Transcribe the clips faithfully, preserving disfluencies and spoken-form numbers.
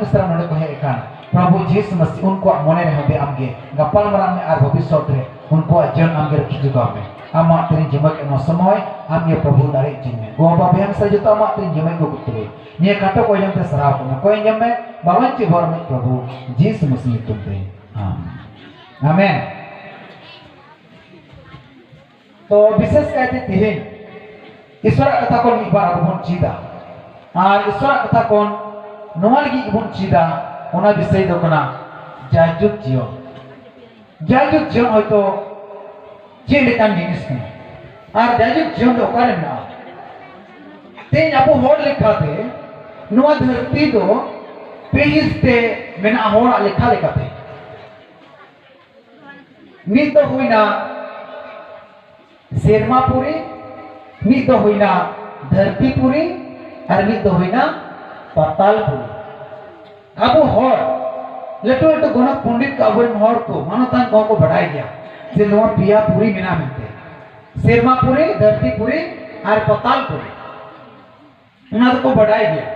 ᱢᱤᱥᱨᱟ ᱱᱚᱰᱮ ᱠᱚ ᱦᱮᱡ ᱟᱠᱟᱱ, ᱯᱨᱚᱵᱷᱩ ᱡᱤᱥᱩ ᱢᱟᱥᱤ ᱩᱱᱠᱩᱣᱟᱜ ᱢᱚᱱᱮ ᱨᱮᱦᱚᱸ ᱫᱮ ᱟᱢᱜᱮ ᱜᱟᱯᱟᱞ ᱢᱟᱨᱟᱣ ᱢᱮ ᱟᱨ ᱵᱷᱚᱵᱤᱥᱥᱚᱛ ᱨᱮ ᱩᱱᱠᱩᱣᱟᱜ ᱡᱤᱭᱚᱱ ᱟᱢᱜᱮ ᱨᱟᱹᱠᱷᱤ ᱡᱚᱜᱟᱣ ᱢᱮ᱾ ᱟᱢᱟᱜ ᱛᱮᱨᱮᱧ ᱡᱚᱢᱟ ᱠᱮᱫ ᱱᱚᱣᱟ ᱥᱚᱢᱚᱭ ᱟᱢᱜᱮ ᱯᱨᱚᱵᱷᱩ ᱫᱟᱲᱮ ᱦᱚᱪᱚᱧ ᱢᱮ᱾ ᱜᱚ ᱵᱟᱵᱟ ᱵᱚᱭᱦᱟ ᱢᱤᱥᱨᱟ ᱡᱚᱛᱚ ᱟᱢᱟᱜ ᱛᱮᱨᱮᱧ ᱡᱚᱢᱟ ᱠᱚ ᱠᱩᱛᱩᱨᱮ ᱱᱤᱭᱟᱹ ᱠᱟᱛᱷᱟ ᱠᱚ ᱟᱸᱡᱚᱢ ᱛᱮ ᱥᱟᱨᱦᱟᱣ ᱠᱚᱢᱮ᱾ ᱠᱚᱭ ᱟᱸᱡᱚᱢ ᱢᱮ ᱵᱟᱵᱟᱧ ᱪᱮᱫ ᱦᱚᱲ ᱢᱤᱫ ᱯᱨᱚᱵᱷᱩ ᱡᱤᱥᱩ ᱢᱟᱥᱤ ᱧᱩᱛᱩᱢ ᱛᱮ᱾ ᱟᱢᱮᱱ᱾ ᱟᱢᱮᱱ᱾ ᱛᱚ ᱵᱤᱥᱮᱥ ᱠᱟᱭᱛᱮ ᱛᱮᱦᱮᱧ ᱤᱥᱚᱨᱟᱜ ᱠᱟᱛᱷᱟ ᱠᱷᱚᱱ ᱢᱤᱫ ᱵᱟᱨ ᱟᱵᱚ ᱵᱚᱱ ᱪᱮᱫᱟ᱾ ᱟᱨ ᱤᱥᱚᱨᱟᱜ ᱠᱟᱛᱷᱟ ᱠᱷᱚᱱ ᱱᱚᱣᱟ ᱞᱟᱹᱜᱤᱫ ᱜᱮᱵᱚᱱ ᱪᱮᱫᱟ, ᱚᱱᱟ ᱵᱤᱥᱚᱭ ᱫᱚ ᱠᱟᱱᱟ ᱡᱟᱭᱡᱩᱜᱽ ᱡᱤᱭᱚᱱ᱾ ᱡᱟᱭᱡᱩᱜᱽ ᱡᱤᱭᱚᱱ ᱦᱚᱭᱛᱚ ᱪᱮᱫ ᱞᱮᱠᱟᱱ ᱡᱤᱱᱤᱥ ᱠᱟᱱᱟ ᱟᱨ ᱡᱟᱭᱡᱩᱜᱽ ᱡᱤᱭᱚᱱ ᱫᱚ ᱚᱠᱟᱨᱮ ᱢᱮᱱᱟᱜᱼᱟ? ᱛᱮᱦᱮᱧ ᱟᱵᱚ ᱦᱚᱲ ᱞᱮᱠᱟᱛᱮ ᱱᱚᱣᱟ ᱫᱷᱟᱹᱨᱛᱤ ᱫᱚ ᱯᱮ ᱦᱤᱸᱥ ᱛᱮ ᱢᱮᱱᱟᱜᱼᱟ ᱦᱚᱲᱟᱜ ᱞᱮᱠᱷᱟ ᱞᱮᱠᱟᱛᱮ᱾ ᱢᱤᱫ ᱫᱚ ᱦᱩᱭᱱᱟ ᱥᱮᱨᱢᱟ ᱯᱩᱨᱤ, ᱢᱤᱫ ᱫᱚ ᱦᱩᱭᱱᱟ ᱫᱷᱟᱹᱨᱛᱤ ᱯᱩᱨᱤ, ᱟᱨ ᱢᱤᱫ ᱫᱚ ᱦᱩᱭᱱᱟ ᱯᱟᱛᱟᱞ ᱯᱩᱨᱤ᱾ ᱟᱵᱚ ᱦᱚᱲ, ᱞᱟᱹᱴᱩ ᱞᱟᱹᱴᱩ ᱜᱚᱱᱚᱠ ᱯᱚᱱᱰᱤᱛ ᱠᱚ, ᱟᱵᱚᱨᱮᱱ ᱦᱚᱲ ᱠᱚ, ᱢᱟᱱᱚᱛᱟᱱ ᱠᱚᱦᱚᱸ ᱠᱚ ᱵᱟᱰᱟᱭ ᱜᱮᱭᱟ ᱡᱮ ᱱᱚᱣᱟ ᱯᱮᱭᱟ ᱯᱩᱨᱤ ᱢᱮᱱᱟᱜᱼᱟ ᱢᱮᱱᱛᱮ, ᱥᱮᱨᱢᱟ ᱯᱩᱨᱤ, ᱫᱷᱟᱹᱨᱛᱤ ᱯᱩᱨᱤ ᱟᱨ ᱯᱟᱛᱟᱞ ᱯᱩᱨᱤ᱾ ᱚᱱᱟ ᱫᱚᱠᱚ ᱵᱟᱰᱟᱭ ᱜᱮᱭᱟ᱾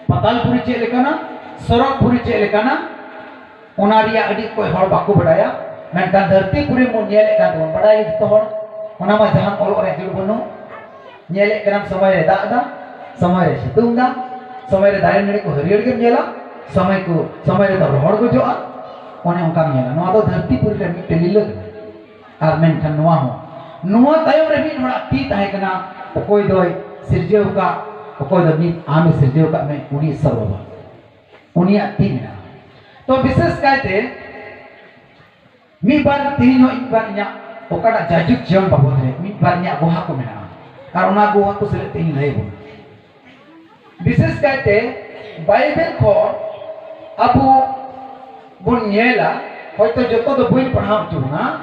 ᱯᱟᱛᱟᱞ ᱯᱩᱨᱤ ᱪᱮᱫ ᱞᱮᱠᱟᱱᱟ, ᱥᱚᱨᱚᱜᱽ ᱯᱩᱨᱤ ᱪᱮᱫ ᱞᱮᱠᱟᱱᱟ, ᱚᱱᱟ ᱨᱮᱭᱟᱜ ᱟᱹᱰᱤ ᱚᱠᱚᱭ ᱦᱚᱲ ᱵᱟᱠᱚ ᱵᱟᱰᱟᱭᱟ᱾ ᱢᱮᱱᱠᱷᱟᱱ ᱫᱷᱟᱹᱨᱛᱤ ᱯᱩᱨᱤ ᱵᱚᱱ ᱧᱮᱞᱮᱫ ᱠᱟᱱ ᱛᱟᱵᱚᱱ, ᱵᱟᱰᱟᱭ ᱜᱮ ᱡᱚᱛᱚ ᱦᱚᱲ, ᱚᱱᱟ ᱢᱟ ᱡᱟᱦᱟᱱ ᱚᱞᱚᱜ ᱨᱮ ᱡᱩᱲ ᱵᱟᱹᱱᱩᱜ᱾ ᱧᱮᱞᱮᱫ ᱠᱟᱱᱟᱢ, ᱥᱚᱢᱚᱭ ᱨᱮ ᱫᱟᱜ ᱮᱫᱟ, ᱥᱚᱢᱚᱭ ᱨᱮ ᱥᱤᱛᱩᱝ ᱮᱫᱟ, ᱥᱚᱢᱚᱭ ᱨᱮ ᱫᱟᱨᱮ ᱱᱟᱹᱲᱤ ᱠᱚ ᱦᱟᱹᱨᱭᱟᱹᱲ ᱜᱮᱢ ᱧᱮᱞᱟ, ᱥᱚᱢᱚᱭ ᱠᱚ, ᱥᱚᱢᱚᱭ ᱨᱮᱫᱚ ᱨᱚᱦᱚᱲ ᱜᱚᱡᱚᱜᱼᱟ᱾ ᱚᱱᱮ ᱚᱱᱠᱟᱢ ᱧᱮᱞᱟ᱾ ᱱᱚᱣᱟ ᱫᱚ ᱫᱷᱟᱹᱨᱛᱤ ᱯᱩᱨᱤ ᱨᱮ ᱢᱤᱫᱴᱮᱱ ᱞᱤᱞᱟᱹ ᱠᱟᱱᱟ᱾ ᱟᱨ ᱢᱮᱱᱠᱷᱟᱱ ᱱᱚᱣᱟ ᱦᱚᱸ, ᱱᱚᱣᱟ ᱛᱟᱭᱚᱢ ᱨᱮ ᱢᱤᱫ ᱦᱚᱲᱟᱜ ᱛᱤ ᱛᱟᱦᱮᱸ ᱠᱟᱱᱟ, ᱚᱠᱚᱭ ᱫᱚᱭ ᱥᱤᱨᱡᱟᱹᱣ ᱟᱠᱟᱫ, ᱚᱠᱚᱭ ᱫᱚ ᱢᱤᱫ ᱟᱢᱮ ᱥᱤᱨᱡᱟᱹᱣ ᱟᱠᱟᱫ ᱢᱮ, ᱩᱱᱤ ᱤᱥᱚᱨ ᱵᱟᱵᱟ, ᱩᱱᱤᱭᱟᱜ ᱛᱤ ᱢᱮᱱᱟᱜᱼᱟ᱾ ᱛᱚ ᱵᱤᱥᱮᱥ ᱠᱟᱭᱛᱮ ᱢᱤᱫ ᱵᱟᱨ ᱛᱮᱦᱮᱧ ᱦᱚᱸ ᱢᱤᱫ ᱵᱟᱨ ᱤᱧᱟᱹᱜ ᱚᱠᱟᱴᱟᱜ ᱡᱟᱭᱡᱩᱜᱽ ᱡᱤᱭᱚᱱ ᱵᱟᱵᱚᱫ ᱨᱮ ᱢᱤᱫ ᱵᱟᱨ ᱤᱧᱟᱹᱜ ᱜᱚᱦᱟ ᱠᱚ ᱢᱮᱱᱟᱜᱼᱟ, ᱟᱨ ᱚᱱᱟ ᱜᱚᱦᱟ ᱠᱚ ᱥᱮᱞᱮᱫ ᱛᱮ ᱤᱧ ᱞᱟᱹᱭ ᱟᱵᱚᱱᱟ᱾ ᱵᱤᱥᱮᱥ ᱠᱟᱭᱛᱮ ᱵᱟᱭᱵᱮᱞ ᱠᱷᱚᱱ ᱟᱵᱚ ᱵᱚᱱ ᱧᱮᱞᱟ, ᱦᱚᱭᱛᱚ ᱡᱚᱛᱚ ᱫᱚ ᱵᱟᱹᱧ ᱯᱟᱲᱦᱟᱣ ᱦᱚᱪᱚ ᱵᱚᱱᱟ,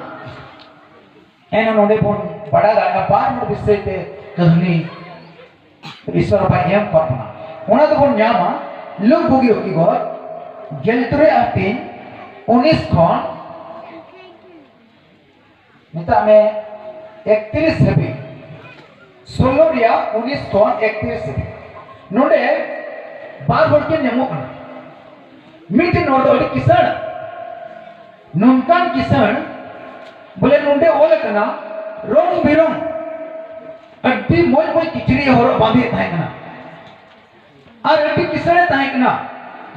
ᱮᱱᱦᱚᱸ ᱱᱚᱰᱮ ᱵᱚᱱ ᱵᱟᱰᱟᱭ ᱫᱟᱲᱮᱭᱟᱜᱼᱟ ᱵᱟᱨ ᱦᱚᱲ ᱵᱤᱥᱚᱭ ᱛᱮ ᱠᱟᱹᱦᱱᱤ ᱤᱥᱚᱨ ᱵᱟᱭ ᱮᱢ ᱟᱠᱟᱫ ᱵᱚᱱᱟ᱾ ᱚᱱᱟ ᱫᱚᱵᱚᱱ ᱧᱟᱢᱟ ᱞᱩᱠ ᱵᱩᱜᱤ ᱦᱚᱠᱤ ᱜᱚᱨ ᱜᱮᱞ ᱛᱩᱨᱩᱭ ᱟᱹᱛᱤᱧ ᱩᱱᱤᱥ ᱠᱷᱚᱱ ᱢᱮᱛᱟᱜ ᱢᱮ ᱮᱠᱛᱨᱤᱥ ᱦᱟᱹᱵᱤᱡ, ᱥᱳᱞᱳ ᱨᱮᱭᱟᱜ ᱩᱱᱤᱥ ᱠᱷᱚᱱ ᱮᱠᱛᱨᱤᱥ ᱦᱟᱹᱵᱤᱡ᱾ ᱱᱚᱰᱮ ᱵᱟᱨ ᱦᱚᱲ ᱠᱤᱱ ᱧᱟᱢᱚᱜ ᱠᱟᱱᱟ᱾ ᱢᱤᱫᱴᱮᱱ ᱦᱚᱲ ᱫᱚ ᱟᱹᱰᱤ ᱠᱤᱥᱟᱹᱬ, ᱱᱚᱝᱠᱟᱱ ᱠᱤᱥᱟᱹᱬ, ᱵᱚᱞᱮ ᱱᱚᱰᱮ ᱚᱞ ᱟᱠᱟᱱᱟ, ᱨᱚᱝ ᱵᱤᱨᱚᱝ ᱟᱹᱰᱤ ᱢᱚᱡᱽ ᱢᱚᱡᱽ ᱠᱤᱪᱨᱤᱡ ᱮ ᱦᱚᱨᱚᱜ ᱵᱟᱸᱫᱮᱭᱮᱫ ᱛᱟᱦᱮᱸ ᱠᱟᱱᱟ᱾ ᱟᱨ ᱟᱹᱰᱤ ᱠᱤᱥᱟᱹᱬ ᱮ ᱛᱟᱦᱮᱸ ᱠᱟᱱᱟ,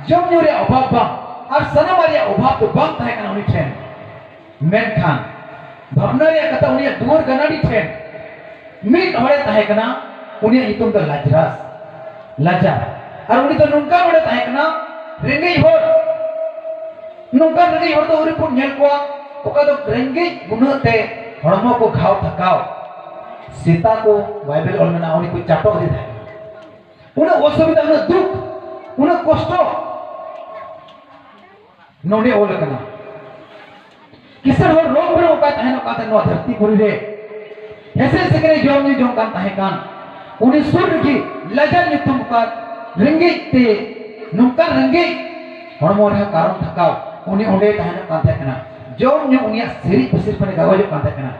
ᱡᱚᱢ ᱧᱩ ᱨᱮᱭᱟᱜ ᱚᱵᱷᱟᱵᱽ ᱵᱟᱝ, ᱟᱨ ᱥᱟᱱᱟᱢᱟᱜ ᱨᱮᱭᱟᱜ ᱚᱵᱷᱟᱵᱽ ᱫᱚ ᱵᱟᱝ ᱛᱟᱦᱮᱸ ᱠᱟᱱᱟ ᱩᱱᱤ ᱴᱷᱮᱱ᱾ ᱢᱮᱱᱠᱷᱟᱱ ᱵᱷᱟᱵᱽᱱᱟ ᱨᱮᱭᱟᱜ ᱠᱟᱛᱷᱟ, ᱩᱱᱤᱭᱟᱜ ᱫᱩᱣᱟᱹᱨ ᱜᱟᱱᱟᱰᱤ ᱴᱷᱮᱱ ᱢᱤᱫ ᱦᱚᱲᱮ ᱛᱟᱦᱮᱸ ᱠᱟᱱᱟ, ᱩᱱᱤᱭᱟᱜ ᱧᱩᱛᱩᱢ ᱫᱚ ᱞᱟᱡᱽᱨᱟᱥ, ᱞᱟᱡᱟᱨ᱾ ᱟᱨ ᱩᱱᱤ ᱫᱚ ᱱᱚᱝᱠᱟᱱ ᱦᱚᱲᱮ ᱛᱟᱦᱮᱸ ᱠᱟᱱᱟ, ᱨᱮᱸᱜᱮᱡ ᱦᱚᱲ᱾ ᱱᱚᱝᱠᱟᱱ ᱨᱮᱸᱜᱮᱡ ᱦᱚᱲ ᱫᱚ ᱟᱹᱣᱨᱤ ᱵᱚᱱ ᱧᱮᱞ ᱠᱚᱣᱟ, ᱚᱠᱟ ᱫᱚ ᱨᱮᱸᱜᱮᱡ ᱜᱩᱱᱟᱹᱜ ᱛᱮ ᱦᱚᱲᱢᱚ ᱠᱚ ᱜᱷᱟᱣ ᱛᱷᱟᱠᱟᱣ, ᱥᱮᱛᱟ ᱠᱚ, ᱵᱟᱭᱵᱮᱞ ᱚᱞ ᱢᱮᱱᱟᱜᱼᱟ, ᱩᱱᱤ ᱠᱚ ᱪᱟᱴᱚᱜ ᱤᱫᱤ ᱛᱟᱦᱮᱸ ᱠᱟᱱᱟ᱾ ᱩᱱᱟᱹᱜ ᱚᱥᱩᱵᱤᱫᱷᱟ, ᱩᱱᱟᱹᱜ ᱫᱩᱠ, ᱩᱱᱟᱹᱜ ᱠᱚᱥᱴᱚ᱾ ᱱᱚᱰᱮ ᱚᱞ ᱟᱠᱟᱱᱟ, ᱠᱤᱥᱟᱹᱬ ᱦᱚᱲ ᱨᱚᱝ ᱵᱮᱨᱚᱝ ᱚᱠᱟᱭ ᱛᱟᱦᱮᱱ, ᱚᱠᱟᱛᱮ ᱱᱚᱣᱟ ᱫᱷᱟᱹᱨᱛᱤ ᱯᱩᱨᱤ ᱨᱮ ᱦᱮᱸᱥᱮᱡ ᱥᱮᱸᱜᱮᱞ ᱡᱚᱢ ᱧᱩ ᱡᱚᱝ ᱠᱟᱱ ᱛᱟᱦᱮᱸ ᱠᱟᱱ, ᱩᱱᱤ ᱥᱩᱨ ᱨᱮᱜᱮ ᱞᱟᱡᱟᱨ ᱧᱩᱛᱩᱢ ᱚᱠᱟ ᱨᱮᱸᱜᱮᱡ ᱛᱮ, ᱱᱚᱝᱠᱟᱱ ᱨᱮᱸᱜᱮᱡ ᱦᱚᱲᱢᱚ ᱨᱮᱦᱚᱸ ᱠᱟᱨᱚᱱ ᱛᱷᱟᱠᱟᱣ, ᱩᱱᱤ ᱚᱸᱰᱮ ᱛᱟᱦᱮᱱᱚᱜ ᱠᱟᱱ ᱛᱟᱦᱮᱸ ᱠᱟᱱᱟ᱾ ᱡᱚᱢ ᱧᱩ ᱩᱱᱤᱭᱟᱜ ᱥᱤᱨᱤᱡ ᱯᱟᱹᱥᱤᱨ ᱠᱷᱚᱱᱮ ᱜᱟᱜᱚᱡᱚᱜ ᱠᱟᱱ ᱛᱟᱦᱮᱸ ᱠᱟᱱᱟ᱾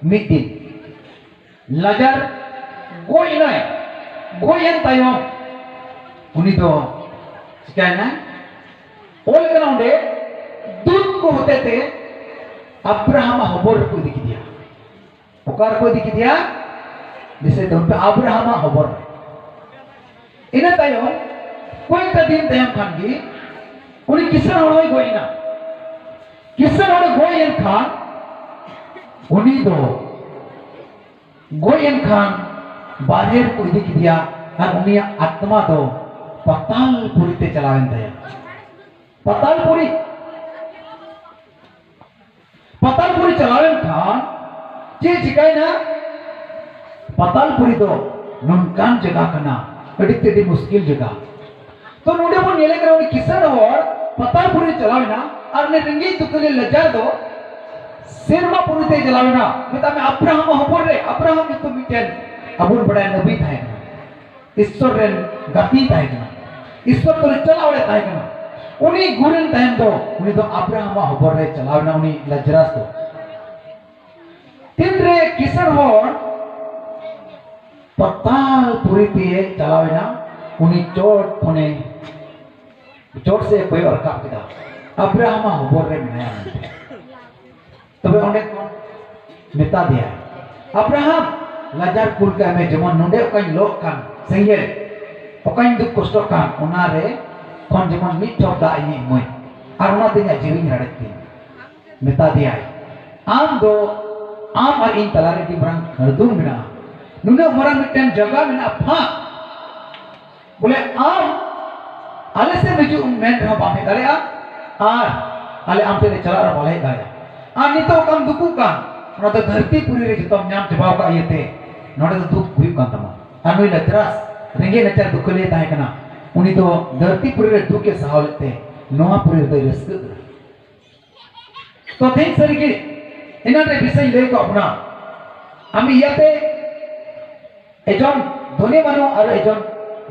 ᱢᱤᱫ ᱫᱤᱱ ᱞᱟᱡᱟᱨ ᱜᱚᱡ ᱮᱱᱟᱭ᱾ ᱜᱚᱡ ᱮᱱ ᱛᱟᱭᱚᱢ ᱩᱱᱤ ᱫᱚ ᱪᱤᱠᱟᱭᱮᱱᱟᱭ? ᱚᱞ ᱠᱟᱱᱟ ᱚᱸᱰᱮ, ᱫᱩᱛ ᱠᱚ ᱦᱚᱛᱮᱛᱮ ᱟᱵᱨᱟᱦᱟᱢᱟᱜ ᱦᱚᱵᱚᱨ ᱨᱮᱠᱚ ᱤᱫᱤ ᱠᱮᱫᱮᱭᱟ᱾ ᱚᱠᱟ ᱨᱮᱠᱚ ᱤᱫᱤ ᱠᱮᱫᱮᱭᱟ? ᱫᱤᱥᱟᱹᱭ ᱛᱟᱵᱚᱱ ᱯᱮ, ᱟᱵᱨᱟᱦᱟᱢᱟᱜ ᱦᱚᱵᱚᱨ ᱨᱮ᱾ ᱤᱱᱟᱹ ᱛᱟᱭᱚᱢ ᱠᱚᱭᱮᱠᱴᱟ ᱫᱤᱱ ᱛᱟᱭᱚᱢ ᱠᱷᱟᱱ ᱜᱮ ᱩᱱᱤ ᱠᱤᱥᱟᱹᱬ ᱦᱚᱲ ᱦᱚᱸᱭ ᱜᱚᱡ ᱮᱱᱟ᱾ ᱠᱤᱥᱟᱹᱬ ᱦᱚᱲᱮ ᱜᱚᱡ ᱮᱱ ᱠᱷᱟᱱ ᱩᱱᱤ ᱫᱚ ᱜᱚᱡ ᱮᱱ ᱠᱷᱟᱱ ᱵᱟᱨᱦᱮ ᱨᱮᱠᱚ ᱤᱫᱤ ᱠᱮᱫᱮᱭᱟ ᱟᱨ ᱩᱱᱤᱭᱟᱜ ᱟᱛᱢᱟ ᱫᱚ ᱯᱟᱛᱟᱞ ᱯᱩᱨᱤ ᱛᱮ ᱪᱟᱞᱟᱣᱮᱱ ᱛᱟᱭᱟ᱾ ᱯᱟᱛᱟᱞ ᱯᱩᱨᱤ, ᱯᱟᱛᱟᱞ ᱯᱩᱨᱤ ᱪᱟᱞᱟᱣᱮᱱ ᱠᱷᱟᱱ ᱪᱮᱫ ᱪᱤᱠᱟᱭᱮᱱᱟ? ᱯᱟᱛᱟᱞ ᱯᱩᱨᱤ ᱫᱚ ᱱᱚᱝᱠᱟᱱ ᱡᱟᱭᱜᱟ ᱠᱟᱱᱟ, ᱟᱹᱰᱤ ᱛᱮ ᱟᱹᱰᱤ ᱢᱩᱥᱠᱤᱞ ᱡᱟᱭᱜᱟ᱾ ᱛᱚ ᱱᱚᱰᱮ ᱵᱚᱱ ᱧᱮᱞᱮ ᱠᱟᱱᱟ, ᱩᱱᱤ ᱠᱤᱥᱟᱹᱬ ᱦᱚᱲ ᱯᱟᱛᱟᱞ ᱯᱩᱨᱤ ᱪᱟᱞᱟᱣᱮᱱᱟ ᱟᱨ ᱩᱱᱤ ᱨᱮᱸᱜᱮᱡ ᱫᱩᱠᱷᱟᱹᱞᱤ ᱞᱟᱡᱟᱨ ᱫᱚ ᱥᱮᱨᱢᱟ ᱯᱩᱨᱤ ᱛᱮ ᱪᱟᱞᱟᱣᱮᱱᱟ᱾ ᱢᱮᱛᱟᱜ ᱢᱮ, ᱟᱵᱨᱟᱦᱟᱢ ᱦᱚᱯᱚᱱ ᱨᱮ, ᱟᱵᱨᱟᱦᱟᱢ ᱧᱩᱛᱩᱢ ᱢᱤᱫᱴᱮᱱ ᱟᱵᱚ ᱵᱚᱱ ᱵᱟᱲᱟᱭᱟ ᱱᱚᱵᱤ ᱛᱟᱦᱮᱸ ᱠᱟᱱᱟ, ᱤᱥᱥᱚᱨ ᱨᱮᱱ ᱜᱟᱛᱮ ᱛᱟᱦᱮᱸ ᱠᱟᱱᱟ, ᱤᱥᱥᱚᱨ ᱛᱚᱞᱮ ᱪᱟᱞᱟᱣ ᱨᱮ ᱛᱟᱦᱮᱸ ᱠᱟᱱᱟ᱾ ᱩᱱᱤ ᱜᱩᱨᱮᱱ ᱛᱟᱭᱚᱢ ᱫᱚ ᱩᱱᱤ ᱫᱚ ᱟᱵᱨᱟᱦᱟᱢᱟᱜ ᱦᱚᱵᱚᱨ ᱨᱮ ᱪᱟᱞᱟᱣᱮᱱᱟ, ᱩᱱᱤ ᱞᱟᱡᱨᱟᱥ ᱫᱚ᱾ ᱛᱤᱱᱨᱮ ᱠᱤᱥᱟᱹᱬ ᱦᱚᱲ ᱯᱟᱛᱟᱞ ᱯᱩᱨᱤ ᱛᱮ ᱪᱟᱞᱟᱣᱮᱱᱟ, ᱩᱱᱤ ᱪᱚᱴ ᱠᱷᱚᱱᱮ ᱪᱚᱴ ᱥᱮᱫ ᱮ ᱠᱚᱭᱚᱜ ᱨᱟᱠᱟᱵ ᱠᱮᱫᱟ, ᱟᱵᱨᱟᱦᱟᱢᱟᱜ ᱦᱚᱵᱚᱨ ᱨᱮ ᱢᱮᱱᱟᱭᱟ ᱢᱮᱱᱛᱮ᱾ ᱛᱚᱵᱮ ᱚᱸᱰᱮ ᱠᱷᱚᱱ ᱢᱮᱛᱟ ᱫᱮᱭᱟᱭ, "ᱟᱵᱨᱟᱦᱟᱢ, ᱞᱟᱡᱟᱨ ᱠᱩᱞ ᱠᱟᱭ ᱢᱮ, ᱡᱮᱢᱚᱱ ᱱᱚᱰᱮ ᱚᱠᱟᱧ ᱞᱚᱜ ᱠᱟᱱ ᱥᱮᱸᱜᱮᱞ, ᱚᱠᱟᱧ ᱫᱩᱠ ᱠᱚᱥᱴᱚᱜ ᱠᱟᱱ, ᱚᱱᱟ ᱨᱮ ᱠᱷᱚᱱ ᱡᱮᱢᱚᱱ ᱢᱤᱫ ᱴᱷᱚᱯ ᱫᱟᱜ ᱤᱧ ᱮᱢᱟᱹᱧ, ᱟᱨ ᱚᱱᱟ ᱛᱮ ᱤᱧᱟᱹᱜ ᱡᱤᱣᱤᱧ ᱨᱟᱲᱮᱡ ᱛᱤᱧ᱾" ᱢᱮᱛᱟ ᱫᱮᱭᱟᱭ, "ᱟᱢ ᱫᱚ, ᱟᱢ ᱟᱨ ᱤᱧ ᱛᱟᱞᱟᱨᱮ ᱟᱹᱰᱤ ᱢᱟᱨᱟᱝ ᱠᱷᱟᱹᱲᱫᱩᱝ ᱢᱮᱱᱟᱜᱼᱟ, ᱱᱩᱱᱟᱹᱜ ᱢᱟᱨᱟᱝ ᱢᱤᱫᱴᱮᱱ ᱡᱟᱭᱜᱟ ᱢᱮᱱᱟᱜᱼᱟ, ᱯᱷᱟᱸᱠ, ᱵᱚᱞᱮ ᱟᱢ ᱟᱞᱮ ᱥᱮᱫ ᱦᱤᱡᱩᱜ ᱮᱢ ᱢᱮᱱ ᱨᱮᱦᱚᱸ ᱵᱟᱢ ᱦᱮᱡ ᱫᱟᱲᱮᱭᱟᱜᱼᱟ, ᱟᱨ ᱟᱞᱮ ᱟᱢ ᱴᱷᱮᱱ ᱞᱮ ᱪᱟᱞᱟᱜ ᱨᱮᱦᱚᱸ ᱵᱟᱞᱮ ᱦᱮᱡ ᱫᱟᱲᱮᱭᱟᱜᱼᱟ᱾ ᱟᱨ ᱱᱤᱛᱚᱜ ᱚᱠᱟᱢ ᱫᱩᱠᱩᱜ ᱠᱟᱱ, ᱚᱱᱟ ᱫᱚ ᱫᱷᱟᱹᱨᱛᱤ ᱯᱩᱨᱤ ᱨᱮ ᱡᱚᱛᱚᱢ ᱧᱟᱢ ᱪᱟᱵᱟᱣ ᱠᱟᱜ ᱤᱭᱟᱹᱛᱮ ᱱᱚᱰᱮ ᱫᱚ ᱫᱩᱠ ᱦᱩᱭᱩᱜ ᱠᱟᱱ ᱛᱟᱢᱟ᱾ ᱟᱨ ᱱᱩᱭ ᱞᱟᱡᱽᱨᱟᱥ ᱨᱮᱸᱜᱮᱡ ᱱᱟᱪᱟᱨ ᱫᱩᱠᱷᱟᱹᱞᱤᱭᱟᱹ ᱛᱟᱦᱮᱸ ᱠᱟᱱᱟ, ᱩᱱᱤ ᱫᱚ ᱫᱷᱟᱹᱨᱛᱤ ᱯᱩᱨᱤ ᱨᱮ ᱫᱩᱠ ᱮ ᱥᱟᱦᱟᱣ ᱞᱮᱫ ᱛᱮ ᱱᱚᱣᱟ ᱯᱩᱨᱤ ᱨᱮᱫᱚᱭ ᱨᱟᱹᱥᱠᱟᱹᱜ ᱠᱟᱱᱟ᱾" ᱛᱚ ᱛᱮᱦᱮᱧ ᱥᱟᱹᱨᱤᱜᱮ ᱮᱱᱟᱱ ᱨᱮ ᱵᱤᱥᱚᱭ ᱞᱟᱹᱭ ᱠᱚ ᱟᱵᱚᱱᱟ, আমি ইয়াতে এজন ধনী মানুহ আৰু এজন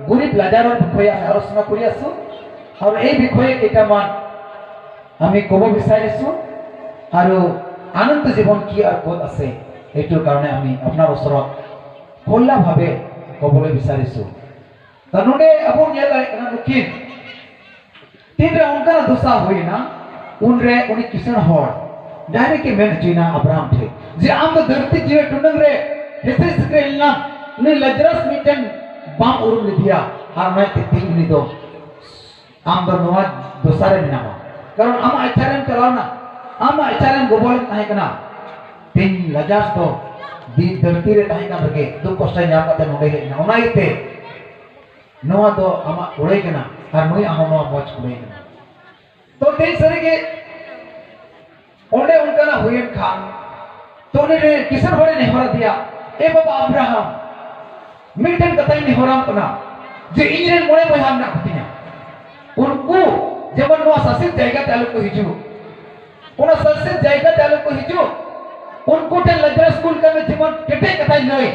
গৰীব লাজাৰৰ বিষয়ে আমি আলোচনা কৰি আছো। আৰু এই বিষয়ে কেইটামান আমি ক'ব বিচাৰিছো। আৰু আনন্ত জীৱন কি আৰু ক'ত আছে, এইটোৰ কাৰণে আমি আপোনাৰ ওচৰত খোলাভাৱে ক'বলৈ বিচাৰিছো। ᱛᱚ ᱱᱚᱰᱮ ᱟᱵᱚ ᱧᱮᱞ ᱫᱟᱲᱮᱭᱟᱜ ᱠᱟᱱᱟ, ᱱᱩᱠᱤᱱ ᱛᱤᱱᱨᱮ ᱚᱱᱠᱟᱱᱟᱜ ᱫᱚᱥᱟ ᱦᱩᱭᱮᱱᱟ, ᱩᱱᱨᱮ ᱩᱱᱤ ᱠᱤᱥᱟᱹᱬ ᱦᱚᱲ direct ᱮ ᱢᱮᱱ ᱦᱚᱪᱚᱭᱮᱱᱟ ᱟᱵᱨᱟᱦᱟᱢ ᱴᱷᱮᱱ ᱡᱮ, "ᱟᱢ ᱫᱚ ᱫᱷᱟᱹᱨᱛᱤ ᱡᱤᱣᱤ ᱴᱩᱰᱟᱹᱝ ᱨᱮ ᱦᱮᱸᱥᱮᱡ ᱥᱮᱠᱨᱮᱡ ᱞᱮᱱᱟᱢ, ᱩᱱᱤ ᱞᱟᱡᱟᱨᱟᱥ ᱢᱤᱫᱴᱮᱱ ᱵᱟᱢ ᱩᱨᱩᱢ ᱞᱮᱫᱮᱭᱟ, ᱟᱨ ᱚᱱᱟ ᱛᱮ ᱛᱮᱦᱮᱧ ᱩᱱᱤ ᱫᱚ, ᱟᱢ ᱫᱚ ᱱᱚᱣᱟ ᱫᱚᱥᱟ ᱨᱮ ᱢᱮᱱᱟᱢᱟ, ᱠᱟᱨᱚᱱ ᱟᱢᱟᱜ ᱤᱪᱪᱷᱟ ᱨᱮᱢ ᱪᱟᱞᱟᱣᱱᱟ, ᱟᱢᱟᱜ ᱤᱪᱪᱷᱟ ᱨᱮᱢ ᱜᱚᱵᱚᱞᱮᱢ ᱛᱟᱦᱮᱸ ᱠᱟᱱᱟ᱾ ᱛᱮᱦᱮᱧ ᱞᱟᱡᱟᱨᱟᱥ ᱫᱚ ᱫᱤ-, ᱫᱷᱟᱹᱨᱛᱤ ᱨᱮ ᱛᱟᱦᱮᱸ ᱠᱟᱱ ᱨᱮᱜᱮ ᱫᱩᱠ ᱠᱚᱥᱴᱚᱭ ᱧᱟᱢ ᱠᱟᱛᱮ ᱱᱚᱰᱮ ᱦᱮᱡ ᱮᱱᱟ, ᱚᱱᱟ ᱤᱭᱟᱹᱛᱮ ᱱᱚᱣᱟ ᱫᱚ ᱟᱢᱟᱜ ᱠᱩᱲᱟᱹᱭ ᱠᱟᱱᱟ ᱟᱨ ᱱᱩᱭᱟᱜ ᱦᱚᱸ ᱱᱚᱣᱟ ᱢᱚᱡᱽ ᱠᱩᱲᱟᱹᱭ ᱠᱟᱱᱟ᱾" ᱛᱚ ᱛᱮᱦᱮᱧ ᱥᱟᱹᱨᱤᱜᱮ ᱚᱸᱰᱮ ᱚᱱᱠᱟᱱᱟᱜ ᱦᱩᱭᱮᱱ ᱠᱷᱟᱱ, ᱛᱚ ᱩᱱᱤ ᱨᱮ ᱠᱤᱥᱟᱹᱬ ᱦᱚᱲᱮ ᱱᱮᱦᱚᱨ ᱟᱫᱮᱭᱟ, "ᱮ ᱵᱟᱵᱟ ᱟᱵᱨᱟᱦᱟᱢ, ᱢᱤᱫᱴᱮᱱ ᱠᱟᱛᱷᱟᱧ ᱱᱮᱦᱚᱨᱟᱢ ᱠᱟᱱᱟ ᱡᱮ ᱤᱧ ᱨᱮᱱ ᱢᱚᱬᱮ ᱵᱚᱭᱦᱟ ᱢᱮᱱᱟᱜ ᱠᱚᱛᱤᱧᱟ, ᱩᱱᱠᱩ ᱡᱮᱢᱚᱱ ᱱᱚᱣᱟ ᱥᱟᱥᱮᱛ ᱡᱟᱭᱜᱟ ᱛᱮ ᱟᱞᱚ ᱠᱚ ᱦᱤᱡᱩᱜ, ᱚᱱᱟ ᱥᱟᱥᱮᱛ ᱡᱟᱭᱜᱟ ᱛᱮ ᱟᱞᱚ ᱠᱚ ᱦᱤᱡᱩᱜ, ᱩᱱᱠᱩ ᱴᱷᱮᱱ ᱞᱟᱡᱟᱨᱟᱥ ᱠᱩᱞ ᱠᱟᱭ ᱢᱮ, ᱡᱮᱢᱚᱱ ᱠᱮᱴᱮᱡ ᱠᱟᱛᱷᱟᱭ ᱞᱟᱹᱭ,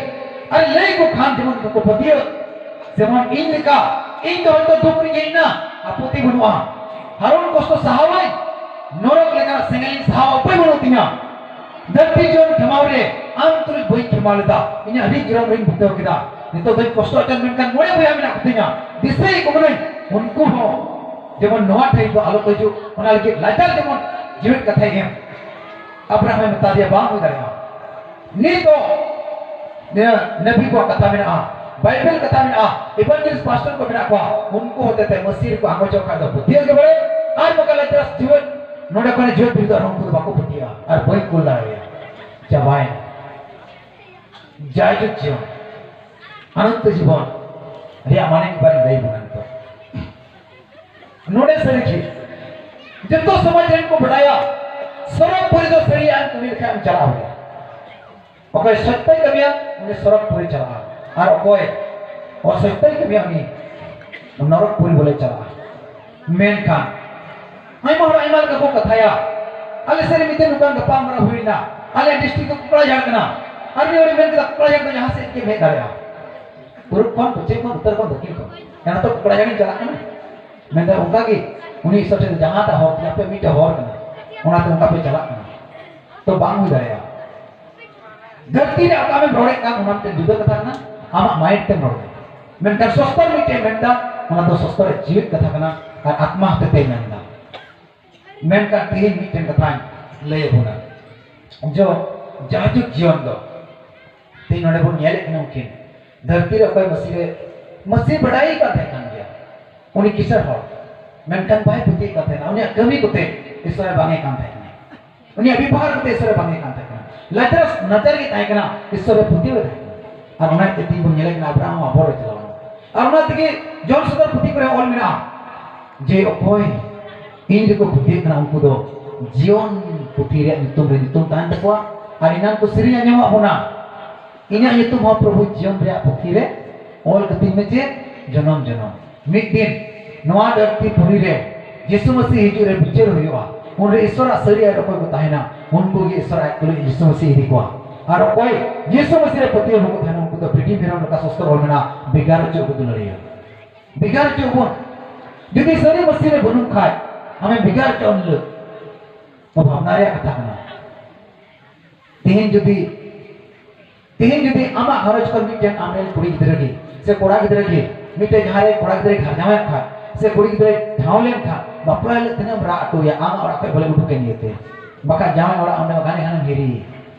ᱟᱨ ᱞᱟᱹᱭ ᱠᱚ ᱠᱷᱟᱱ ᱡᱮᱢᱚᱱ ᱩᱱᱠᱩ ᱠᱚ ᱯᱟᱹᱛᱭᱟᱹᱜ, ᱡᱮᱢᱚᱱ ᱤᱧ ᱞᱮᱠᱟ, ᱤᱧ ᱫᱚ ᱦᱚᱭᱛᱚ ᱫᱩᱠ ᱨᱤᱧ ᱦᱮᱡ ᱮᱱᱟ, ᱟᱯᱚᱛᱤ ᱵᱟᱹᱱᱩᱜᱼᱟ, ᱦᱟᱨᱚᱱ ᱠᱚᱥᱴᱚ ᱥᱟᱦᱟᱣᱟᱹᱧ, ᱱᱚᱨᱚᱠ ᱞᱮᱠᱟᱱᱟᱜ ᱥᱮᱸᱜᱮᱞ ᱤᱧ ᱥᱟᱦᱟᱣᱟ, ᱩᱯᱟᱹᱭ ᱵᱟᱹᱱᱩᱜ ᱛᱤᱧᱟ, ᱫᱷᱟᱹᱨᱛᱤ ᱡᱚᱱ ᱠᱷᱮᱢᱟᱣ ᱨᱮ ᱟᱢ ᱛᱩᱞᱩᱡ ᱵᱟᱹᱧ ᱠᱷᱮᱢᱟᱣ ᱞᱮᱫᱟ, ᱤᱧᱟᱹᱜ ᱟᱹᱰᱤ ᱡᱚᱨᱚᱢ ᱨᱤᱧ ᱵᱤᱛᱟᱹᱣ ᱠᱮᱫᱟ, ᱱᱤᱛᱚᱜ ᱫᱚᱧ ᱠᱚᱥᱴᱚ ᱦᱚᱪᱚᱱ, ᱢᱮᱱᱠᱷᱟᱱ ᱢᱚᱬᱮ ᱵᱚᱭᱦᱟ ᱢᱮᱱᱟᱜ ᱠᱚᱛᱤᱧᱟ, ᱫᱤᱥᱟᱹᱭᱮᱫ ᱠᱚ ᱠᱟᱹᱱᱟᱹᱧ, ᱩᱱᱠᱩ ᱦᱚᱸ ᱡᱮᱢᱚᱱ ᱱᱚᱣᱟ ᱴᱷᱮᱱ ᱫᱚ ᱟᱞᱚ ᱠᱚ ᱦᱤᱡᱩᱜ, ᱚᱱᱟ ᱞᱟᱹᱜᱤᱫ ᱞᱟᱡᱟᱨ ᱡᱮᱢᱚᱱ ᱡᱤᱣᱮᱫ ᱠᱟᱛᱷᱟᱭ ᱮᱢ᱾ ᱟᱵᱨᱟᱦᱟᱢ ᱮ ᱢᱮᱛᱟ ᱫᱮᱭᱟ, ᱵᱟᱝ ᱦᱩᱭ ᱫᱟᱲᱮᱭᱟᱜᱼᱟ᱾ ᱱᱤᱛ ᱫᱚ ᱱᱤᱭᱟᱹ ᱱᱟᱵᱤ ᱠᱚᱣᱟᱜ ᱠᱟᱛᱷᱟ ᱢᱮᱱᱟᱜᱼᱟ, ᱵᱟᱭᱵᱮᱞ ᱠᱟᱛᱷᱟ ᱢᱮᱱᱟᱜᱼᱟ, evangelist pastor ᱠᱚ ᱢᱮᱱᱟᱜ ᱠᱚᱣᱟ, ᱩᱱᱠᱩ ᱦᱚᱛᱮᱛᱮ ᱢᱟᱹᱥᱤ ᱨᱮᱠᱚ ᱟᱸᱜᱚᱪᱚᱜ ᱠᱷᱟᱱ ᱫᱚ ᱯᱟᱹᱛᱭᱟᱹᱣ ᱜᱮ ᱵᱟᱲᱮ, ᱟᱨ ᱵᱟᱠᱷᱟᱱ ᱞᱟᱡᱟᱨ ᱡᱤᱣᱮᱫ, ᱱᱚᱰᱮ ᱠᱷᱚᱱ ᱡᱤᱣᱮᱫ ᱵᱤᱨᱤᱫᱚᱜ ᱨᱮᱦᱚᱸ ᱩᱱᱠᱩ ᱫᱚ ᱵᱟᱠᱚ ᱯᱟᱹᱛᱭᱟᱹᱜᱼᱟ ᱟᱨ ᱵᱟᱹᱧ ᱠᱩᱞ ᱫᱟᱲᱮᱭᱟᱭᱟ, ᱪᱟᱵᱟᱭᱮᱱᱟ᱾ ᱡᱟᱭᱡᱩᱜᱽ ᱡᱤᱭᱚᱱ, ᱚᱱᱚᱱᱛᱚ ᱡᱤᱵᱚᱱ ᱨᱮᱭᱟᱜ ᱢᱟᱱᱮ ᱢᱤᱫ ᱵᱟᱨᱤᱧ ᱞᱟᱹᱭ ᱵᱚᱱᱟ ᱱᱤᱛᱚᱜ᱾ ᱱᱚᱰᱮ ᱥᱟᱹᱨᱤ ᱜᱮ ᱡᱚᱛᱚ ᱥᱚᱢᱟᱡᱽ ᱨᱮᱱ ᱠᱚ ᱵᱟᱰᱟᱭᱟ, ᱥᱚᱨᱚᱜᱽ ᱯᱩᱨᱤ ᱫᱚ ᱥᱟᱹᱨᱤᱭᱟᱜ ᱮᱢ ᱠᱟᱹᱢᱤ ᱞᱮᱠᱷᱟᱱ ᱮᱢ ᱪᱟᱞᱟᱜᱼᱟ ᱵᱚᱞᱮ᱾ ᱚᱠᱚᱭ ᱥᱚᱛᱭᱚᱭ ᱠᱟᱹᱢᱤᱭᱟ, ᱩᱱᱤ ᱥᱚᱨᱚᱜᱽ ᱯᱩᱨᱤ ᱪᱟᱞᱟᱜᱼᱟ, ᱟᱨ ᱚᱠᱚᱭ ᱚᱥᱚᱛᱭᱚᱭ ᱠᱟᱹᱢᱤᱭᱟ, ᱩᱱᱤ ᱱᱚᱨᱚᱠ ᱯᱩᱨᱤ ᱵᱚᱞᱮ ᱪᱟᱞᱟᱜᱼᱟ᱾ ᱢᱮᱱᱠᱷᱟᱱ ᱟᱭᱢᱟ ᱦᱚᱲ ᱟᱭᱢᱟ ᱞᱮᱠᱟ ᱠᱚ ᱠᱟᱛᱷᱟᱭᱟ᱾ ᱟᱞᱮ ᱥᱮᱫ ᱨᱮ ᱢᱤᱫᱴᱮᱱ ᱱᱚᱝᱠᱟᱱ ᱜᱟᱯᱟᱞᱢᱟᱨᱟᱣ ᱦᱩᱭᱱᱟ, ᱟᱞᱮ ᱰᱤᱥᱴᱨᱤᱠᱴ ᱫᱚ ᱠᱚᱠᱲᱟᱡᱷᱟᱲ ᱠᱟᱱᱟ, ᱟᱨ ᱢᱤᱫ ᱦᱚᱲᱮ ᱢᱮᱱ ᱠᱮᱫᱟ, ᱠᱚᱠᱲᱟᱡᱷᱟᱲ ᱫᱚ ᱡᱟᱦᱟᱸ ᱥᱮᱫ ᱜᱮᱢ ᱦᱮᱡ ᱫᱟᱲᱮᱭᱟᱜᱼᱟ, ᱯᱩᱨᱩᱵ ᱠᱷᱚᱱ, ᱯᱚᱪᱷᱤᱢ ᱠᱷᱚᱱ, ᱩᱛᱛᱚᱨ ᱠᱷᱚᱱ, ᱫᱚᱠᱠᱷᱤᱱ ᱠᱷᱚᱱ, ᱮᱱᱟ ᱛᱚ ᱠᱚᱠᱲᱟᱡᱷᱟᱲᱤᱧ ᱪᱟᱞᱟᱜ ᱠᱟᱱᱟ᱾ ᱢᱮᱱᱫᱟ ᱚᱱᱠᱟ ᱜᱮ ᱩᱱᱤ ᱤᱥᱚᱨ ᱴᱷᱮᱱ ᱡᱟᱦᱟᱸᱴᱟᱜ ᱦᱚᱨ ᱛᱮ ᱟᱯᱮ ᱢᱤᱫᱴᱮᱡ ᱦᱚᱨ ᱠᱟᱱᱟ, ᱚᱱᱟᱛᱮ ᱚᱱᱠᱟ ᱯᱮ ᱪᱟᱞᱟᱜ ᱠᱟᱱᱟ, ᱛᱚ ᱵᱟᱝ ᱦᱩᱭ ᱫᱟᱲᱮᱭᱟᱜᱼᱟ᱾ ᱫᱷᱟᱹᱨᱛᱤ ᱨᱮ ᱚᱠᱟ ᱟᱢᱮᱢ ᱨᱚᱲᱮᱫ ᱠᱟᱱ, ᱚᱱᱟ ᱢᱤᱫᱴᱮᱱ ᱡᱩᱫᱟᱹ ᱠᱟᱛᱷᱟ ᱠᱟᱱᱟ, ᱟᱢᱟᱜ ᱢᱟᱭᱤᱱᱰ ᱛᱮᱢ ᱨᱚᱲ ᱠᱟᱱᱟ᱾ ᱢᱮᱱᱠᱷᱟᱱ ᱥᱚᱥᱛᱚᱨ ᱢᱤᱫᱴᱮᱱ ᱢᱮᱱᱫᱟ, ᱚᱱᱟ ᱫᱚ ᱥᱚᱥᱛᱚᱨ ᱡᱤᱣᱤᱫ ᱠᱟᱛᱷᱟ ᱠᱟᱱᱟ, ᱟᱨ ᱟᱛᱢᱟ ᱦᱚᱛᱮᱛᱮ ᱢᱮᱱᱫᱟ᱾ ᱢᱮᱱᱠᱷᱟᱱ ᱛᱮᱦᱮᱧ ᱢᱤᱫᱴᱮᱱ ᱠᱟᱛᱷᱟᱧ ᱞᱟᱹᱭ ᱟᱵᱚᱱᱟ, ᱡᱚ ᱡᱟᱭᱡᱩᱜᱽ ᱡᱤᱭᱚᱱ ᱫᱚ ᱛᱮᱦᱮᱧ ᱱᱚᱰᱮ ᱵᱚᱱ ᱧᱮᱞᱮᱫ ᱠᱟᱱᱟ, ᱩᱱᱠᱤᱱ ᱫᱷᱟᱹᱨᱛᱤ ᱨᱮ ᱚᱠᱚᱭ ᱢᱟᱹᱥᱤ ᱨᱮ, ᱢᱟᱹᱥᱤ ᱵᱟᱰᱟᱭ ᱠᱟᱱ ᱛᱟᱦᱮᱸ ᱠᱟᱱ ᱜᱮᱭᱟ, ᱩᱱᱤ ᱠᱤᱥᱟᱹᱬ ᱦᱚᱲ, ᱢᱮᱱᱠᱷᱟᱱ ᱵᱟᱭ ᱯᱟᱹᱛᱭᱟᱹᱜ ᱠᱟᱱ ᱛᱟᱦᱮᱱᱟ᱾ ᱩᱱᱤᱭᱟᱜ ᱠᱟᱹᱢᱤ ᱠᱚᱛᱮ ᱤᱥᱚᱨᱮ ᱵᱟᱝ ᱮ ᱠᱟᱱ ᱛᱟᱦᱮᱸ ᱠᱟᱱᱟ, ᱩᱱᱤᱭᱟᱜ ᱵᱮᱵᱚᱦᱟᱨ ᱠᱚᱛᱮ ᱤᱥᱚᱨᱮ ᱵᱟᱝ ᱮ ᱠᱟᱱ ᱛᱟᱦᱮᱸ ᱠᱟᱱᱟ᱾ ᱞᱟᱡᱟᱨᱟᱥ ᱱᱟᱪᱟᱨ ᱜᱮ ᱛᱟᱦᱮᱸ ᱠᱟᱱᱟ, ᱤᱥᱚᱨᱮ ᱯᱟᱹᱛᱭᱟᱹᱣ ᱮ ᱛᱟᱦᱮᱸ ᱠᱟᱱᱟ᱾ ᱟᱨ ᱚᱱᱟ ᱤᱭᱟᱹᱛᱮ ᱛᱮᱦᱮᱧ ᱵᱚᱱ ᱧᱮᱞᱮᱫ ᱠᱟᱱᱟ, ᱟᱵᱨᱟᱦᱟᱢ ᱟᱵᱚᱨ ᱨᱮ ᱪᱟᱞᱟᱣ ᱮᱱᱟ᱾ ᱟᱨ ᱚᱱᱟ ᱛᱮᱜᱮ ᱡᱚᱱ ᱥᱚᱫᱚᱨ ᱯᱩᱛᱷᱤ ᱠᱚᱨᱮ ᱚᱞ ᱢᱮᱱᱟᱜᱼᱟ ᱡᱮ ᱚᱠᱚᱭ ᱤᱧ ᱨᱮᱠᱚ ᱯᱟᱹᱛᱭᱟᱹᱜ ᱠᱟᱱᱟ, ᱩᱱᱠᱩ ᱫᱚ ᱡᱤᱭᱚᱱ ᱯᱩᱛᱷᱤ ᱨᱮᱭᱟᱜ ᱧᱩᱛᱩᱢ ᱨᱮ ᱧᱩᱛᱩᱢ ᱛᱟᱦᱮᱱ ᱛᱟᱠᱚᱣᱟ᱾ ᱟᱨ ᱮᱱᱟᱝ ᱠᱚ ᱥᱮᱨᱮᱧ ᱟᱸᱡᱚᱢᱟᱜ ᱵᱚᱱᱟ, ᱤᱧᱟᱹᱜ ᱧᱩᱛᱩᱢ ᱦᱚᱸ ᱯᱨᱚᱵᱷᱩ ᱡᱤᱭᱚᱱ ᱨᱮᱭᱟᱜ ᱯᱩᱛᱷᱤ ᱨᱮ ᱚᱞ ᱠᱟᱹᱛᱤᱧ ᱢᱮ ᱪᱮᱫ ᱡᱚᱱᱚᱢ ᱡᱚᱱᱚᱢ᱾ ᱢᱤᱫ ᱫᱤᱱ ᱱᱚᱣᱟ ᱫᱷᱟᱹᱨᱛᱤ ᱯᱩᱨᱤ ᱨᱮ ᱡᱤᱥᱩ ᱢᱟᱹᱥᱤ ᱦᱤᱡᱩᱜ ᱨᱮ ᱵᱤᱪᱟᱹᱨ ᱦᱩᱭᱩᱜᱼᱟ᱾ ᱩᱱᱨᱮ ᱤᱥᱚᱨᱟᱜ ᱥᱟᱹᱨᱤ ᱟᱨ ᱚᱠᱚᱭ ᱠᱚ ᱛᱟᱦᱮᱱᱟ, ᱩᱱᱠᱩ ᱜᱮ ᱤᱥᱚᱨ ᱟᱡ ᱛᱩᱞᱩᱡ ᱡᱤᱥᱩ ᱢᱟᱹᱥᱤ ᱤᱫᱤ ᱠᱚᱣᱟ᱾ ᱟᱨ ᱚᱠᱚᱭ ᱡᱤᱥᱩ ᱢᱟᱹᱥᱤ ᱨᱮ ᱯᱟᱹᱛᱭᱟᱹᱣ ᱵᱟᱠᱚ ᱛᱟᱦᱮᱱᱟ, ᱩᱱᱠᱩ ᱫᱚ ᱵᱷᱤᱰᱤ ᱢᱮᱨᱚᱢ ᱞᱮᱠᱟ ᱥᱚᱥᱛᱚᱨ ᱚᱞ ᱢᱮᱱᱟᱜᱼᱟ, ᱵᱷᱮᱜᱟᱨ ᱦᱚᱪᱚ ᱠᱚ ᱫᱩᱞᱟᱹᱲᱤᱭᱟᱹ᱾ ᱵᱷᱮᱜᱟᱨ ᱦᱚᱪᱚ ᱵᱚᱱ᱾ ᱡᱩᱫᱤ ᱥᱟᱹᱨᱤ ᱢᱟᱹᱥᱤ ᱨᱮ ᱵᱟᱹᱱᱩᱜ ᱠᱷᱟᱡ, ᱟᱢᱮ ᱵᱷᱮᱜᱟᱨ ᱦᱚᱪᱚ ᱩᱱ ᱦᱤᱞᱳᱜ᱾ ᱱᱚᱣᱟ ᱵᱷᱟᱵᱽᱱᱟ ᱨᱮᱭᱟᱜ ᱠᱟᱛᱷᱟ ᱠᱟᱱᱟ᱾ ᱛᱮᱦᱮᱧ ᱡᱩᱫᱤ, ᱛᱮᱦᱮᱧ ᱡᱩᱫᱤ ᱟᱢᱟᱜ ᱜᱷᱟᱨᱚᱸᱡᱽ ᱠᱷᱚᱱ ᱢᱤᱫᱴᱮᱱ ᱟᱢᱨᱮᱱ ᱠᱩᱲᱤ ᱜᱤᱫᱽᱨᱟᱹ ᱜᱮ ᱥᱮ ᱠᱚᱲᱟ ᱜᱤᱫᱽᱨᱟᱹ ᱜᱮ, ᱢᱤᱫᱴᱮᱱ ᱡᱟᱦᱟᱸ ᱨᱮ ᱠᱚᱲᱟ ᱜᱤᱫᱽᱨᱟᱹᱭ ᱜᱷᱟᱨᱡᱟᱣᱮᱫ ᱠᱷᱟᱡ, ᱥᱮ ᱠᱩᱲᱤ ᱜᱤᱫᱽᱨᱟᱹᱭ ᱴᱷᱟᱶ ᱞᱮᱱᱠᱷᱟᱱ, ᱵᱟᱯᱞᱟ ᱦᱤᱞᱳᱜ ᱛᱤᱱᱟᱹᱜ ᱮᱢ ᱨᱟᱜ ᱦᱚᱴᱚᱭᱟ, ᱟᱢᱟᱜ ᱚᱲᱟᱜ ᱠᱷᱚᱱ ᱵᱚᱞᱮ ᱩᱰᱩᱠᱮᱱ ᱤᱭᱟᱹᱛᱮ, ᱵᱟᱠᱷᱟᱡ ᱡᱟᱶᱟᱭ ᱚᱲᱟᱜ ᱚᱸᱰᱮ ᱜᱷᱟᱱᱮ ᱜᱷᱟᱱᱮᱢ ᱦᱤᱨᱤᱭᱮ᱾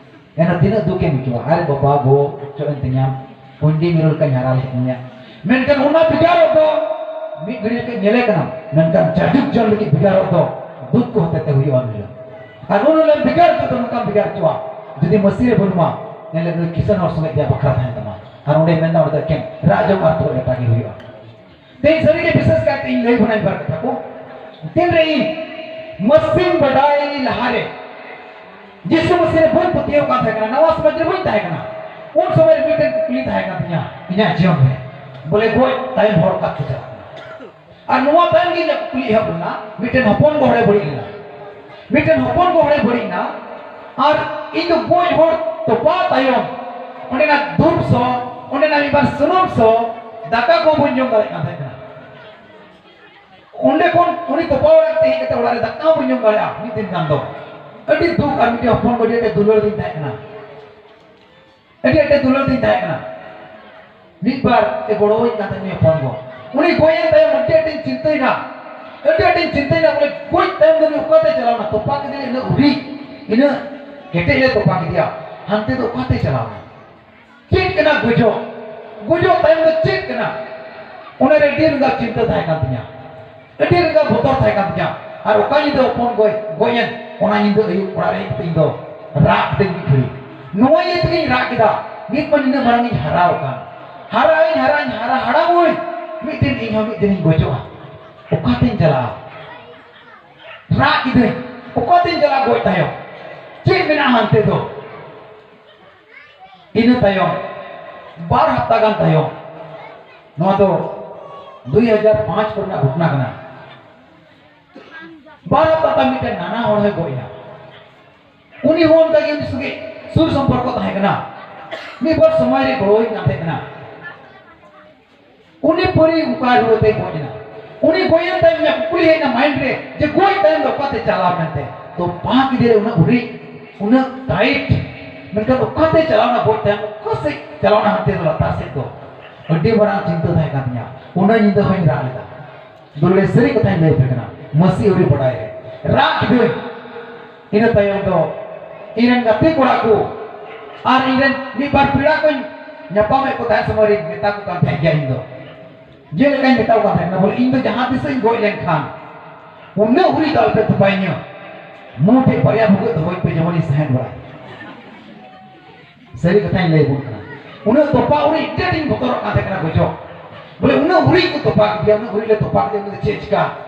ᱮᱱᱦᱚᱸ ᱛᱤᱱᱟᱹᱜ ᱫᱩᱠᱮᱢ ᱟᱹᱭᱠᱟᱹᱣᱟ, "ᱟᱨᱮ ᱵᱟᱵᱟ ᱜᱚ, ᱚᱪᱚᱜ ᱮᱱ ᱛᱤᱧᱟᱢ, ᱠᱩᱸᱭᱰᱤ ᱢᱤᱨᱩ ᱞᱮᱠᱟᱧ ᱦᱟᱨᱟ ᱞᱮᱫ ᱢᱮᱭᱟ᱾" ᱢᱮᱱᱠᱷᱟᱱ ᱚᱱᱟ ᱵᱷᱮᱜᱟᱨᱚᱜ ᱫᱚ ᱢᱤᱫ ᱜᱷᱟᱹᱲᱤ ᱞᱟᱹᱜᱤᱫ ᱧᱮᱞᱮ ᱠᱟᱱᱟ, ᱢᱮᱱᱠᱷᱟᱱ ᱡᱟᱡᱩᱜᱽ ᱡᱚᱱ ᱞᱟᱹᱜᱤᱫ ᱵᱷᱮᱜᱟᱨᱚᱜ ᱫᱚ ᱫᱩᱠ ᱠᱚ ᱦᱚᱛᱮᱛᱮ ᱦᱩᱭᱩᱜᱼᱟ ᱩᱱ ᱦᱤᱞᱳᱜ᱾ ᱟᱨ ᱩᱱ ᱦᱤᱞᱳᱜ ᱵᱷᱮᱜᱟᱨ ᱫᱚ ᱱᱚᱝᱠᱟᱢ ᱵᱷᱮᱜᱟᱨ ᱦᱚᱪᱚᱜᱼᱟ, ᱡᱩᱫᱤ ᱢᱟᱹᱥᱤ ᱨᱮ ᱵᱟᱹᱱᱩᱜᱼᱟ, ᱮᱱᱦᱤᱞᱳᱜ ᱫᱚ ᱠᱤᱥᱟᱹᱬ ᱦᱚᱲ ᱥᱚᱸᱜᱮ ᱜᱮ ᱵᱟᱠᱷᱨᱟ ᱛᱟᱦᱮᱱ ᱛᱟᱢᱟ᱾ ᱟᱨ ᱚᱸᱰᱮ ᱢᱮᱱᱫᱟ, ᱚᱸᱰᱮ ᱫᱚ ᱮᱠᱮᱱ ᱨᱟᱜ ᱡᱚᱢ ᱟᱨ ᱛᱚ ᱮᱴᱟᱜ ᱜᱮ ᱦᱩᱭᱩᱜᱼᱟ᱾ ᱛᱮᱦᱮᱧ ᱥᱟᱹᱨᱤᱜᱮ ᱵᱤᱥᱮᱥ ᱠᱟᱭᱛᱮ ᱤᱧ ᱞᱟᱹᱭ ᱵᱚᱱᱟᱧ ᱵᱟᱨ ᱠᱟᱛᱷᱟ ᱠᱚ᱾ ᱛᱤᱱᱨᱮ ᱤᱧ ᱢᱟᱹᱥᱤᱧ ᱵᱟᱰᱟᱭ ᱞᱟᱦᱟᱨᱮ ᱡᱤᱥᱩ ᱢᱟᱹᱥᱤ ᱨᱮ ᱵᱟᱹᱧ ᱯᱟᱹᱛᱭᱟᱹᱣ ᱠᱟᱱ ᱛᱟᱦᱮᱸ ᱠᱟᱱᱟ, ᱱᱟᱣᱟ ᱥᱚᱢᱟᱡᱽ ᱨᱮ ᱵᱟᱹᱧ ᱛᱟᱦᱮᱸ ᱠᱟᱱᱟ, ᱩᱱ ᱥᱚᱢᱚᱭ ᱨᱮ ᱢᱤᱫᱴᱮᱱ ᱠᱩᱠᱞᱤ ᱛᱟᱦᱮᱸ ᱠᱟᱱ ᱛᱤᱧᱟ ᱤᱧᱟᱹᱜ ᱡᱤᱭᱚᱱ ᱨᱮ, ᱵᱚᱞᱮ ᱜᱚᱡ ᱛᱟᱭᱚᱢ ᱦᱚᱲ ᱚᱠᱟ ᱛᱮᱠᱚ ᱪᱟᱞᱟᱜ ᱠᱟᱱᱟ? ᱟᱨ ᱱᱚᱣᱟ ᱛᱟᱭᱚᱢ ᱜᱮ ᱤᱧᱟᱹᱜ ᱠᱩᱠᱞᱤ ᱮᱦᱚᱵ ᱞᱮᱱᱟ, ᱢᱤᱫᱴᱮᱱ ᱦᱚᱯᱚᱱ ᱜᱚ ᱦᱚᱲᱮ ᱵᱟᱹᱲᱤᱡ ᱞᱮᱱᱟ, ᱢᱤᱫᱴᱮᱱ ᱦᱚᱯᱚᱱ ᱜᱚ ᱦᱚᱲᱮ ᱵᱟᱹᱲᱤᱡ ᱮᱱᱟ, ᱟᱨ ᱤᱧ ᱫᱚ ᱜᱚᱡ ᱦᱚᱲ ᱛᱚᱯᱟ ᱛᱟᱭᱚᱢ ᱚᱸᱰᱮᱱᱟᱜ ᱫᱷᱩᱯ ᱥᱚ, ᱚᱸᱰᱮᱱᱟᱜ ᱢᱤᱫ ᱵᱟᱨ ᱥᱩᱱᱩᱢ ᱥᱚ, ᱫᱟᱠᱟ ᱠᱚ ᱵᱟᱹᱧ ᱡᱚᱢ ᱫᱟᱲᱮᱭᱟᱜ ᱠᱟᱱ ᱛᱟᱦᱮᱸ ᱠᱟᱱᱟ᱾ ᱚᱸᱰᱮ ᱠᱷᱚᱱ ᱩᱱᱤ ᱛᱚᱯᱟ ᱚᱲᱟᱜ ᱛᱮ ᱦᱮᱡ ᱠᱟᱛᱮ ᱚᱲᱟᱜ ᱨᱮ ᱫᱟᱠᱟ ᱦᱚᱸ ᱵᱟᱹᱧ ᱡᱚᱢ ᱫᱟᱲᱮᱭᱟᱜᱼᱟ ᱢᱤᱫ ᱫᱤᱱ ᱜᱟᱱ ᱫᱚ᱾ ᱟᱹᱰᱤ ᱫᱩᱠ, ᱟᱨ ᱢᱤᱫᱴᱮᱱ ᱦᱚᱯᱚᱱ ᱜᱚ ᱟᱹᱰᱤ ᱟᱸᱴᱮ ᱫᱩᱞᱟᱹᱲ ᱫᱤᱧ ᱛᱟᱦᱮᱸ ᱠᱟᱱᱟ, ᱟᱹᱰᱤ ᱟᱸᱴᱮ ᱫᱩᱞᱟᱹᱲ ᱫᱤᱧ ᱛᱟᱦᱮᱸ ᱠᱟᱱᱟ᱾ ᱢᱤᱫ ᱵᱟᱨ ᱮ ᱜᱚᱲᱚᱣᱟᱹᱧ ᱠᱟᱱ ᱛᱟᱦᱮᱸ ᱩᱱᱤ ᱦᱚᱯᱚᱱ ᱜᱚ᱾ ᱩᱱᱤ ᱜᱚᱡ ᱮᱱ ᱛᱟᱭᱚᱢ ᱟᱹᱰᱤ ᱟᱸᱴᱤᱧ ᱪᱤᱱᱛᱟᱹᱭᱮᱱᱟ, ᱟᱹᱰᱤ ᱟᱸᱴᱤᱧ ᱪᱤᱱᱛᱟᱹᱭᱮᱱᱟ, ᱵᱚᱞᱮ ᱜᱚᱡ ᱛᱟᱭᱚᱢ ᱫᱚ ᱩᱱᱤ ᱚᱠᱟᱛᱮ ᱪᱟᱞᱟᱣᱱᱟ? ᱛᱚᱯᱟ ᱠᱮᱫᱮᱭᱟ ᱤᱱᱟᱹ ᱩᱨᱤᱡ, ᱤᱱᱟᱹ ᱠᱮᱴᱮᱡ ᱞᱮ ᱛᱚᱯᱟ ᱠᱮᱫᱮᱭᱟ, ᱦᱟᱱᱛᱮ ᱫᱚ ᱚᱠᱟᱛᱮ ᱪᱟᱞᱟᱣᱱᱟ? ᱪᱮᱫ ᱠᱟᱱᱟ ᱜᱩᱡᱩᱜ? ᱜᱩᱡᱩᱜ ᱛᱟᱭᱚᱢ ᱫᱚ ᱪᱮᱫ ᱠᱟᱱᱟ? ᱚᱱᱟ ᱨᱮ ᱟᱹᱰᱤ ᱨᱟᱸᱜᱟᱣ ᱪᱤᱱᱛᱟᱹ ᱛᱟᱦᱮᱸ ᱠᱟᱱ ᱛᱤᱧᱟ, ᱟᱹᱰᱤ ᱨᱟᱸᱜᱟᱣ ᱵᱚᱛᱚᱨ ᱛᱟᱦᱮᱸ ᱠᱟᱱ ᱛᱤᱧᱟ᱾ ᱟᱨ ᱚᱠᱟ ᱧᱤᱫᱟᱹ ᱦᱚᱯᱚᱱ ᱜᱚᱡ, ᱜᱚᱡ ᱮᱱ, ᱚᱱᱟ ᱧᱤᱫᱟᱹ ᱟᱹᱭᱩᱵ ᱚᱲᱟᱜ ᱨᱮ ᱦᱮᱡ ᱠᱟᱛᱮ ᱤᱧ ᱫᱚ ᱨᱟᱜ ᱠᱟᱛᱮᱧ ᱢᱤᱫ ᱜᱷᱟᱹᱲᱤ᱾ ᱱᱚᱣᱟ ᱤᱭᱟᱹ ᱛᱮᱜᱮᱧ ᱨᱟᱜ ᱠᱮᱫᱟ, ᱱᱤᱛ ᱢᱟ ᱱᱤᱱᱟᱹᱜ ᱢᱟᱨᱟᱝ ᱤᱧ ᱦᱟᱨᱟ ᱟᱠᱟᱱ, ᱦᱟᱨᱟᱜ ᱟᱹᱧ, ᱦᱟᱨᱟᱜ ᱟᱹᱧ, ᱦᱟᱨᱟ ᱦᱟᱲᱟᱢᱚᱜ ᱟᱹᱧ, ᱢᱤᱫ ᱫᱤᱱ ᱤᱧ ᱦᱚᱸ ᱢᱤᱫ ᱫᱤᱱᱤᱧ ᱜᱚᱡᱚᱜᱼᱟ᱾ ᱚᱠᱟᱛᱮᱧ ᱪᱟᱞᱟᱜᱼᱟ? ᱨᱟᱜ ᱠᱤᱫᱟᱹᱧ, ᱚᱠᱟᱛᱮᱧ ᱪᱟᱞᱟᱜᱼᱟ ᱜᱚᱡ ᱛᱟᱭᱚᱢ? ᱪᱮᱫ ᱢᱮᱱᱟᱜᱼᱟ ᱦᱟᱱᱛᱮ ᱫᱚ? ᱤᱱᱟᱹ ᱛᱟᱭᱚᱢ, ᱵᱟᱨ ᱦᱟᱯᱛᱟ ᱜᱟᱱ ᱛᱟᱭᱚᱢ, ᱱᱚᱣᱟ ᱫᱚ ᱫᱩᱭ ᱦᱟᱡᱟᱨ ᱯᱟᱸᱪ ᱠᱚᱨᱮᱱᱟᱜ ᱜᱷᱚᱴᱚᱱᱟ ᱠᱟᱱᱟ᱾ ᱵᱟᱨ ᱦᱟᱯᱛᱟ ᱛᱟᱭᱚᱢ ᱢᱤᱫᱴᱮᱱ ᱱᱟᱱᱟ ᱦᱚᱲ ᱦᱚᱸᱭ ᱜᱚᱡ ᱮᱱᱟ᱾ ᱩᱱᱤ ᱦᱚᱸ ᱚᱱᱠᱟ ᱜᱮ ᱩᱱᱤ ᱥᱚᱸᱜᱮ ᱥᱩᱨ ᱥᱚᱢᱯᱚᱨᱠᱚ ᱛᱟᱦᱮᱸ ᱠᱟᱱᱟ᱾ ᱢᱤᱫ ᱵᱟᱨ ᱥᱚᱢᱚᱭ ᱨᱮ ᱜᱚᱲᱚᱣᱟᱹᱧ ᱠᱟᱱ ᱛᱟᱦᱮᱸ ᱠᱟᱱᱟ᱾ ᱩᱱᱤ ᱯᱟᱹᱨᱤ ᱚᱱᱠᱟ ᱨᱩᱣᱟᱹ ᱛᱮᱭ ᱜᱚᱡ ᱮᱱᱟ᱾ ᱩᱱᱤ ᱜᱚᱡ ᱮᱱ ᱛᱟᱭᱚᱢ ᱤᱧᱟᱹᱜ ᱠᱩᱠᱞᱤ ᱦᱮᱡ ᱮᱱᱟ mind ᱨᱮ, ᱡᱮ ᱜᱚᱡ ᱛᱟᱭᱚᱢ ᱫᱚ ᱚᱠᱟᱛᱮ ᱪᱟᱞᱟᱣ ᱢᱮᱱᱛᱮ᱾ ᱛᱚ ᱯᱟᱸᱠ ᱤᱫᱤ ᱨᱮ ᱩᱱᱟᱹᱜ ᱩᱨᱤᱡ, ᱩᱱᱟᱹᱜ tight, ᱢᱮᱱᱠᱷᱟᱱ ᱚᱠᱟᱛᱮ ᱪᱟᱞᱟᱣᱱᱟ ᱜᱚᱡ ᱛᱟᱭᱚᱢ, ᱚᱠᱟ ᱥᱮᱫ ᱪᱟᱞᱟᱣᱱᱟ ᱦᱟᱱᱛᱮ ᱫᱚ ᱞᱟᱛᱟᱨ ᱥᱮᱫ ᱫᱚ? ᱟᱹᱰᱤ ᱢᱟᱨᱟᱝ ᱪᱤᱱᱛᱟᱹ ᱛᱟᱦᱮᱸ ᱠᱟᱱ ᱛᱤᱧᱟ᱾ ᱚᱱᱟ ᱧᱤᱫᱟᱹ ᱦᱚᱸᱧ ᱨᱟᱜ ᱞᱮᱫᱟ᱾ ᱫᱩᱞᱟᱹᱲ ᱥᱟᱹᱨᱤ ᱠᱟᱛᱷᱟᱧ ᱞᱟᱹᱭ ᱟᱯᱮ ᱠᱟᱱᱟ, ᱢᱟᱹᱥᱤ ᱟᱹᱣᱨᱤ ᱵᱟᱰᱟᱭ ᱨᱮ ᱨᱟᱜ ᱠᱤᱫᱟᱹᱧ᱾ ᱤᱱᱟᱹ ᱛᱟᱭᱚᱢ ᱫᱚ ᱤᱧ ᱨᱮᱱ ᱜᱟᱛᱮ ᱠᱚᱲᱟ ᱠᱚ ᱟᱨ ᱤᱧ ᱨᱮᱱ ᱢᱤᱫ ᱵᱟᱨ ᱯᱮᱲᱟ ᱠᱚᱧ ᱧᱟᱯᱟᱢᱮᱫ ᱠᱚ ᱛᱟᱦᱮᱸ ᱥᱚᱢᱚᱭ ᱨᱮᱧ ᱢᱮᱛᱟ ᱠᱚ ᱠᱟᱱ ᱛᱟᱦᱮᱸ ᱜᱮᱭᱟ᱾ ᱤᱧ ᱫᱚ ᱡᱮᱞᱮᱠᱟᱧ ᱢᱮᱛᱟ ᱠᱚ ᱠᱟᱱ ᱛᱟᱦᱮᱸ ᱠᱟᱱᱟ, ᱵᱚᱞᱮ, ᱤᱧ ᱫᱚ ᱡᱟᱦᱟᱸ ᱛᱤᱥ ᱤᱧ ᱜᱚᱡ ᱞᱮᱱᱠᱷᱟᱱ ᱩᱱᱟᱹᱜ ᱦᱩᱨᱤᱡ ᱫᱚ ᱟᱞᱚᱯᱮ ᱛᱚᱯᱟᱭᱤᱧᱟ, ᱢᱩ ᱴᱷᱮᱡ ᱵᱟᱨᱭᱟ ᱵᱷᱩᱜᱟᱹᱜ ᱫᱚᱦᱚᱭ ᱯᱮ, ᱡᱮᱢᱚᱱᱤᱧ ᱥᱟᱦᱮᱸᱫ ᱵᱟᱲᱟᱭ᱾ ᱥᱟᱹᱨᱤ ᱠᱟᱛᱷᱟᱧ ᱞᱟᱹᱭ ᱟᱵᱚᱱ ᱠᱟᱱᱟ, ᱩᱱᱟᱹᱜ ᱛᱚᱯᱟ ᱩᱨᱤᱡ ᱟᱹᱰᱤ ᱟᱸᱴᱤᱧ ᱵᱚᱛᱚᱨᱚᱜ ᱠᱟᱱ ᱛᱟᱦᱮᱸ ᱠᱟᱱᱟ ᱜᱚᱡᱚᱜ᱾ ᱵᱚᱞᱮ, ᱩᱱᱟᱹᱜ ᱦᱩᱨᱤᱡ ᱠᱚ ᱛᱚᱯᱟ ᱠᱮᱫᱮᱭᱟ, ᱩᱱᱟᱹᱜ ᱦᱩᱨᱤᱡ ᱞᱮ ᱛᱚᱯᱟ ᱠᱮᱫᱮᱭᱟ, ᱩᱱᱤ ᱫᱚ ᱪᱮᱫ ᱪᱤᱠᱟ?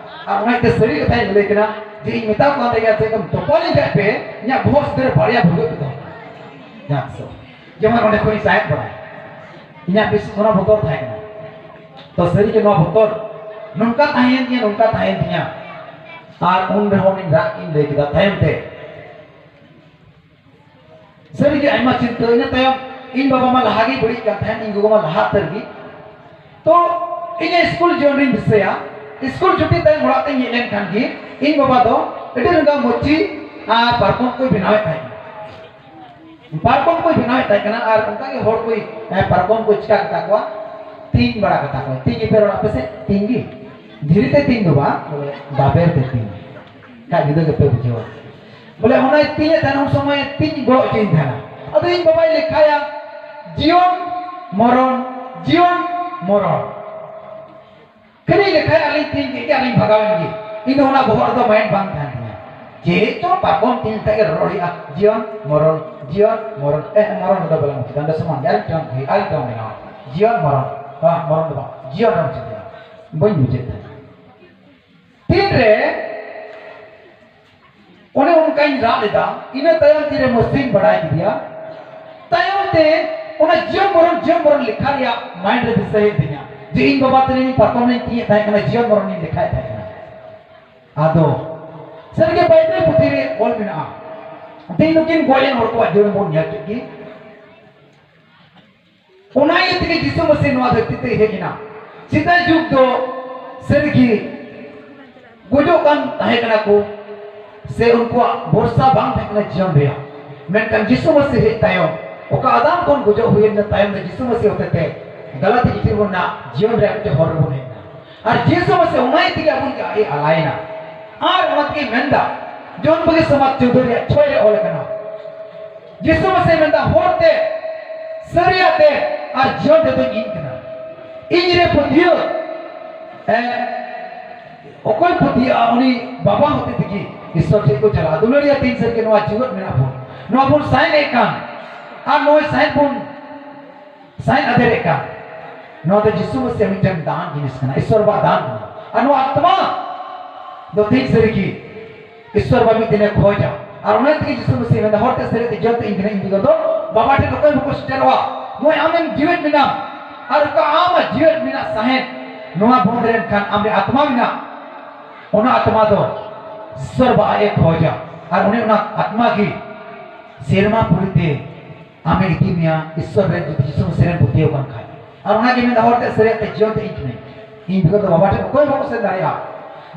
ᱟᱨ ᱚᱱᱟ ᱤᱭᱟᱹᱛᱮ ᱥᱟᱹᱨᱤ ᱠᱟᱛᱷᱟᱧ ᱞᱟᱹᱭ ᱠᱟᱱᱟ ᱡᱮ ᱤᱧ ᱢᱮᱛᱟ ᱠᱚ ᱠᱟᱱ ᱛᱟᱦᱮᱸ ᱠᱟᱱᱟ, ᱪᱮᱫ ᱛᱚᱯᱟ ᱞᱮᱱ ᱠᱷᱟᱡ ᱯᱮ, ᱤᱧᱟᱹᱜ ᱵᱚᱦᱚᱜ ᱥᱩᱫᱷᱟᱹ ᱨᱮ ᱵᱟᱨᱭᱟ ᱵᱷᱩᱜᱟᱹᱜ ᱯᱮ ᱫᱚᱦᱚ ᱠᱟᱜᱼᱟ᱾ ᱡᱟᱦᱟᱸ ᱥᱮᱫ᱾ ᱡᱮᱢᱚᱱ ᱚᱸᱰᱮ ᱠᱷᱚᱱᱤᱧ ᱥᱟᱦᱮᱸᱫ ᱵᱟᱲᱟᱭ᱾ ᱤᱧᱟᱹᱜ ᱵᱤᱥᱮᱥ ᱚᱱᱟ ᱵᱚᱛᱚᱨ ᱛᱟᱦᱮᱸ ᱠᱟᱱᱟ᱾ ᱛᱚ ᱥᱟᱹᱨᱤ ᱜᱮ ᱱᱚᱣᱟ ᱵᱚᱛᱚᱨ ᱱᱚᱝᱠᱟ ᱛᱟᱦᱮᱸᱭᱮᱱ ᱛᱤᱧᱟ, ᱱᱚᱝᱠᱟ ᱛᱟᱦᱮᱸᱭᱮᱱ ᱛᱤᱧᱟ᱾ ᱟᱨ ᱩᱱ ᱨᱮᱦᱚᱸ ᱩᱱᱤᱧ ᱨᱟᱜ ᱤᱧ ᱞᱟᱹᱭ ᱠᱮᱫᱟ ᱛᱟᱭᱚᱢ ᱛᱮ᱾ ᱥᱟᱹᱨᱤ ᱜᱮ ᱟᱭᱢᱟ ᱪᱤᱱᱛᱟᱹ᱾ ᱤᱱᱟᱹ ᱛᱟᱭᱚᱢ ᱤᱧ ᱵᱟᱵᱟ ᱢᱟ ᱞᱟᱦᱟ ᱜᱮᱭ ᱵᱟᱹᱲᱤᱡ ᱠᱟᱱ ᱛᱟᱦᱮᱸᱱ, ᱤᱧ ᱜᱚᱜᱚ ᱢᱟ ᱞᱟᱦᱟ ᱩᱛᱟᱹᱨ ᱜᱮ᱾ ᱛᱚ ᱤᱧᱟᱹᱜ ᱥᱠᱩᱞ ᱡᱤᱭᱚᱱ ᱨᱤᱧ ᱫᱤᱥᱟᱹᱭᱟ, ᱥᱠᱩᱞ ᱪᱷᱩᱴᱤ ᱛᱟᱭᱚᱢ ᱚᱲᱟᱜ ᱛᱮᱧ ᱦᱮᱡ ᱞᱮᱱᱠᱷᱟᱱ ᱜᱮ ᱤᱧ ᱵᱟᱵᱟ ᱫᱚ ᱟᱹᱰᱤ ᱨᱟᱸᱜᱟᱣ ᱢᱟᱹᱪᱤ ᱟᱨ ᱯᱟᱨᱠᱚᱢ ᱠᱚᱭ ᱵᱮᱱᱟᱣᱮᱫ ᱛᱟᱦᱮᱸᱫ᱾ ᱯᱟᱨᱠᱚᱢ ᱠᱚᱭ ᱵᱮᱱᱟᱣᱮᱫ ᱛᱟᱦᱮᱸ ᱠᱟᱱᱟ ᱟᱨ ᱚᱱᱠᱟ ᱜᱮ ᱦᱚᱲ ᱠᱚᱭ, ᱮ, ᱯᱟᱨᱠᱚᱢ ᱠᱚᱭ ᱪᱤᱠᱟ ᱠᱟᱛᱟ ᱠᱚᱣᱟ, ᱛᱤᱧ ᱵᱟᱲᱟ ᱠᱟᱛᱟ ᱠᱚᱣᱟ᱾ ᱛᱤᱧ ᱜᱮᱯᱮ ᱨᱚᱲᱟ ᱟᱯᱮ ᱥᱮᱫ? ᱛᱤᱧ ᱜᱮ᱾ ᱫᱷᱤᱨᱤ ᱛᱮ ᱛᱤᱧ ᱫᱚ ᱵᱟᱝ, ᱵᱚᱞᱮ ᱵᱟᱵᱮᱨ ᱛᱮ ᱛᱤᱧ᱾ ᱠᱷᱟᱡ ᱡᱩᱫᱟᱹ ᱜᱮᱯᱮ ᱵᱩᱡᱷᱟᱹᱣᱟ᱾ ᱵᱚᱞᱮ ᱚᱱᱟᱭ ᱛᱤᱧᱮᱫ ᱛᱟᱦᱮᱱᱟ, ᱩᱱ ᱥᱚᱢᱚᱭ ᱛᱤᱧ ᱜᱚᱜ ᱦᱚᱪᱚᱧ ᱛᱟᱦᱮᱱᱟ᱾ ᱟᱫᱚ ᱤᱧ ᱵᱟᱵᱟᱭ ᱞᱮᱠᱷᱟᱭᱟ, ᱡᱤᱭᱚᱱ, ᱢᱚᱨᱚᱱ, ᱡᱤᱭᱚᱱ, ᱢᱚᱨᱚᱱ᱾ ᱠᱷᱟᱹᱞᱤ ᱞᱮᱠᱷᱟᱭ ᱟᱹᱞᱤᱧ ᱛᱤᱧ ᱜᱮ ᱟᱹᱞᱤᱧ ᱵᱷᱟᱜᱟᱣᱮᱱ ᱜᱮ᱾ ᱤᱧ ᱫᱚ ᱚᱱᱟ ᱵᱚᱦᱚᱜ ᱨᱮᱫᱚ ᱢᱟᱭᱤᱱᱰ ᱵᱟᱝ ᱛᱟᱦᱮᱱ ᱛᱤᱧᱟ᱾ ᱪᱮᱫ ᱪᱚ ᱯᱟᱨᱠᱚᱢ ᱛᱤᱧ ᱠᱷᱟᱡ ᱜᱮ ᱨᱚᱲ ᱦᱩᱭᱩᱜᱼᱟ, ᱡᱤᱭᱚᱱ, ᱢᱚᱨᱚᱱ, ᱡᱤᱭᱚᱱ, ᱢᱚᱨᱚᱱ᱾ ᱮ, ᱢᱚᱨᱚᱱ ᱨᱮᱫᱚ ᱵᱟᱞᱟᱝ ᱩᱪᱤᱛᱟ, ᱚᱸᱰᱮ ᱥᱚᱢᱟᱱ ᱜᱮ, ᱟᱨ ᱢᱤᱫᱴᱟᱝ ᱦᱩᱭᱩᱜᱼᱟ, ᱟᱨ ᱢᱤᱫᱴᱟᱝ ᱵᱮᱱᱟᱣᱟ᱾ ᱡᱤᱭᱚᱱ, ᱢᱚᱨᱚᱱ᱾ ᱵᱟᱝ, ᱢᱚᱨᱚᱱ ᱫᱚ ᱵᱟᱝ, ᱡᱤᱭᱚᱱ ᱨᱮ ᱩᱪᱤᱛ ᱢᱮᱱᱟᱜᱼᱟ᱾ ᱵᱟᱹᱧ ᱵᱩᱡᱮᱫ ᱛᱟᱦᱮᱸᱱᱟ᱾ ᱛᱤᱱᱨᱮ ᱚᱱᱮ ᱚᱱᱠᱟᱧ ᱨᱟᱜ ᱞᱮᱫᱟ, ᱤᱱᱟᱹ ᱛᱟᱭᱚᱢ ᱛᱤᱨᱮ ᱢᱟᱹᱥᱤᱧ ᱵᱟᱲᱟᱭ ᱠᱮᱫᱮᱭᱟ, ᱛᱟᱭᱚᱢ ᱛᱮ ᱚᱱᱟ ᱡᱤᱭᱚᱱ ᱢᱚᱨᱚᱱ, ᱡᱤᱭᱚᱱ ᱢᱚᱨᱚᱱ ᱞᱮᱠᱷᱟ ᱨᱮᱭᱟᱜ ᱢᱟᱭᱤᱱᱰ ᱨᱮ ᱫᱤᱥᱟᱹ ᱦᱮᱡ ᱟᱹᱫᱤᱧᱟ ᱡᱮ ᱤᱧ ᱵᱟᱵᱟ ᱛᱤᱨᱮ ᱤᱧ ᱯᱟᱨᱠᱚᱢ ᱨᱤᱧ ᱛᱤᱧᱮᱫ ᱛᱟᱦᱮᱸ ᱠᱟᱱᱟ, ᱡᱤᱭᱚᱱ ᱢᱚᱨᱚᱱ ᱤᱧ ᱞᱮᱠᱷᱟᱭᱮᱫ ᱛᱟᱦᱮᱸ ᱠᱟᱱᱟ᱾ ᱟᱫᱚ ᱥᱟᱹᱨᱤᱜᱮ ᱵᱟᱭᱵᱮᱞ ᱯᱩᱛᱷᱤ ᱨᱮ ᱚᱞ ᱢᱮᱱᱟᱜᱼᱟ, ᱛᱮᱦᱮᱧ ᱱᱩᱠᱤᱱ ᱜᱚᱡ ᱮᱱ ᱦᱚᱲ ᱠᱚᱣᱟᱜ ᱡᱤᱭᱚᱱ ᱵᱚᱱ ᱧᱮᱞ ᱠᱮᱫ ᱜᱮ᱾ ᱚᱱᱟ ᱤᱭᱟᱹ ᱛᱮᱜᱮ ᱡᱤᱥᱩ ᱢᱟᱹᱥᱤ ᱱᱚᱣᱟ ᱫᱷᱟᱹᱨᱛᱤ ᱛᱮᱭ ᱦᱮᱡ ᱮᱱᱟ᱾ ᱥᱮᱫᱟᱭ ᱡᱩᱜᱽ ᱫᱚ ᱥᱟᱹᱨᱤᱜᱮ ᱜᱚᱡᱚᱜ ᱠᱟᱱ ᱛᱟᱦᱮᱸ ᱠᱟᱱᱟ ᱠᱚ, ᱥᱮ ᱩᱱᱠᱩᱣᱟᱜ ᱵᱷᱚᱨᱥᱟ ᱵᱟᱝ ᱛᱟᱦᱮᱸ ᱠᱟᱱᱟ ᱡᱤᱭᱚᱱ ᱨᱮᱭᱟᱜ᱾ ᱢᱮᱱᱠᱷᱟᱱ ᱡᱤᱥᱩ ᱢᱟᱹᱥᱤ ᱦᱮᱡ ᱛᱟᱭᱚᱢ, ᱚᱠᱟ ᱟᱫᱟᱢ ᱠᱷᱚᱱ ᱜᱚᱡᱚᱜ ᱦᱩᱭᱮᱱ ᱛᱟᱭᱚᱢ ᱫᱚ ᱡᱤᱥᱩ ᱢᱟᱹᱥᱤ ᱦᱚᱛᱮᱛᱮ ᱜᱟᱞᱟᱛᱤ ᱪᱤᱴᱷᱤ ᱵᱚᱱ ᱧᱟᱢ, ᱡᱤᱭᱚᱱ ᱨᱮᱭᱟᱜ ᱢᱤᱫᱴᱮᱱ ᱦᱚᱨ ᱨᱮᱵᱚᱱ ᱦᱮᱡ ᱮᱱᱟ᱾ ᱟᱨ ᱡᱤᱥᱩ ᱢᱟᱥᱮ ᱚᱱᱟ ᱤᱭᱟᱹ ᱛᱮᱜᱮ ᱟᱵᱚ ᱞᱟᱹᱜᱤᱫ ᱟᱡ ᱮ ᱟᱞᱟᱭᱮᱱᱟ᱾ ᱟᱨ ᱚᱱᱟ ᱛᱮᱜᱮ ᱢᱮᱱᱫᱟ, ᱡᱚᱦᱚᱱ ᱵᱟᱹᱜᱤ ᱥᱚᱢᱟᱡᱽ ᱪᱳᱣᱫᱷᱩᱨᱤᱭᱟᱜ ᱪᱷᱚᱭ ᱨᱮ ᱚᱞ ᱟᱠᱟᱱᱟ, ᱡᱤᱥᱩ ᱢᱟᱥᱮ ᱢᱮᱱᱫᱟ, ᱦᱚᱨ ᱛᱮ, ᱥᱟᱹᱨᱤᱭᱟᱜ ᱛᱮ ᱟᱨ ᱡᱤᱭᱚᱱ ᱛᱮᱫᱚ ᱤᱧ ᱠᱟᱱᱟ᱾ ᱤᱧ ᱨᱮ ᱯᱟᱹᱛᱭᱟᱹᱣ, ᱮ, ᱚᱠᱚᱭ ᱯᱟᱹᱛᱭᱟᱹᱜᱼᱟ, ᱩᱱᱤ ᱵᱟᱵᱟ ᱦᱚᱛᱮ ᱛᱮᱜᱮ ᱤᱥᱥᱚᱨ ᱴᱷᱮᱱ ᱠᱚ ᱪᱟᱞᱟᱜᱼᱟ᱾ ᱫᱩᱞᱟᱹᱲᱤᱭᱟᱹ, ᱛᱤᱱ ᱥᱟᱹᱨᱤ ᱜᱮ ᱱᱚᱣᱟ ᱡᱤᱣᱮᱫ ᱢᱮᱱᱟᱜ ᱵᱚᱱ, ᱱᱚᱣᱟ ᱵᱚᱱ ᱥᱟᱭᱤᱱ ᱮᱫ ᱠᱟᱱ, ᱟᱨ ᱱᱚᱜᱼᱚᱭ ᱥᱟᱭᱤᱱ ᱵᱚᱱ ᱥᱟᱭᱤᱱ ᱟᱫᱮᱨᱮᱫ ᱠᱟᱱ, ᱱᱚᱣᱟ ᱫᱚ ᱡᱤᱥᱩ ᱢᱟᱥᱤᱭᱟᱜ ᱢᱤᱫᱴᱮᱱ ᱫᱟᱱ ᱡᱤᱱᱤᱥ ᱠᱟᱱᱟ, ᱤᱥᱥᱚᱨ ᱵᱟᱵᱟ ᱫᱟᱱ ᱠᱟᱱᱟ᱾ ᱟᱨ ᱱᱚᱣᱟ ᱟᱛᱢᱟ ᱫᱚ ᱛᱤᱱ ᱥᱟᱹᱨᱤ ᱜᱮ ᱤᱥᱥᱚᱨ ᱵᱟᱵᱟ ᱢᱤᱫ ᱫᱤᱱᱮ ᱠᱷᱚᱡᱟ᱾ ᱟᱨ ᱚᱱᱟ ᱛᱮᱜᱮ ᱡᱤᱥᱩ ᱢᱟᱥᱤᱭ ᱢᱮᱱᱫᱟ, ᱦᱚᱨ ᱛᱮ, ᱥᱟᱹᱨᱤ ᱛᱮ, ᱡᱤᱭᱚᱱ ᱛᱮ ᱤᱧ ᱠᱟᱱᱟ, ᱤᱧ ᱵᱮᱜᱚᱨ ᱫᱚ ᱵᱟᱵᱟ ᱴᱷᱮᱱ ᱚᱠᱚᱭ ᱵᱟᱠᱚ ᱥᱮᱴᱮᱨᱚᱜᱼᱟ᱾ ᱱᱚᱜᱼᱚᱭ ᱟᱢᱮᱢ ᱡᱤᱣᱮᱫ ᱢᱮᱱᱟᱢ, ᱟᱨ ᱚᱠᱟ ᱟᱢᱟᱜ ᱡᱤᱣᱮᱫ ᱢᱮᱱᱟᱜ ᱥᱟᱦᱮᱸᱫ ᱱᱚᱣᱟ ᱵᱚᱱᱫ ᱞᱮᱱᱠᱷᱟᱱ ᱟᱢᱨᱮ ᱟᱛᱢᱟ ᱢᱮᱱᱟᱜ, ᱚᱱᱟ ᱟᱛᱢᱟ ᱫᱚ ᱤᱥᱥᱚᱨ ᱵᱟᱵᱟ ᱟᱡ ᱮ ᱠᱷᱚᱡᱟ᱾ ᱟᱨ ᱩᱱᱤ ᱚᱱᱟ ᱟᱛᱢᱟ ᱜᱮ ᱥᱮᱨᱢᱟ ᱯᱩᱨᱤ ᱛᱮ ᱟᱢᱮ ᱤᱫᱤ ᱢᱮᱭᱟ ᱤᱥᱥᱚᱨ ᱨᱮ, ᱡᱩᱫᱤ ᱡᱤᱥᱩ ᱢᱟᱥᱤ ᱨᱮᱢ ᱯᱟᱹᱛᱭᱟᱹᱣ ᱠᱟᱱ ᱠᱷᱟᱡ᱾ ᱟᱨ ᱚᱱᱟᱜᱮ ᱢᱮᱱᱫᱟ, ᱦᱚᱨ ᱛᱮ, ᱥᱟᱹᱨᱤᱭᱟᱜ ᱛᱮ, ᱡᱤᱭᱚᱱ ᱛᱮ ᱤᱧ ᱠᱟᱹᱱᱟᱹᱧ, ᱤᱧ ᱵᱮᱜᱚᱨ ᱫᱚ ᱵᱟᱵᱟ ᱴᱷᱮᱱ ᱚᱠᱚᱭ ᱦᱚᱸ ᱵᱟᱠᱚ ᱥᱮᱱ ᱫᱟᱲᱮᱭᱟᱜᱼᱟ᱾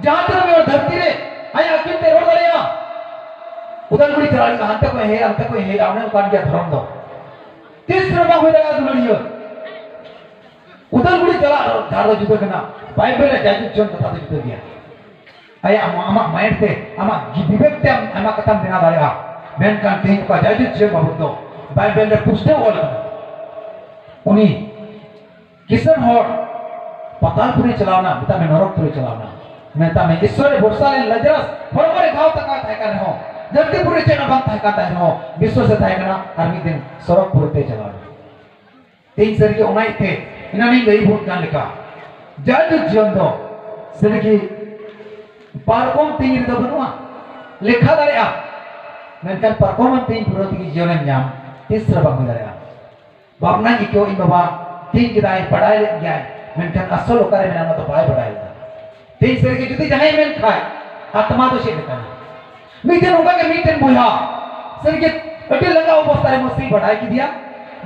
ᱡᱟᱦᱟᱸ ᱛᱤᱱᱟᱹᱜ ᱢᱤᱫ ᱦᱚᱲ ᱫᱷᱟᱹᱨᱛᱤ ᱨᱮ ᱟᱭᱟᱜ ᱟᱹᱠᱤᱞ ᱛᱮ ᱨᱚᱲ ᱫᱟᱲᱮᱭᱟᱜᱼᱟ, ᱩᱫᱟᱞᱜᱩᱲᱤ ᱪᱟᱞᱟᱜ ᱦᱩᱭᱩᱜᱼᱟ, ᱦᱟᱱᱛᱮ ᱠᱷᱚᱱ ᱦᱮᱡ, ᱦᱟᱱᱛᱮ ᱠᱷᱚᱱ ᱦᱮᱡ, ᱚᱱᱮ ᱚᱱᱠᱟᱱ ᱜᱮᱭᱟ ᱫᱷᱚᱨᱚᱢ ᱫᱚ᱾ ᱛᱤᱥ ᱨᱮ ᱵᱟᱝ ᱦᱩᱭ ᱫᱟᱲᱮᱭᱟᱜᱼᱟ ᱫᱩᱞᱟᱹᱲᱤᱭᱟᱹ᱾ ᱩᱫᱟᱞᱜᱩᱲᱤ ᱪᱟᱞᱟᱜ ᱰᱟᱦᱟᱨ ᱫᱚ ᱡᱩᱫᱟᱹ ᱠᱟᱱᱟ, ᱵᱟᱭᱵᱮᱞ ᱨᱮ ᱡᱟᱭᱡᱩᱜᱽ ᱡᱤᱭᱚᱱ ᱠᱟᱛᱷᱟ ᱫᱚ ᱡᱩᱫᱟᱹ ᱜᱮᱭᱟ᱾ ᱟᱭᱟᱜ ᱟᱢᱟᱜ, ᱟᱢᱟᱜ ᱢᱟᱭᱤᱱᱰ ᱛᱮ, ᱟᱢᱟᱜ ᱵᱤᱵᱮᱠ ᱛᱮ ᱟᱢ ᱟᱭᱢᱟ ᱠᱟᱛᱷᱟᱢ ᱵᱮᱱᱟᱣ ᱫᱟᱲᱮᱭᱟᱜᱼᱟ, ᱢᱮᱱᱠᱷᱟᱱ ᱛᱮᱦᱮᱧ ᱚᱠᱟ ᱡᱟᱭᱡᱩᱜᱽ ᱡᱤᱭᱚᱱ ᱵᱟᱵᱚᱫ ᱫᱚ ᱵᱟᱭᱵᱮᱞ ᱨᱮ ᱯᱩᱥᱴᱟᱹᱣ ᱚᱞ ᱟᱠᱟᱱᱟ᱾ ᱩᱱᱤ ᱠᱤᱥᱟᱹᱬ ᱦᱚᱲ ᱯᱟᱛᱟᱞᱯᱩᱨᱤ ᱪᱟᱞᱟᱣᱱᱟ, ᱢᱮᱛᱟᱜ ᱢᱮ ᱱᱚᱨᱚᱠᱯᱩᱨᱤ ᱪᱟᱞᱟᱣᱱᱟ᱾ ᱢᱮᱛᱟᱜ ᱢᱮ ᱤᱥᱥᱚᱨ ᱮ ᱵᱷᱚᱨᱥᱟ ᱞᱮᱱ ᱞᱟᱡᱟᱨᱟᱥ ᱦᱚᱲᱢᱚ ᱨᱮ ᱜᱷᱟᱣ ᱛᱟᱠᱟ ᱛᱟᱦᱮᱸ ᱠᱟᱱ ᱨᱮᱦᱚᱸ, ᱫᱷᱟᱹᱨᱛᱤᱯᱩᱨᱤ ᱪᱮᱫ ᱦᱚᱸ ᱵᱟᱝ ᱛᱟᱦᱮᱸ ᱠᱟᱱ ᱛᱟᱦᱮᱸ ᱨᱮᱦᱚᱸ, ᱵᱤᱥᱥᱚᱥ ᱮ ᱛᱟᱦᱮᱸ ᱠᱟᱱᱟ ᱟᱨ ᱢᱤᱫ ᱫᱤᱱ ᱥᱚᱨᱚᱜᱽ ᱯᱩᱨᱤ ᱛᱮ ᱪᱟᱞᱟᱣ ᱮᱱᱟ᱾ ᱛᱮᱦᱮᱧ ᱥᱟᱹᱨᱤᱜᱮ ᱚᱱᱟ ᱤᱭᱟᱹᱛᱮ ᱮᱱᱟᱱᱤᱧ ᱞᱟᱹᱭ ᱵᱚᱱ ᱠᱟᱱ ᱞᱮᱠᱟ, ᱡᱟᱭᱡᱩᱜᱽ ᱡᱤᱭᱚᱱ ᱫᱚ ᱥᱟᱹᱨᱤᱜᱮ ᱯᱟᱨᱠᱚᱢ ᱛᱮᱦᱮᱧ ᱨᱮᱫᱚ ᱵᱟᱹᱱᱩᱜᱼᱟ, ᱞᱮᱠᱷᱟ ᱫᱟᱲᱮᱭᱟᱜᱼᱟ, ᱢᱮᱱᱠᱷᱟᱱ ᱯᱟᱨᱠᱚᱢ ᱟᱢ ᱛᱮᱦᱮᱧ ᱯᱩᱨᱟᱹᱣ ᱛᱮᱜᱮ ᱡᱤᱭᱚᱱᱮᱢ ᱧᱟᱢ, ᱛᱤᱥ ᱨᱮ ᱵᱟᱝ ᱦᱩᱭ ᱫᱟᱲᱮᱭᱟᱜᱼᱟ᱾ ᱵᱷᱟᱵᱽᱱᱟᱧ ᱟᱹᱭᱠᱟᱹᱣᱟ, ᱤᱧ ᱵᱟᱵᱟ ᱛᱮᱦᱮᱧ ᱠᱮᱫᱟᱭ, ᱵᱟᱰᱟᱭ ᱞᱮᱫ ᱜᱮᱭᱟᱭ, ᱢᱮᱱᱠᱷᱟᱱ ᱟᱥᱚᱞ ᱚᱠᱟᱨᱮ ᱢᱮᱱᱟᱜᱼᱟ ᱚᱱᱟ ᱫᱚ ᱵᱟᱭ ᱵᱟᱰᱟᱭ ᱞᱮᱫᱟ᱾ ᱛᱮᱦᱮᱧ ᱥᱟᱹᱨᱤᱜᱮ ᱡᱩᱫᱤ ᱡᱟᱦᱟᱸᱭ ᱢᱮᱱ ᱠᱷᱟᱡ, ᱟᱛᱢᱟ ᱫᱚ ᱪᱮᱫ ᱞᱮᱠᱟᱱᱟ? ᱢᱤᱫᱴᱮᱱ ᱚᱱᱠᱟ ᱜᱮ ᱢᱤᱫᱴᱮᱱ ᱵᱚᱭᱦᱟ ᱥᱟᱹᱨᱤᱜᱮ ᱟᱹᱰᱤ ᱞᱟᱸᱜᱟ ᱚᱵᱚᱥᱛᱟ ᱨᱮ ᱢᱟᱹᱥᱤ ᱵᱟᱰᱟᱭ ᱠᱮᱫᱮᱭᱟ᱾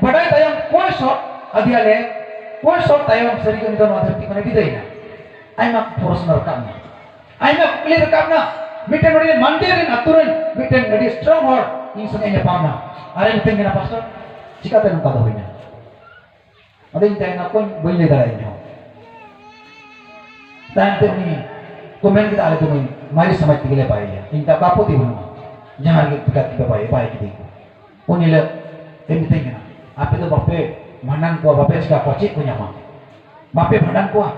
ᱵᱟᱰᱟᱭ ᱛᱟᱭᱚᱢ ᱠᱚᱭ ᱥᱚᱴ ᱟᱫᱮᱭᱟᱞᱮ, ᱠᱚᱭ ᱥᱚᱴ ᱛᱟᱭᱚᱢ ᱥᱟᱹᱨᱤᱜᱮ ᱩᱱᱤ ᱫᱚ ᱱᱚᱣᱟ ᱫᱷᱟᱹᱨᱛᱤ ᱠᱷᱚᱱᱮ ᱵᱤᱫᱟᱹᱭᱮᱱᱟ᱾ ᱟᱭᱢᱟ ᱯᱨᱚᱥᱱᱚ ᱨᱟᱠᱟᱵ ᱮᱱᱟ, ᱟᱭᱢᱟ ᱠᱩᱠᱞᱤ ᱨᱟᱠᱟᱵ ᱮᱱᱟ᱾ ᱢᱤᱫᱴᱮᱱ ᱱᱚᱰᱮ ᱢᱟᱱᱰᱤ ᱨᱮᱱ ᱟᱹᱛᱩ ᱨᱮᱱ ᱢᱤᱫᱴᱮᱱ ᱟᱹᱰᱤ ᱥᱴᱨᱚᱝ ᱦᱚᱲ ᱤᱧ ᱥᱚᱸᱜᱮ ᱧᱟᱯᱟᱢ ᱮᱱᱟ᱾ ᱟᱨᱮ ᱢᱤᱛᱟᱹᱧ ᱠᱟᱱᱟ, ᱯᱟᱥᱴᱚᱨ, ᱪᱤᱠᱟᱛᱮ ᱱᱚᱝᱠᱟ ᱫᱚ ᱦᱩᱭᱱᱟ? ᱟᱫᱚᱧ ᱢᱮᱛᱟᱭ ᱠᱟᱱᱟ, ᱚᱠᱚᱭ ᱵᱟᱹᱧ ᱞᱟᱹᱭ ᱫᱟᱲᱮᱭᱟᱜᱼᱟ ᱤᱧ ᱦᱚᱸ᱾ ᱛᱟᱭᱚᱢ ᱛᱮ ᱩᱱᱤ ᱠᱚ ᱢᱮᱱ ᱠᱮᱫᱟ, "ᱟᱞᱮ ᱫᱚ ᱱᱩᱭ ᱢᱟᱹᱨᱤᱪ ᱥᱚᱢᱟᱡᱽ ᱛᱮᱜᱮ ᱞᱮ ᱵᱟᱭᱮᱭᱟ, ᱤᱧ ᱫᱚ ᱟᱯᱟᱛ ᱟᱯᱚᱛᱛᱤ ᱵᱟᱹᱱᱩᱜᱼᱟ, ᱡᱟᱦᱟᱸ ᱨᱮᱜᱮ ᱵᱮᱠᱟᱨ ᱛᱮᱯᱮ ᱵᱟᱭ ᱵᱟᱭ ᱠᱮᱫᱮ ᱠᱚ᱾" ᱩᱱ ᱦᱤᱞᱳᱜ ᱮ ᱢᱤᱛᱟᱹᱧ ᱠᱟᱱᱟ, "ᱟᱯᱮ ᱫᱚ ᱵᱟᱯᱮ ᱵᱷᱟᱸᱰᱟᱱ ᱠᱚᱣᱟ, ᱵᱟᱯᱮ ᱪᱤᱠᱟ ᱠᱚᱣᱟ, ᱪᱮᱫ ᱠᱚ ᱧᱟᱢᱟ? ᱵᱟᱯᱮ ᱵᱷᱟᱸᱰᱟᱱ ᱠᱚᱣᱟ,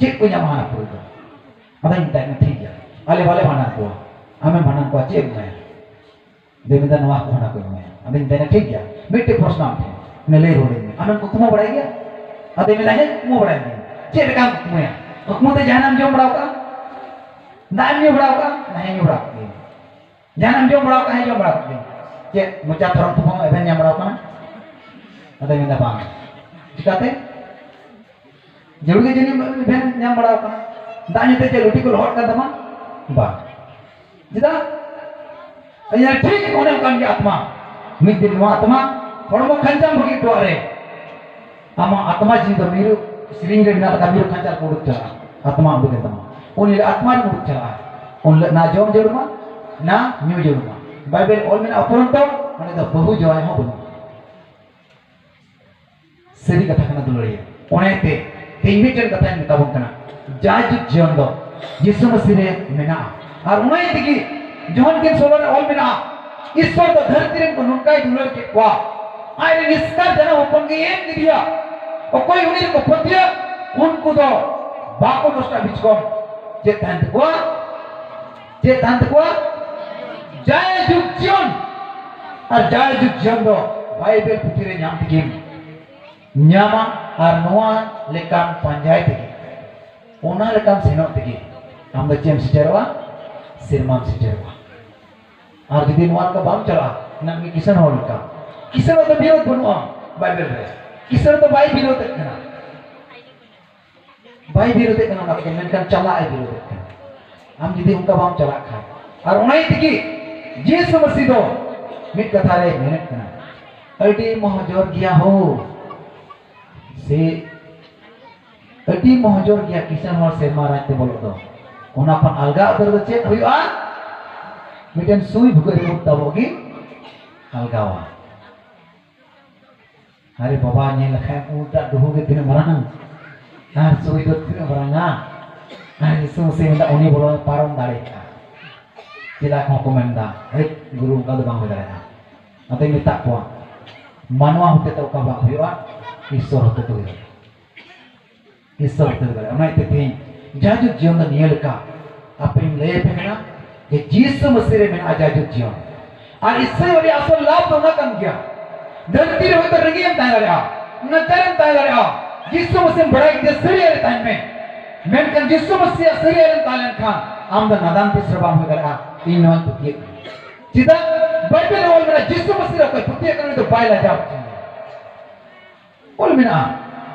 ᱪᱮᱫ ᱠᱚ ᱧᱟᱢᱟ ᱦᱟᱱᱟ ᱯᱩᱨᱤ ᱫᱚ?" ᱟᱫᱚᱧ ᱢᱮᱛᱟᱭ ᱠᱟᱱᱟ, "ᱴᱷᱤᱠ ᱜᱮᱭᱟ, ᱟᱞᱮ ᱵᱟᱞᱮ ᱵᱷᱟᱸᱰᱟᱱ ᱠᱚᱣᱟ, ᱟᱢᱮᱢ ᱵᱷᱟᱸᱰᱟᱱ ᱠᱚᱣᱟ, ᱪᱮᱫ ᱮᱢ ᱮᱢᱟᱭᱟ?" ᱟᱫᱚᱭ ᱢᱮᱱᱫᱟ, "ᱱᱚᱣᱟ ᱠᱚ ᱦᱟᱱᱟ ᱠᱚ ᱮᱢᱟᱭᱟ᱾" ᱟᱫᱚᱧ ᱢᱮᱛᱟᱭ ᱠᱟᱱᱟ, "ᱴᱷᱤᱠ ᱜᱮᱭᱟ, ᱢᱤᱫᱴᱮᱡ ᱯᱨᱚᱥᱱᱚ ᱟᱢ ᱴᱷᱮᱱ, ᱚᱱᱟ ᱞᱟᱹᱭ ᱨᱩᱣᱟᱹᱲᱟᱹᱧ ᱢᱮ, ᱟᱢᱮᱢ ᱠᱩᱠᱢᱩ ᱵᱟᱲᱟᱭ ᱜᱮᱭᱟ?" ᱟᱫᱚᱭ ᱢᱮᱱᱫᱟ, "ᱦᱮᱸ, ᱠᱩᱠᱢᱩ ᱵᱟᱲᱟᱭ ᱜᱤᱭᱟᱹᱧ᱾" "ᱪᱮᱫ ᱞᱮᱠᱟᱢ ᱠᱩᱠᱢᱩᱭᱟ? ᱠᱩᱠᱢᱩ ᱛᱮ ᱡᱟᱦᱟᱱᱟᱜ ᱮᱢ ᱡᱚᱢ ᱵᱟᱲᱟ ᱟᱠᱟᱫᱼᱟ? ᱫᱟᱜ ᱮᱢ ᱧᱩ ᱵᱟᱲᱟ ᱟᱠᱟᱫᱼᱟ?" "ᱦᱮᱸ, ᱧᱩ ᱵᱟᱲᱟ ᱟᱠᱟᱫ ᱜᱤᱭᱟᱹᱧ᱾" "ᱡᱟᱦᱟᱱᱟᱜ ᱮᱢ ᱡᱚᱢ ᱵᱟᱲᱟ ᱟᱠᱟᱫᱼᱟ?" "ᱦᱮᱸ, ᱡᱚᱢ ᱵᱟᱲᱟ ᱟᱠᱟᱫ ᱜᱤᱭᱟᱹᱧ᱾" "ᱪᱮᱫ ᱢᱚᱪᱟ ᱛᱷᱚᱨᱚᱝ ᱛᱷᱚᱯᱚᱝ ᱮᱵᱷᱮᱱ ᱧᱟᱢ ᱵᱟᱲᱟ ᱟᱠᱟᱱᱟ?" ᱟᱫᱚᱭ ᱢᱮᱱᱫᱟ, "ᱵᱟᱝ᱾" "ᱪᱤᱠᱟᱛᱮ? ᱡᱟᱹᱨᱩᱲ ᱜᱮ ᱡᱟᱹᱱᱤᱡ ᱮᱵᱷᱮᱱ ᱧᱟᱢ ᱵᱟᱲᱟ ᱟᱠᱟᱱᱟ᱾ ᱫᱟᱜ ᱧᱩ ᱛᱮ ᱪᱮᱫ ᱞᱩᱴᱤ ᱠᱚ ᱞᱚᱦᱚᱫ ᱠᱟᱱ ᱛᱟᱢᱟ?" "ᱵᱟᱝ᱾" "ᱪᱮᱫᱟᱜ?" ᱟᱫᱚᱧ ᱢᱮᱱᱫᱟ, "ᱴᱷᱤᱠ ᱚᱱᱮ ᱚᱱᱠᱟᱱ ᱜᱮ ᱟᱛᱢᱟ᱾ ᱢᱤᱫ ᱫᱤᱱ ᱱᱚᱣᱟ ᱟᱛᱢᱟ ᱦᱚᱲᱢᱚ ᱠᱷᱟᱧᱪᱟᱢ ᱵᱟᱹᱜᱤ ᱦᱚᱴᱚᱣᱟᱜ ᱨᱮ, ᱟᱢᱟᱜ ᱟᱛᱢᱟ ᱡᱤᱣᱤ ᱫᱚ ᱢᱤᱨᱩ ᱥᱮᱨᱮᱧ ᱨᱮ ᱢᱮᱱᱟᱜ ᱞᱮᱠᱟ ᱢᱤᱨᱩ ᱠᱷᱟᱧᱪᱟ ᱠᱚ ᱩᱰᱩᱠ ᱪᱟᱞᱟᱜᱼᱟ, ᱟᱛᱢᱟ ᱩᱰᱩᱠ ᱮᱱ ᱛᱟᱢᱟ᱾ ᱩᱱ ᱦᱤᱞᱳᱜ ᱟᱛᱢᱟ ᱨᱮᱢ ᱩᱰᱩᱠ ᱪᱟᱞᱟᱜᱼᱟ᱾ ᱩᱱ ᱦᱤᱞᱳᱜ ᱱᱟ ᱡᱚᱢ ᱡᱟᱹᱨᱩᱲ ᱢᱟ, ᱱᱟ ᱧᱩ ᱡᱟᱹᱨᱩᱲ ᱢᱟ᱾ ᱵᱟᱭᱵᱮᱞ ᱚᱞ ᱢᱮᱱᱟᱜᱼᱟ ᱩᱯᱚᱨᱚᱱᱛᱚ, ᱚᱸᱰᱮ ᱫᱚ ᱵᱟᱹᱦᱩ ᱡᱟᱶᱟᱭ ᱦᱚᱸ ᱵᱟᱹᱱᱩᱜᱼᱟ᱾ ᱥᱟᱹᱨᱤ ᱠᱟᱛᱷᱟ ᱠᱟᱱᱟ ᱫᱩᱞᱟᱹᱲᱤᱭᱟᱹ᱾ ᱚᱱᱟᱛᱮ ᱛᱮᱦᱮᱧ ᱢᱤᱫᱴᱮᱱ ᱠᱟᱛᱷᱟᱧ ᱢᱮᱛᱟ ᱵᱚᱱ ᱠᱟᱱᱟ, ᱡᱟᱭᱡᱩᱜᱽ ᱡᱤᱭᱚᱱ ᱫᱚ ᱡᱤᱥᱩ ᱢᱟᱹᱥᱤ ᱨᱮ ᱢᱮᱱᱟᱜᱼᱟ᱾ ᱟᱨ ᱚᱱᱟ ᱛᱮᱜᱮ ᱡᱚᱦᱚᱱ ᱜᱮᱞ ᱥᱳᱞᱳ ᱨᱮ ᱚᱞ ᱢᱮᱱᱟᱜᱼᱟ, ᱤᱥᱥᱚᱨ ᱫᱚ ᱫᱷᱟᱹᱨᱛᱤ ᱨᱮᱱ ᱠᱚ ᱱᱚᱝᱠᱟᱭ ᱫᱩᱞᱟᱹᱲ ᱠᱮᱫ ᱠᱚᱣᱟ, ᱟᱡ ᱨᱮᱱ ᱮᱥᱠᱟᱨ ᱡᱟᱱᱟᱢ ᱦᱚᱯᱚᱱ ᱜᱮ ᱮᱢ ᱠᱮᱫᱮᱭᱟ᱾ ᱚᱠᱚᱭ ᱩᱱᱤ ᱨᱮᱠᱚ ᱯᱟᱹᱛᱭᱟᱹᱜ, ᱩᱱᱠᱩ ᱫᱚ ᱵᱟᱠᱚ ᱱᱚᱥᱴᱚᱜᱼᱟ᱾ ᱵᱤᱪᱠᱚᱢ ᱪᱮᱫ ᱛᱟᱦᱮᱱ ᱛᱟᱠᱚᱣᱟ? ᱪᱮᱫ ᱛᱟᱦᱮᱱ ᱛᱟᱠᱚᱣᱟ? ᱡᱟᱭᱡᱩᱜᱽ ᱡᱤᱭᱚᱱ᱾ ᱟᱨ ᱡᱟᱭᱡᱩᱜᱽ ᱡᱤᱭᱚᱱ ᱫᱚ ᱵᱟᱭᱵᱮᱞ ᱯᱩᱛᱷᱤ ᱨᱮ ᱧᱟᱢ ᱛᱮᱜᱮᱢ ᱧᱟᱢᱟ᱾ ᱟᱨ ᱱᱚᱣᱟ ᱞᱮᱠᱟᱢ ᱯᱟᱸᱡᱟᱭ ᱛᱮᱜᱮ, ᱚᱱᱟ ᱞᱮᱠᱟᱢ ᱥᱮᱱᱚᱜ ᱛᱮᱜᱮ ᱟᱢ ᱫᱚ ᱪᱮᱫ ᱮᱢ ᱥᱮᱴᱮᱨᱚᱜᱼᱟ? ᱥᱮᱨᱢᱟᱢ ᱥᱮᱴᱮᱨᱚᱜᱼᱟ᱾ ᱟᱨ ᱡᱩᱫᱤ ᱱᱚᱣᱟ ᱞᱮᱠᱟ ᱵᱟᱢ ᱪᱟᱞᱟᱜᱼᱟ, ᱱᱟᱜ ᱢᱤᱫ ᱠᱤᱥᱟᱹᱬ ᱦᱚᱲ ᱞᱮᱠᱟ, ᱠᱤᱥᱟᱹᱬ ᱫᱚ ᱵᱤᱨᱳᱫᱷ ᱵᱟᱹᱱᱩᱜᱼᱟ ᱵᱟᱭᱵᱮᱞ ᱨᱮ᱾ ᱠᱤᱥᱟᱹᱬ ᱫᱚ ᱵᱟᱭ ᱵᱤᱨᱳᱫᱷᱮᱫ ᱠᱟᱱᱟ, ᱵᱟᱭ ᱵᱤᱨᱳᱫᱷᱮᱫ ᱠᱟᱱᱟ ᱚᱱᱟ ᱠᱚᱫᱚ, ᱢᱮᱱᱠᱷᱟᱱ ᱪᱟᱞᱟᱜ ᱮ ᱵᱤᱨᱳᱫᱷᱮᱫ ᱠᱟᱱᱟ᱾ ᱟᱢ ᱡᱩᱫᱤ ᱚᱱᱠᱟ ᱵᱟᱢ ᱪᱟᱞᱟᱜ ᱠᱷᱟᱱ, ᱟᱨ ᱚᱱᱟ ᱛᱮᱜᱮ ᱡᱤᱥᱩ ᱢᱟᱹᱥᱤ ᱫᱚ ᱢᱤᱫ ᱠᱟᱛᱷᱟ ᱨᱮ ᱢᱮᱱᱮᱫ ᱠᱟᱱᱟ, ᱟᱹᱰᱤ ᱢᱚᱦᱡᱚᱨ ᱜᱮᱭᱟ ᱦᱳ, ᱥᱮ ᱟᱹᱰᱤ ᱢᱚᱦᱡᱚᱨ ᱜᱮᱭᱟ ᱠᱤᱥᱟᱹᱬ ᱦᱚᱲ ᱥᱮᱨᱢᱟ ᱨᱟᱡᱽ ᱛᱮ ᱵᱚᱞᱚᱜ ᱫᱚ᱾ ᱚᱱᱟ ᱠᱷᱚᱱ ᱟᱞᱜᱟ ᱩᱛᱟᱹᱨ ᱫᱚ ᱪᱮᱫ ᱦᱩᱭᱩᱜᱼᱟ? ᱢᱤᱫᱴᱮᱱ ᱥᱩᱭ ᱵᱷᱩᱜᱟᱹᱜ ᱨᱮ ᱩᱵ ᱛᱟᱵᱚᱜ ᱜᱮ ᱟᱞᱜᱟᱣᱟ᱾ ᱟᱨᱮ ᱵᱟᱵᱟ, ᱧᱮᱞ ᱞᱮᱠᱷᱟᱱ ᱩᱱᱴᱟᱜ ᱰᱩᱦᱩ ᱜᱮ ᱛᱤᱱᱟᱹᱜ ᱢᱟᱨᱟᱝ, ᱟᱨ ᱥᱩᱭ ᱫᱚ ᱛᱤᱱᱟᱹᱜ ᱢᱟᱨᱟᱝᱟ᱾ ᱟᱨ ᱡᱤᱥᱩ ᱢᱟᱹᱥᱤ ᱢᱮᱱᱫᱟ, ᱩᱱᱤ ᱵᱚᱞᱚ ᱯᱟᱨᱚᱢ ᱫᱟᱲᱮᱭᱟᱜᱼᱟ᱾ ᱪᱮᱞᱟ ᱠᱚᱦᱚᱸ ᱠᱚ ᱢᱮᱱᱫᱟ, ᱦᱮᱡ ᱜᱩᱨᱩ, ᱚᱱᱠᱟ ᱫᱚ ᱵᱟᱝ ᱦᱩᱭ ᱫᱟᱲᱮᱭᱟᱜᱼᱟ᱾ ᱚᱱᱟᱛᱮᱧ ᱢᱮᱛᱟᱜ ᱠᱚᱣᱟ, ᱢᱟᱱᱣᱟ ᱦᱚᱛᱮ ᱛᱮ ᱚᱠᱟ ᱵᱟᱝ ᱦᱩᱭᱩᱜᱼᱟ, ᱤᱥᱥᱚᱨ ᱦᱚᱛᱮ ᱛᱮ ᱦᱩᱭᱩᱜᱼᱟ᱾ ᱤᱥᱥᱚᱨ ᱦᱚᱛᱮ ᱛᱮ ᱦᱩᱭᱩᱜᱼᱟ᱾ ᱚᱱᱟ ᱤᱭᱟᱹᱛᱮ ᱛᱮᱦᱮᱧ ᱡᱟᱭᱡᱩᱜᱽ ᱡᱤᱭᱚᱱ ᱫᱚ ᱱᱤᱭᱟᱹ ᱞᱮᱠᱟ, ᱟᱯᱮᱧ ᱞᱟᱹᱭ ᱟᱯᱮ ᱠᱟᱱᱟ ᱡᱮ ᱡᱤᱥᱩ ᱢᱟᱹᱥᱤ ᱨᱮ ᱢᱮᱱᱟᱜᱼᱟ ᱡᱟᱭᱡᱩᱜᱽ ᱡᱤᱭᱚᱱ᱾ ᱟᱨ ᱤᱥᱥᱚᱨ ᱨᱮᱭᱟᱜ ᱟᱥᱚᱞ ᱞᱟᱵᱷ ᱫᱚ ᱚᱱᱟ ᱠᱟᱱ ᱜᱮᱭᱟ᱾ ᱫᱷᱟᱹᱨᱛᱤ ᱨᱮ ᱦᱚᱭᱛᱳ ᱨᱮᱸᱜᱮᱡ ᱮᱢ ᱛᱟᱦᱮᱸ ᱫᱟᱲᱮᱭᱟᱜᱼᱟ, ᱱᱟᱪᱟᱨ ᱮᱢ ᱛᱟᱦᱮᱸ ᱫᱟᱲᱮᱭᱟᱜᱼᱟ, ᱡᱤᱥᱩ ᱢᱟᱹᱥᱤᱢ ᱵᱟᱲᱟᱭ ᱠᱮᱫᱮᱭᱟ, ᱥᱟᱹᱨᱤᱭᱟᱹ ᱨᱮ ᱛᱟᱦᱮᱱ ᱢᱮ᱾ ᱢᱮᱱᱠᱷᱟᱱ ᱡᱤᱥᱩ ᱢᱟᱹᱥᱤᱭᱟᱜ ᱥᱟᱹᱨᱤᱭᱟᱹ ᱨᱮᱢ ᱛᱟᱦᱮᱸ ᱞᱮᱱᱠᱷᱟᱱ ᱟᱢ ᱫᱚ ᱱᱟᱫᱟᱱ ᱛᱤᱥ ᱨᱮ ᱵᱟᱢ ᱦᱩᱭ ᱫᱟᱲᱮᱭᱟᱜᱼᱟ᱾ ᱤᱧ ᱱᱚᱣᱟᱧ ᱯᱟᱹᱛᱭᱟᱹᱜ ᱠᱟᱱᱟ᱾ ᱪᱮᱫᱟᱜ? ᱵᱟᱭᱵᱮᱞ ᱨᱮ ᱚᱞ ᱢᱮᱱᱟᱜᱼᱟ, ᱡᱤᱥᱩ ᱢᱟᱹᱥᱤ ᱨᱮ ᱚᱠᱚᱭ ᱯᱟᱹᱛᱭᱟᱹᱜ ᱠᱟᱱᱟ, ᱩᱱᱤ ᱫᱚ ᱵᱟᱭ ᱞᱟᱡᱟᱣ ᱦᱚᱪᱚᱭᱟ᱾ ᱚᱞ ᱢᱮᱱᱟᱜᱼᱟ᱾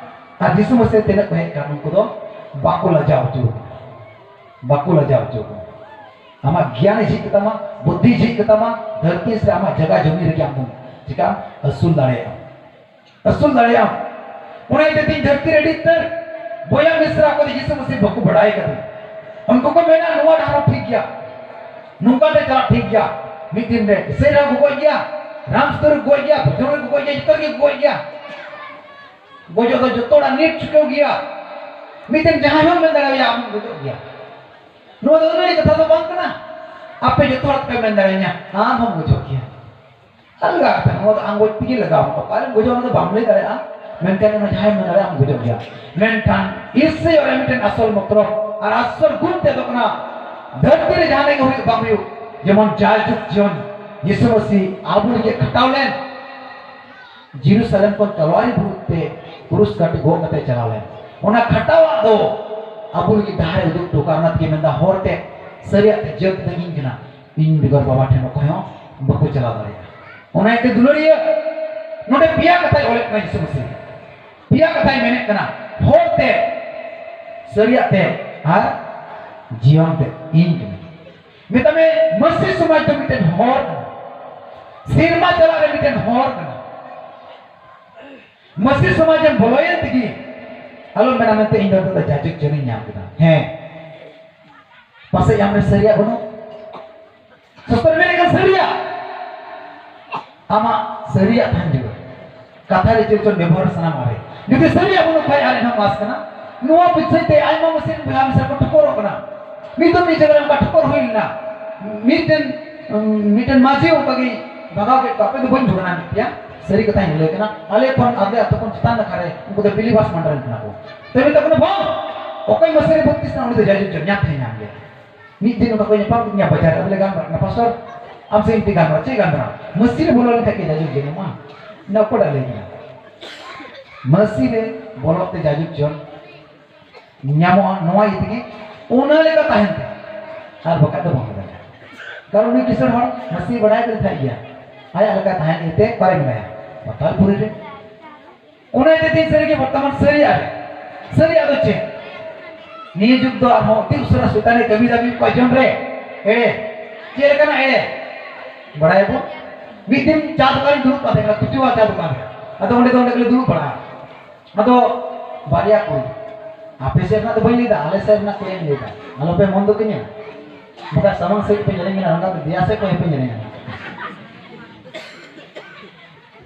ᱟᱨ ᱡᱤᱥᱩ ᱢᱟᱹᱥᱤ ᱛᱤᱱᱟᱹᱜ ᱠᱚ ᱦᱮᱡ ᱠᱟᱱ, ᱩᱱᱠᱩ ᱫᱚ ᱵᱟᱠᱚ ᱞᱟᱡᱟᱣ ᱦᱚᱪᱚ ᱟᱠᱟᱱᱟ᱾ ᱵᱟᱠᱚ ᱞᱟᱡᱟᱣ ᱦᱚᱪᱚ ᱟᱠᱟᱱᱟ᱾ ᱟᱢᱟᱜ ᱜᱮᱭᱟᱱ ᱡᱷᱤᱡ ᱠᱟᱛᱟᱢᱟ, ᱵᱩᱫᱽᱫᱷᱤ ᱡᱷᱤᱡ ᱠᱟᱛᱟᱢᱟ, ᱫᱷᱟᱹᱨᱛᱤ ᱥᱮ ᱟᱢᱟᱜ ᱡᱟᱭᱜᱟ ᱡᱚᱢᱤ ᱨᱮᱜᱮ ᱟᱢ ᱫᱚᱢ ᱪᱤᱠᱟᱢ ᱟᱹᱥᱩᱞ ᱫᱟᱲᱮᱭᱟᱜᱼᱟ᱾ ᱟᱹᱥᱩᱞ ᱫᱟᱲᱮᱭᱟᱜᱼᱟᱢ᱾ ᱚᱱᱟ ᱤᱭᱟᱹᱛᱮ ᱛᱮᱦᱮᱧ ᱫᱷᱟᱹᱨᱛᱤ ᱨᱮ ᱟᱹᱰᱤ ᱩᱛᱟᱹᱨ ᱵᱚᱭᱦᱟ ᱢᱤᱥᱨᱟ ᱠᱚ ᱡᱤᱥᱩ ᱢᱟᱹᱥᱤ ᱵᱟᱠᱚ ᱵᱟᱲᱟᱭ ᱠᱟᱫᱟ᱾ ᱩᱱᱠᱩ ᱠᱚ ᱢᱮᱱᱟ, ᱱᱚᱣᱟ ᱰᱟᱦᱟᱨ ᱦᱚᱸ ᱴᱷᱤᱠ ᱜᱮᱭᱟ, ᱱᱚᱝᱠᱟ ᱛᱮ ᱪᱟᱞᱟᱜ ᱴᱷᱤᱠ ᱜᱮᱭᱟ᱾ ᱢᱤᱫ ᱫᱤᱱ ᱨᱮ ᱤᱥᱟᱹᱭ ᱨᱮᱦᱚᱸ ᱠᱚ ᱜᱚᱡ ᱜᱮᱭᱟ, ᱨᱟᱢ ᱥᱩᱛᱟᱹᱨ ᱨᱮᱠᱚ ᱜᱚᱡ ᱜᱮᱭᱟ, ᱵᱷᱚᱡᱚᱱ ᱨᱮᱠᱚ ᱜᱚᱡ ᱜᱮᱭᱟ, ᱡᱚᱛᱚ ᱨᱮᱜᱮ ᱠᱚ ᱜᱚᱡ ᱜᱮᱭᱟ᱾ ᱜᱚᱡᱚᱜ ᱫᱚ ᱡᱚᱛᱚ ᱦᱚᱲᱟᱜ ᱱᱤᱭᱚᱛ ᱪᱷᱩᱴᱟᱹᱣ ᱜᱮᱭᱟ᱾ ᱢᱤᱫᱴᱮᱱ ᱡᱟᱦᱟᱸᱭ ᱦᱚᱸ ᱢᱮᱱ ᱫᱟᱲᱮᱭᱟᱜᱼᱟ, ᱟᱢ ᱜᱚᱡᱚᱜ ᱜᱮᱭᱟ᱾ ᱱᱚᱣᱟ ᱫᱚ ᱟᱹᱱᱟᱹᱲᱤ ᱠᱟᱛᱷᱟ ᱫᱚ ᱵᱟᱝ ᱠᱟᱱᱟ᱾ ᱟᱯᱮ ᱡᱚᱛᱚ ᱦᱚᱲ ᱯᱮ ᱢᱮᱱ ᱫᱟᱲᱮᱭᱟᱹᱧᱟ, ᱟᱢ ᱦᱚᱸᱢ ᱜᱚᱡᱚᱜ ᱜᱮᱭᱟ᱾ ᱟᱞᱜᱟ ᱠᱟᱛᱷᱟ, ᱱᱚᱣᱟ ᱫᱚ ᱟᱢ ᱜᱚᱡ ᱛᱮᱜᱮ ᱞᱟᱜᱟᱣ ᱟᱢᱟ᱾ ᱚᱠᱟᱨᱮᱢ ᱜᱚᱡᱚᱜᱼᱟ, ᱚᱱᱟ ᱫᱚ ᱵᱟᱢ ᱞᱟᱹᱭ ᱫᱟᱲᱮᱭᱟᱜᱼᱟ᱾ ᱢᱮᱱᱠᱷᱟᱱ ᱚᱱᱟ ᱡᱟᱦᱟᱸᱭ ᱢᱮᱱ ᱫᱟᱲᱮᱭᱟᱜᱼᱟ, ᱟᱢ ᱜᱚᱡᱚᱜ ᱜᱮᱭᱟ᱾ ᱢᱮᱱᱠᱷᱟᱱ ᱤᱥᱥᱚᱨ ᱨᱮ ᱢᱤᱫᱴᱮᱱ ᱟᱥᱚᱞ ᱢᱚᱛᱞᱚᱵ ᱟᱨ ᱟᱥᱚᱞ ᱜᱩᱱ ᱛᱮᱫ ᱫᱚ ᱠᱟᱱᱟ, ᱫᱷᱟᱹᱨᱛᱤ ᱨᱮ ᱡᱟᱦᱟᱸ ᱞᱮᱠᱟ ᱦᱩᱭᱩᱜ ᱵᱟᱝ ᱦᱩᱭᱩᱜ, ᱡᱮᱢᱚᱱ ᱡᱟᱭᱡᱩᱜᱽ ᱡᱤᱭᱚᱱ ᱡᱤᱥᱩ ᱢᱟᱹᱥᱤ ᱟᱵᱚ ᱞᱟᱹᱜᱤᱫ ᱠᱷᱟᱴᱟᱣ ᱞᱮᱱ, ᱡᱮᱨᱩᱥᱟᱞᱮᱢ ᱠᱷᱚᱱ ᱠᱟᱞᱣᱟᱨᱤ ᱵᱩᱨᱩ ᱛᱮ ᱠᱨᱩᱥ ᱠᱟᱹᱴᱩ ᱜᱚᱜ ᱠᱟᱛᱮ ᱪᱟᱞᱟᱣ ᱞᱮᱱ᱾ ᱚᱱᱟ ᱠᱷᱟᱴᱟᱣᱟᱜ ᱫᱚ ᱟᱵᱚ ᱞᱟᱹᱜᱤᱫ ᱰᱟᱦᱟᱨ ᱮ ᱩᱫᱩᱜ ᱦᱚᱴᱚ ᱠᱟᱜ᱾ ᱚᱱᱟ ᱛᱮᱜᱮ ᱢᱮᱱᱫᱟ, ᱦᱚᱨ ᱛᱮ, ᱥᱟᱹᱨᱤᱭᱟᱜ ᱛᱮ, ᱡᱟᱹᱛ ᱫᱚ ᱤᱧ ᱠᱟᱱᱟ᱾ ᱤᱧ ᱵᱮᱜᱚᱨ ᱵᱟᱵᱟ ᱴᱷᱮᱱ ᱚᱠᱚᱭ ᱦᱚᱸ ᱵᱟᱠᱚ ᱪᱟᱞᱟᱣ ᱫᱟᱲᱮᱭᱟᱜᱼᱟ᱾ ᱚᱱᱟ ᱤᱭᱟᱹᱛᱮ ᱫᱩᱞᱟᱹᱲᱤᱭᱟᱹ, ᱱᱚᱰᱮ ᱯᱮᱭᱟ ᱠᱟᱛᱷᱟᱭ ᱚᱞᱮᱫ ᱠᱟᱱᱟ ᱡᱤᱥᱩ ᱢᱟᱹᱥᱤ᱾ ᱯᱮᱭᱟ ᱠᱟᱛᱷᱟᱭ ᱢᱮᱱᱮᱫ ᱠᱟᱱᱟ, ᱦᱚᱨ ᱛᱮ, ᱥᱟᱹᱨᱤᱭᱟᱜ ᱛᱮ ᱟᱨ ᱡᱤᱭᱚᱱ ᱛᱮ ᱤᱧ ᱠᱟᱹᱱᱟᱹᱧ᱾ ᱢᱮᱛᱟᱜ ᱢᱮ, ᱢᱟᱹᱥᱤ ᱥᱚᱢᱟᱡᱽ ᱫᱚ ᱢᱤᱫᱴᱮᱱ ᱦᱚᱨ ᱠᱟᱱᱟ, ᱥᱮᱨᱢᱟ ᱪᱟᱞᱟᱜ ᱨᱮ ᱢᱤᱫᱴᱮᱱ ᱦᱚᱨ ᱠᱟᱱᱟ᱾ ᱢᱟᱹᱥᱤ ᱥᱚᱢᱟᱡᱽ ᱮᱢ ᱵᱚᱞᱚᱭᱮᱱ ᱛᱮᱜᱮ ᱟᱞᱚᱢ ᱢᱮᱱᱟ ᱢᱮᱱᱛᱮ ᱤᱧ ᱫᱚ ᱱᱤᱛᱚᱜ ᱫᱚ ᱡᱟᱡᱩᱜᱽ ᱡᱤᱭᱚᱱᱤᱧ ᱧᱟᱢ ᱠᱮᱫᱟ᱾ ᱦᱮᱸ, ᱯᱟᱥᱮᱡ ᱟᱢ ᱨᱮ ᱥᱟᱹᱨᱤᱭᱟᱜ ᱵᱟᱹᱱᱩᱜ᱾ ᱥᱚᱥᱛᱚᱨ ᱢᱮᱱᱮᱫ ᱠᱟᱱ ᱥᱟᱹᱨᱤᱭᱟᱜ, ᱟᱢᱟᱜ ᱥᱟᱹᱨᱤᱭᱟᱜ ᱛᱟᱦᱮᱱ ᱡᱟᱹᱨᱩᱲ᱾ ᱠᱟᱛᱷᱟ ᱨᱮ ᱪᱮᱫ ᱪᱚᱝ ᱵᱮᱵᱚᱦᱟᱨ ᱥᱟᱱᱟᱢ ᱟᱨᱮ᱾ ᱡᱩᱫᱤ ᱥᱟᱹᱨᱤᱭᱟᱜ ᱵᱟᱹᱱᱩᱜ ᱠᱷᱟᱡ ᱟᱨ ᱮᱱᱦᱚᱸ ᱢᱟᱥ ᱠᱟᱱᱟ᱾ ᱱᱚᱣᱟ ᱵᱤᱥᱚᱭ ᱛᱮ ᱟᱭᱢᱟ ᱢᱟᱹᱥᱤ ᱵᱚᱭᱦᱟ ᱢᱤᱥᱮ ᱠᱚ ᱴᱷᱚᱠᱚᱨᱚᱜ ᱠᱟᱱᱟ᱾ ᱢᱤᱫ ᱫᱚ ᱢᱤᱫ ᱡᱟᱭᱜᱟ ᱨᱮ ᱚᱱᱠᱟ ᱴᱷᱚᱠᱚᱨ ᱦᱩᱭ ᱞᱮᱱᱟ᱾ ᱢᱤᱫᱴᱮᱱ, ᱩᱢ, ᱢᱤᱫᱴᱮᱱ ᱢᱟᱹᱡᱷᱤ ᱚᱱᱠᱟ ᱜᱮ ᱵᱷᱟᱜᱟᱣ ᱠᱮᱫ ᱠᱚᱣᱟ, ᱟᱯᱮ ᱫᱚ ᱵᱟᱹᱧ ᱵᱷᱟᱜᱟᱣ ᱢᱮᱫ ᱯᱮᱭᱟ᱾ ᱥᱟᱹᱨᱤ ᱠᱟᱛᱷᱟᱧ ᱞᱟᱹᱭ ᱠᱟᱱᱟ, ᱟᱞᱮ ᱠᱷᱚᱱ ᱟᱞᱮ ᱟᱹᱛᱩ ᱠᱷᱚᱱ ᱪᱮᱛᱟᱱ ᱱᱟᱠᱷᱟ ᱨᱮ ᱩᱱᱠᱩ ᱫᱚ ᱵᱤᱞᱤᱵᱟᱥ ᱢᱟᱱᱰᱟᱨ ᱨᱮᱱ ᱠᱟᱱᱟ ᱠᱚ᱾ ᱛᱚ ᱢᱮᱛᱟ ᱠᱚ ᱠᱟᱱᱟ, "ᱵᱟᱝ, ᱚᱠᱚᱭ ᱢᱟᱹᱥᱤ ᱨᱮ ᱵᱷᱚᱨᱛᱤ ᱥᱟᱱᱟ ᱩᱱᱤ ᱫᱚ ᱡᱟᱭᱡᱩᱜᱽ ᱡᱚᱱ ᱧᱟᱢ ᱛᱮ ᱧᱟᱢ ᱜᱮ᱾" ᱢᱤᱫ ᱫᱤᱱ ᱚᱱᱠᱟ ᱠᱚ ᱧᱟᱯᱟᱢ ᱠᱮᱫᱤᱧᱟ ᱵᱟᱡᱟᱨ ᱨᱮ, ᱟᱫᱚ ᱞᱮ ᱜᱟᱞᱢᱟᱨᱟᱜ ᱠᱟᱱᱟ, "ᱯᱟᱥᱴᱚᱨ, ᱟᱢ ᱥᱮ ᱤᱧ ᱛᱮ ᱜᱟᱞᱢᱟᱨᱟᱣ, ᱪᱮᱫ ᱜᱟᱞᱢᱟᱨᱟᱣ? ᱢᱟᱹᱥᱤ ᱨᱮ ᱵᱚᱞᱚ ᱞᱮᱱᱠᱷᱟᱡ ᱜᱮ ᱡᱟᱭᱡᱩᱜᱽ ᱡᱚᱱ ᱧᱟᱢᱚᱜᱼᱟ?" ᱚᱱᱟ ᱚᱠᱚᱭᱴᱟᱜ ᱞᱟᱹᱭ ᱠᱮᱫᱟ? ᱢᱟᱹᱥᱤ ᱨᱮ ᱵᱚᱞᱚᱜ ᱛᱮ ᱡᱟᱭᱡᱩᱜᱽ ᱡᱚᱱ ᱧᱟᱢᱚᱜᱼᱟ, ᱱᱚᱣᱟ ᱤᱭᱟᱹ ᱛᱮᱜᱮ ᱚᱱᱟ ᱞᱮᱠᱟ ᱛᱟᱦᱮᱱ ᱛᱟᱭᱟ, ᱟᱨ ᱵᱟᱠᱷᱟᱡ ᱫᱚ ᱵᱟᱝ ᱦᱩᱭ ᱫᱟᱲᱮᱭᱟᱜᱼᱟ᱾ ᱠᱟᱨᱚᱱ ᱩᱱᱤ ᱠᱤᱥᱟᱹᱬ ᱦᱚᱲ ᱢᱟᱹᱥᱤ ᱵᱟᱲᱟᱭ ᱠᱟᱫᱮ ᱛᱟᱦᱮᱸᱫ ᱜᱮᱭᱟ, ᱟᱭᱟᱜ ᱞᱮᱠᱟ ᱛᱟᱦᱮᱱ ᱤᱭᱟᱹᱛᱮ ᱚᱠᱟᱨᱮ ᱢᱮᱱᱟᱭᱟ? ᱯᱟᱛᱟᱞᱯᱩᱨᱤ ᱨᱮ᱾ ᱚᱱᱟ ᱤᱭᱟᱹᱛᱮ ᱛᱤᱱ ᱥᱟᱹᱨᱤ ᱜᱮ ᱵᱚᱨᱛᱚᱢᱟᱱ ᱥᱟᱹᱨᱤᱭᱟᱜ ᱨᱮ, ᱥᱟᱹᱨᱤᱭᱟᱜ ᱫᱚ ᱪᱮᱫ? ᱱᱤᱭᱟᱹ ᱡᱩᱜᱽ ᱫᱚ ᱟᱨᱦᱚᱸ ᱟᱹᱰᱤ ᱩᱥᱟᱹᱨᱟ ᱥᱚᱭᱛᱟᱱᱮ ᱠᱟᱹᱢᱤ ᱫᱟᱹᱵᱤ ᱠᱚᱣᱟ ᱡᱚᱱ ᱨᱮ, ᱮᱲᱮ᱾ ᱪᱮᱫ ᱞᱮᱠᱟᱱᱟᱜ ᱮᱲᱮ? ᱵᱟᱲᱟᱭᱟᱵᱚᱱ, ᱢᱤᱫ ᱫᱤᱱ ᱪᱟ ᱫᱚᱠᱟᱱ ᱨᱤᱧ ᱫᱩᱲᱩᱵ ᱠᱟᱱ ᱛᱟᱦᱮᱸ ᱠᱟᱱᱟ, ᱠᱩᱪᱩᱣᱟ ᱪᱟ ᱫᱚᱠᱟᱱ ᱨᱮ᱾ ᱟᱫᱚ ᱚᱸᱰᱮ ᱫᱚ ᱚᱸᱰᱮ ᱜᱮᱞᱮ ᱫᱩᱲᱩᱵ ᱵᱟᱲᱟᱜᱼᱟ᱾ ᱟᱫᱚ ᱵᱟᱨᱭᱟ ᱠᱩᱲᱤ, ᱟᱯᱮ ᱥᱮᱫ ᱨᱮᱱᱟᱜ ᱫᱚ ᱵᱟᱹᱧ ᱞᱟᱹᱭᱫᱟ, ᱟᱞᱮ ᱥᱮᱫ ᱨᱮᱱᱟᱜ ᱠᱩᱲᱤᱧ ᱞᱟᱹᱭᱫᱟ, ᱟᱞᱚᱯᱮ ᱢᱚᱱ ᱫᱩᱠᱤᱧᱟ᱾ ᱵᱟᱠᱷᱟᱡ ᱥᱟᱢᱟᱝ ᱥᱮᱫ ᱯᱮ ᱧᱮᱞᱮᱧ ᱠᱟᱱᱟ, ᱚᱱᱟ ᱫᱚ ᱫᱮᱭᱟ ᱥᱮᱫ ᱠᱷᱚᱱ ᱯᱮ ᱧᱮᱞᱮᱧ ᱠᱟᱱᱟ᱾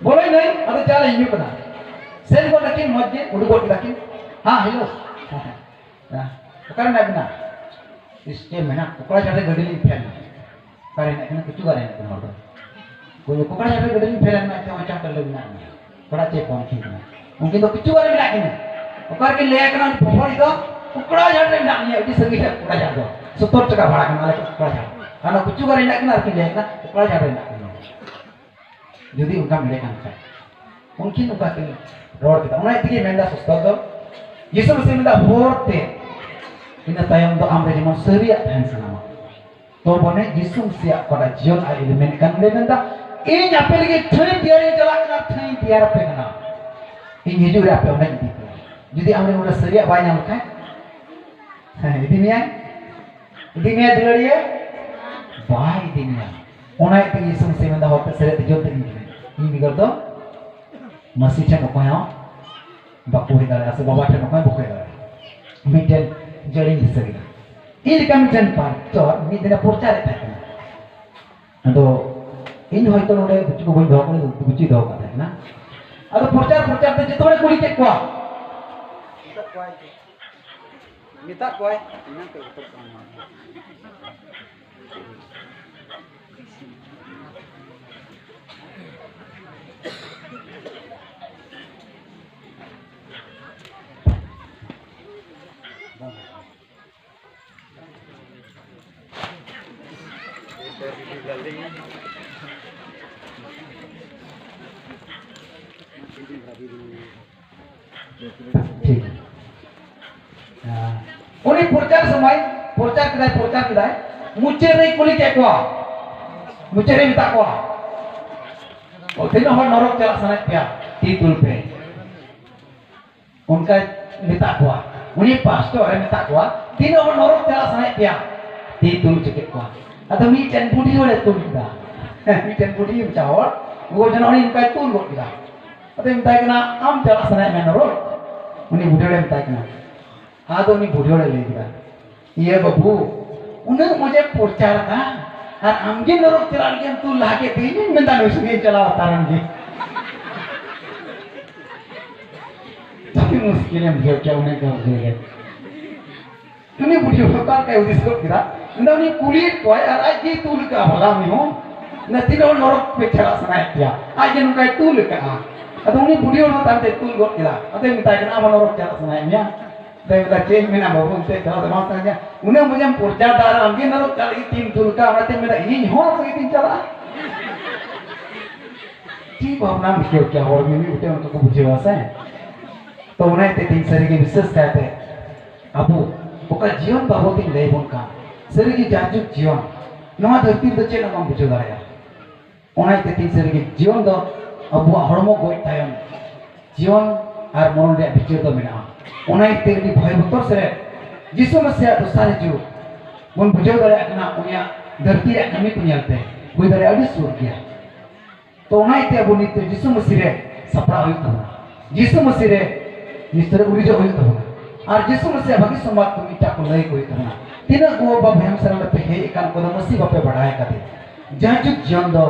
ᱵᱚᱞᱚᱭ ᱱᱟᱹᱧ, ᱟᱫᱚ ᱪᱟ ᱞᱮ ᱧᱩ ᱠᱟᱱᱟ᱾ ᱥᱮᱱ ᱜᱚᱫ ᱱᱟᱹᱠᱤᱱ, ᱢᱚᱡᱽ ᱜᱮ ᱩᱰᱩᱠ ᱜᱚᱫ ᱠᱮᱫᱟ ᱠᱤᱱ᱾ ᱦᱮᱸ, ᱦᱮᱞᱳ᱾ ᱦᱮᱸ, ᱚᱠᱟᱨᱮ ᱢᱮᱱᱟᱜ ᱵᱤᱱᱟ? ᱤᱥ, ᱪᱮᱫ ᱢᱮᱱᱟᱜ, ᱠᱚᱠᱲᱟ ᱡᱷᱟᱲ ᱨᱮ ᱜᱟᱹᱰᱤ ᱞᱤᱧ ᱯᱷᱮᱞ ᱮᱱᱟ᱾ ᱚᱠᱟᱨᱮ ᱦᱮᱱᱟᱜ ᱠᱤᱱᱟ? ᱠᱤᱪᱷᱩ ᱚᱠᱟᱨᱮ ᱦᱮᱱᱟᱜ ᱠᱤᱱᱟ ᱦᱚᱲ ᱫᱚ? ᱠᱚ ᱠᱚᱠᱲᱟ ᱡᱷᱟᱲ ᱨᱮ ᱜᱟᱹᱰᱤ ᱞᱤᱧ ᱯᱷᱮᱞ ᱮᱱᱟ, ᱪᱚ ᱚᱱᱟ ᱪᱚᱴ ᱨᱮ ᱢᱮᱱᱟᱜ ᱠᱤᱱᱟ᱾ ᱠᱚᱲᱟ ᱪᱮᱫ ᱠᱚ ᱩᱱᱠᱤᱱ ᱠᱟᱱᱟ? ᱩᱱᱠᱤᱱ ᱫᱚ ᱠᱤᱪᱷᱩ ᱚᱠᱟᱨᱮ ᱢᱮᱱᱟᱜ ᱠᱤᱱᱟ? ᱚᱠᱟ ᱨᱮᱠᱤᱱ ᱞᱟᱹᱭ ᱠᱟᱱᱟ ᱩᱱᱤ ᱯᱚᱦᱚᱲᱤ ᱫᱚ? ᱠᱚᱠᱲᱟ ᱡᱷᱟᱲ ᱨᱮ ᱢᱮᱱᱟᱜ ᱞᱤᱧᱟ, ᱟᱹᱰᱤ ᱥᱟᱺᱜᱤᱧ ᱨᱮ ᱠᱚᱠᱲᱟ ᱡᱷᱟᱲ ᱫᱚ᱾ ᱥᱚᱛᱛᱚᱨ ᱴᱟᱠᱟ ᱵᱷᱟᱲᱟ ᱠᱟᱱᱟ ᱟᱞᱮ ᱠᱚᱠᱲᱟ ᱡᱷᱟᱲ᱾ ᱟᱨ ᱚᱱᱟ ᱠᱤᱪᱷᱩ ᱚᱠᱟᱨᱮ ᱢᱮᱱᱟᱜ ᱠᱤᱱᱟ ᱟᱨᱠᱤᱱ ᱞᱟᱹᱭ ᱠᱟᱱᱟ ᱠᱚᱠᱲᱟ ᱡᱷᱟᱲ ᱨᱮ ᱢᱮᱱᱟᱜ ᱠᱤᱱᱟ᱾ ᱡᱩᱫᱤ ᱚᱱᱠᱟᱢ ᱮᱲᱮ ᱠᱟᱱ ᱠᱷᱟᱡ, ᱩᱱᱠᱤᱱ ᱚᱱᱠᱟ ᱠᱤᱱ ᱨᱚᱲ ᱠᱮᱫᱟ᱾ ᱚᱱᱟ ᱛᱮᱜᱮ ᱢᱮᱱᱫᱟ ᱥᱚᱥᱛᱚ ᱫᱚ, ᱡᱤᱥᱩ ᱢᱟᱹᱥᱤ ᱢᱮᱱᱫᱟ, "ᱦᱚᱨ ᱛᱮ, ᱤᱱᱟᱹ ᱛᱟᱭᱚᱢ ᱫᱚ ᱟᱢ ᱨᱮ ᱡᱮᱢᱚᱱ ᱥᱟᱹᱨᱤᱭᱟᱜ ᱛᱟᱦᱮᱱ ᱥᱟᱱᱟᱢᱟ, ᱛᱚ ᱢᱟᱱᱮ ᱡᱤᱥᱩ ᱢᱟᱹᱥᱤᱭᱟᱜ ᱚᱠᱟᱴᱟᱜ ᱡᱤᱭᱚᱱ ᱟᱡ ᱮ ᱢᱮᱱᱮᱫ ᱠᱟᱱ ᱚᱸᱰᱮ ᱢᱮᱱᱫᱟ, 'ᱤᱧ ᱟᱯᱮ ᱞᱟᱹᱜᱤᱫ ᱴᱷᱟᱹᱭ ᱛᱮᱭᱟᱨᱤᱧ ᱪᱟᱞᱟᱜ ᱠᱟᱱᱟ, ᱴᱷᱟᱹᱭ ᱛᱮᱭᱟᱨ ᱟᱯᱮ ᱠᱟᱱᱟ, ᱤᱧ ᱦᱤᱡᱩᱜ ᱨᱮ ᱟᱯᱮ ᱚᱸᱰᱮᱧ ᱤᱫᱤ ᱯᱮᱭᱟ.'" ᱡᱩᱫᱤ ᱟᱢ ᱨᱮ ᱚᱸᱰᱮ ᱥᱟᱹᱨᱤᱭᱟᱜ ᱵᱟᱭ ᱧᱟᱢ ᱠᱷᱟᱡ, ᱦᱮᱸ, ᱤᱫᱤ ᱢᱮᱭᱟᱭ? ᱤᱫᱤ ᱢᱮᱭᱟᱭ ᱫᱩᱞᱟᱹᱲᱤᱭᱟᱹ? ᱵᱟᱭ ᱤᱫᱤ ᱢᱮᱭᱟ᱾ ᱚᱱᱟ ᱤᱭᱟᱹᱛᱮ ᱡᱤᱥᱩ ᱢᱟᱹᱥᱤ ᱢᱮᱱᱫᱟ, "ᱦᱚᱨ ᱛᱮ ᱥᱟᱹᱨᱤᱭᱟᱜ ᱛᱮ ᱡᱤᱭᱚᱱ ᱛᱮ ᱤᱫᱤ ᱢᱮ᱾ ᱤᱧ ᱵᱮᱜᱚᱨ ᱫᱚ ᱢᱟᱹᱥᱤ ᱴᱷᱮᱱ ᱚᱠᱚᱭ ᱦᱚᱸ ᱵᱟᱠᱚ ᱦᱮᱡ ᱫᱟᱲᱮᱭᱟᱜᱼᱟ, ᱥᱮ ᱵᱟᱵᱟ ᱴᱷᱮᱱ ᱚᱠᱚᱭ ᱵᱟᱠᱚ ᱦᱮᱡ ᱫᱟᱲᱮᱭᱟᱜᱼᱟ᱾" ᱢᱤᱫᱴᱮᱱ ᱡᱟᱹᱲᱤᱧ ᱫᱤᱥᱟᱹ ᱠᱮᱫᱟ᱾ ᱤᱧ ᱞᱮᱠᱟ ᱢᱤᱫᱴᱮᱱ ᱯᱟᱥᱴᱚᱨ ᱢᱤᱫ ᱫᱤᱱᱮ ᱯᱨᱚᱪᱟᱨᱮᱫ ᱛᱟᱦᱮᱸ ᱠᱟᱱᱟ᱾ ᱟᱫᱚ ᱤᱧ ᱦᱚᱭᱛᱳ ᱱᱚᱰᱮ ᱜᱩᱪᱩ ᱠᱚ ᱵᱟᱹᱧ ᱫᱚᱦᱚ ᱠᱟᱫᱟ, ᱜᱩᱪᱩᱭ ᱫᱚᱦᱚ ᱠᱟᱜ ᱛᱟᱦᱮᱸ ᱠᱟᱱᱟ᱾ ᱟᱫᱚ ᱯᱨᱚᱪᱟᱨ, ᱯᱨᱚᱪᱟᱨ ᱛᱮ ᱡᱚᱛᱚ ᱦᱚᱲᱮ ᱠᱩᱞᱤ ᱠᱮᱫ ᱠᱚᱣᱟ᱾ ᱢᱮᱛᱟᱜ ᱠᱚᱣᱟᱭ, ᱮᱱᱟᱝ ᱯᱮ ᱵᱚᱛᱚᱨ ᱠᱚᱣᱟ ᱱᱚᱣᱟ᱾ ᱴᱷᱤᱠ᱾ ᱩᱱᱤ ᱯᱨᱚᱪᱟᱨ ᱥᱚᱢᱚᱭ, ᱯᱨᱚᱪᱟᱨ ᱠᱮᱫᱟᱭ, ᱯᱨᱚᱪᱟᱨ ᱠᱮᱫᱟᱭ, ᱢᱩᱪᱟᱹᱫ ᱨᱮᱭ ᱠᱩᱞᱤ ᱠᱮᱫ ᱠᱚᱣᱟ, ᱢᱩᱪᱟᱹᱫ ᱨᱮᱭ ᱢᱮᱛᱟᱜ ᱠᱚᱣᱟ, "ᱚ, ᱛᱤᱱᱟᱹᱜ ᱦᱚᱲ ᱱᱚᱨᱚᱠ ᱪᱟᱞᱟᱜ ᱥᱟᱱᱟᱭᱮᱫ ᱯᱮᱭᱟ, ᱛᱤ ᱛᱩᱞ ᱯᱮ?" ᱚᱱᱠᱟᱭ ᱢᱮᱛᱟᱜ ᱠᱚᱣᱟ, ᱩᱱᱤ ᱯᱟᱥᱴᱚᱨ ᱮ ᱢᱮᱛᱟᱜ ᱠᱚᱣᱟ, "ᱛᱤᱱᱟᱹᱜ ᱦᱚᱲ ᱱᱚᱨᱚᱠ ᱪᱟᱞᱟᱜ ᱥᱟᱱᱟᱭᱮᱫ ᱯᱮᱭᱟ?" ᱛᱤ ᱛᱩᱞ ᱦᱚᱪᱚ ᱠᱮᱫ ᱠᱚᱣᱟ᱾ ᱟᱫᱚ ᱢᱤᱫᱴᱮᱱ ᱵᱩᱰᱷᱤ ᱦᱚᱲᱮ ᱛᱩᱞ ᱠᱮᱫᱟ᱾ ᱢᱤᱫᱴᱮᱱ ᱵᱩᱰᱷᱤ ᱢᱟᱪᱷᱟ ᱦᱚᱲ, ᱜᱚᱜᱚ ᱡᱚᱱᱟ ᱩᱱᱤ ᱚᱱᱠᱟᱭ ᱛᱩᱞ ᱜᱚᱫ ᱠᱮᱫᱟ᱾ ᱟᱫᱚᱭ ᱢᱮᱛᱟᱭ ᱠᱟᱱᱟ, "ᱟᱢ ᱪᱟᱞᱟᱜ ᱥᱟᱱᱟᱭᱮᱫ ᱢᱮᱭᱟ ᱱᱚᱨᱚᱠ?" ᱩᱱᱤ ᱵᱩᱰᱷᱤ ᱦᱚᱲᱮ ᱢᱮᱛᱟᱭ ᱠᱟᱱᱟ᱾ ᱟᱫᱚ ᱩᱱᱤ ᱵᱩᱰᱷᱤ ᱦᱚᱲᱮ ᱞᱟᱹᱭ ᱠᱮᱫᱟ, "ᱤᱭᱟᱹ ᱵᱟᱹᱵᱩ, ᱩᱱᱟᱹᱜ ᱢᱚᱡᱮ ᱯᱨᱚᱪᱟᱨ ᱮᱫᱟ, ᱟᱨ ᱟᱢ ᱜᱮ ᱱᱚᱨᱚᱠ ᱪᱟᱞᱟᱜ ᱞᱟᱹᱜᱤᱫ ᱮᱢ ᱛᱩᱞ ᱞᱟᱦᱟ ᱠᱮᱫ ᱛᱮ, ᱤᱧᱤᱧ ᱢᱮᱱᱫᱟ ᱱᱩᱭ ᱥᱚᱸᱜᱮᱧ ᱪᱟᱞᱟᱣ ᱦᱟᱛᱟᱲᱮᱱ ᱜᱮ᱾" ᱟᱹᱰᱤ ᱢᱩᱥᱠᱤᱞᱮᱢ ᱵᱩᱡᱷᱟᱹᱣ ᱠᱮᱭᱟ ᱩᱱᱟᱹᱜ ᱜᱟᱱ ᱵᱩᱡᱷᱟᱹᱣ ᱞᱮ᱾ ᱩᱱᱤ ᱵᱩᱰᱷᱤ ᱦᱚᱲ ᱚᱠᱟ ᱞᱮᱠᱟᱭ ᱦᱩᱫᱤᱥ ᱜᱚᱫ ᱠᱮᱫᱟ, ᱢᱮᱱᱫᱟ ᱩᱱᱤ ᱠᱩᱞᱤᱭᱮᱫ ᱠᱚᱣᱟᱭ ᱟᱨ ᱟᱡ ᱜᱮᱭ ᱛᱩᱞ ᱟᱠᱟᱫᱼᱟ ᱵᱷᱟᱞᱟ ᱩᱱᱤ ᱦᱚᱸ᱾ ᱢᱮᱱᱫᱟ, "ᱛᱤᱱᱟᱹᱜ ᱦᱚᱲ ᱱᱚᱨᱚᱠ ᱯᱮ ᱪᱟᱞᱟᱜ ᱥᱟᱱᱟᱭᱮᱫ ᱯᱮᱭᱟ?" ᱟᱡ ᱜᱮ ᱱᱚᱝᱠᱟᱭ ᱛᱩᱞ ᱟᱠᱟᱫᱼᱟ᱾ ᱟᱫᱚ ᱩᱱᱤ ᱵᱩᱰᱷᱤ ᱦᱚᱲ ᱦᱚᱸ ᱛᱟᱭᱚᱢ ᱛᱮᱭ ᱛᱩᱞ ᱜᱚᱫ ᱠᱮᱫᱟ᱾ ᱟᱫᱚᱭ ᱢᱮᱛᱟᱭ ᱠᱟᱱᱟ, "ᱟᱢ ᱦᱚᱸ ᱱᱚᱨᱚᱠ ᱪᱟᱞᱟᱜ ᱥᱟᱱᱟᱭᱮᱫ ᱢᱮᱭᱟ?" ᱟᱫᱚᱭ ᱢᱮᱱᱫᱟ, "ᱪᱮᱫ ᱤᱧ ᱢᱮᱱᱟ ᱵᱟᱹᱵᱩ, ᱚᱱᱛᱮ ᱪᱟᱞᱟᱜ ᱫᱚ ᱵᱟᱝ ᱥᱟᱱᱟᱧᱟ᱾ ᱩᱱᱟᱹᱜ ᱢᱚᱡᱮᱢ ᱯᱨᱚᱪᱟᱨ ᱫᱟ ᱟᱨ ᱟᱢᱜᱮ ᱱᱚᱨᱚᱠ ᱪᱟᱞᱟᱜ ᱞᱟᱹᱜᱤᱫ ᱛᱤᱢ ᱛᱩᱞ ᱠᱟᱜᱼᱟ, ᱚᱱᱟᱛᱮᱢ ᱢᱮᱱᱫᱟ ᱤᱧ ᱦᱚᱸ ᱟᱢ ᱥᱚᱸᱜᱮ ᱛᱤᱧ ᱪᱟᱞᱟᱜᱼᱟ?" ᱪᱮᱫ ᱵᱷᱟᱵᱽᱱᱟᱢ ᱟᱹᱭᱠᱟᱹᱣ ᱠᱮᱭᱟ ᱦᱚᱲ ᱢᱤᱢᱤᱫ ᱜᱚᱴᱮᱡ ᱚᱱᱠᱟ ᱠᱚ ᱵᱩᱡᱷᱟᱹᱣᱟ ᱥᱮ? ᱛᱚ ᱚᱱᱟ ᱤᱭᱟᱹᱛᱮ ᱛᱮᱦᱮᱧ ᱥᱟᱹᱨᱤᱜᱮ ᱵᱤᱥᱮᱥ ᱠᱟᱭᱛᱮ ᱟᱵᱚ ᱚᱠᱟ ᱡᱤᱭᱚᱱ ᱵᱟᱵᱚᱛ ᱤᱧ ᱞᱟᱹᱭ ᱟᱵᱚᱱ ᱠᱟᱱ, ᱥᱟᱹᱨᱤᱜᱮ ᱡᱟᱭᱡᱩᱜᱽ ᱡᱤᱭᱚᱱ, ᱱᱚᱣᱟ ᱫᱷᱟᱹᱨᱛᱤ ᱨᱮᱫᱚ ᱪᱮᱫ ᱦᱚᱸ ᱵᱟᱢ ᱵᱩᱡᱷᱟᱹᱣ ᱫᱟᱲᱮᱭᱟᱜᱼᱟ᱾ ᱚᱱᱟ ᱤᱭᱟᱹᱛᱮ ᱛᱮᱦᱮᱧ ᱥᱟᱹᱨᱤᱜᱮ ᱡᱤᱭᱚᱱ ᱫᱚ ᱟᱵᱚᱣᱟᱜ ᱦᱚᱲᱢᱚ ᱜᱚᱡ ᱛᱟᱭᱚᱢ ᱡᱤᱭᱚᱱ ᱟᱨ ᱢᱚᱨᱚᱱ ᱨᱮᱭᱟᱜ ᱵᱤᱪᱟᱹᱨ ᱫᱚ ᱢᱮᱱᱟᱜᱼᱟ᱾ ᱚᱱᱟ ᱤᱭᱟᱹᱛᱮ ᱟᱹᱰᱤ ᱵᱷᱚᱭ ᱵᱚᱛᱚᱨ ᱥᱮᱨᱮᱫ ᱡᱤᱥᱩ ᱢᱟᱥᱤᱭᱟᱜ ᱫᱚᱥᱟᱨ ᱦᱤᱡᱩᱜ ᱵᱚᱱ ᱵᱩᱡᱷᱟᱹᱣ ᱫᱟᱲᱮᱭᱟᱜ ᱠᱟᱱᱟ, ᱩᱱᱤᱭᱟᱜ ᱫᱷᱟᱹᱨᱛᱤ ᱨᱮᱭᱟᱜ ᱠᱟᱹᱢᱤ ᱠᱚ ᱧᱮᱞᱛᱮ ᱦᱩᱭ ᱫᱟᱲᱮᱭᱟᱜᱼᱟ ᱟᱹᱰᱤ ᱥᱩᱨ ᱜᱮᱭᱟ᱾ ᱛᱚ ᱚᱱᱟ ᱤᱭᱟᱹᱛᱮ ᱟᱵᱚ ᱱᱤᱛ ᱫᱚ ᱡᱤᱥᱩ ᱢᱟᱹᱥᱤ ᱨᱮ ᱥᱟᱯᱲᱟᱣ ᱦᱩᱭᱩᱜ ᱛᱟᱵᱚᱱᱟ, ᱡᱤᱥᱩ ᱢᱟᱹᱥᱤ ᱨᱮ ᱱᱤᱥᱛᱚᱨ ᱨᱮ ᱩᱨᱤᱡᱚᱜ ᱦᱩᱭᱩᱜ ᱛᱟᱵᱚᱱᱟ, ᱟᱨ ᱡᱤᱥᱩ ᱢᱟᱹᱥᱤᱭᱟᱜ ᱵᱷᱟᱹᱜᱤ ᱥᱚᱢᱵᱟᱫ ᱠᱚ ᱢᱤᱫᱴᱟᱜ ᱠᱚ ᱞᱟᱹᱭ ᱠᱚ ᱦᱩᱭᱩᱜ ᱛᱟᱵᱚᱱᱟ᱾ ᱛᱤᱱᱟᱹᱜ ᱜᱚ ᱵᱟᱵᱟ ᱵᱷᱮᱢ ᱥᱮᱨᱮᱧ ᱨᱮᱯᱮ ᱦᱮᱡ ᱟᱠᱟᱱ ᱠᱚᱫᱚ ᱢᱟᱹᱥᱤ ᱵᱟᱯᱮ ᱵᱟᱲᱟᱭ ᱠᱟᱫᱮ᱾ ᱡᱟᱭᱡᱩᱜᱽ ᱡᱤᱭᱚᱱ ᱫᱚ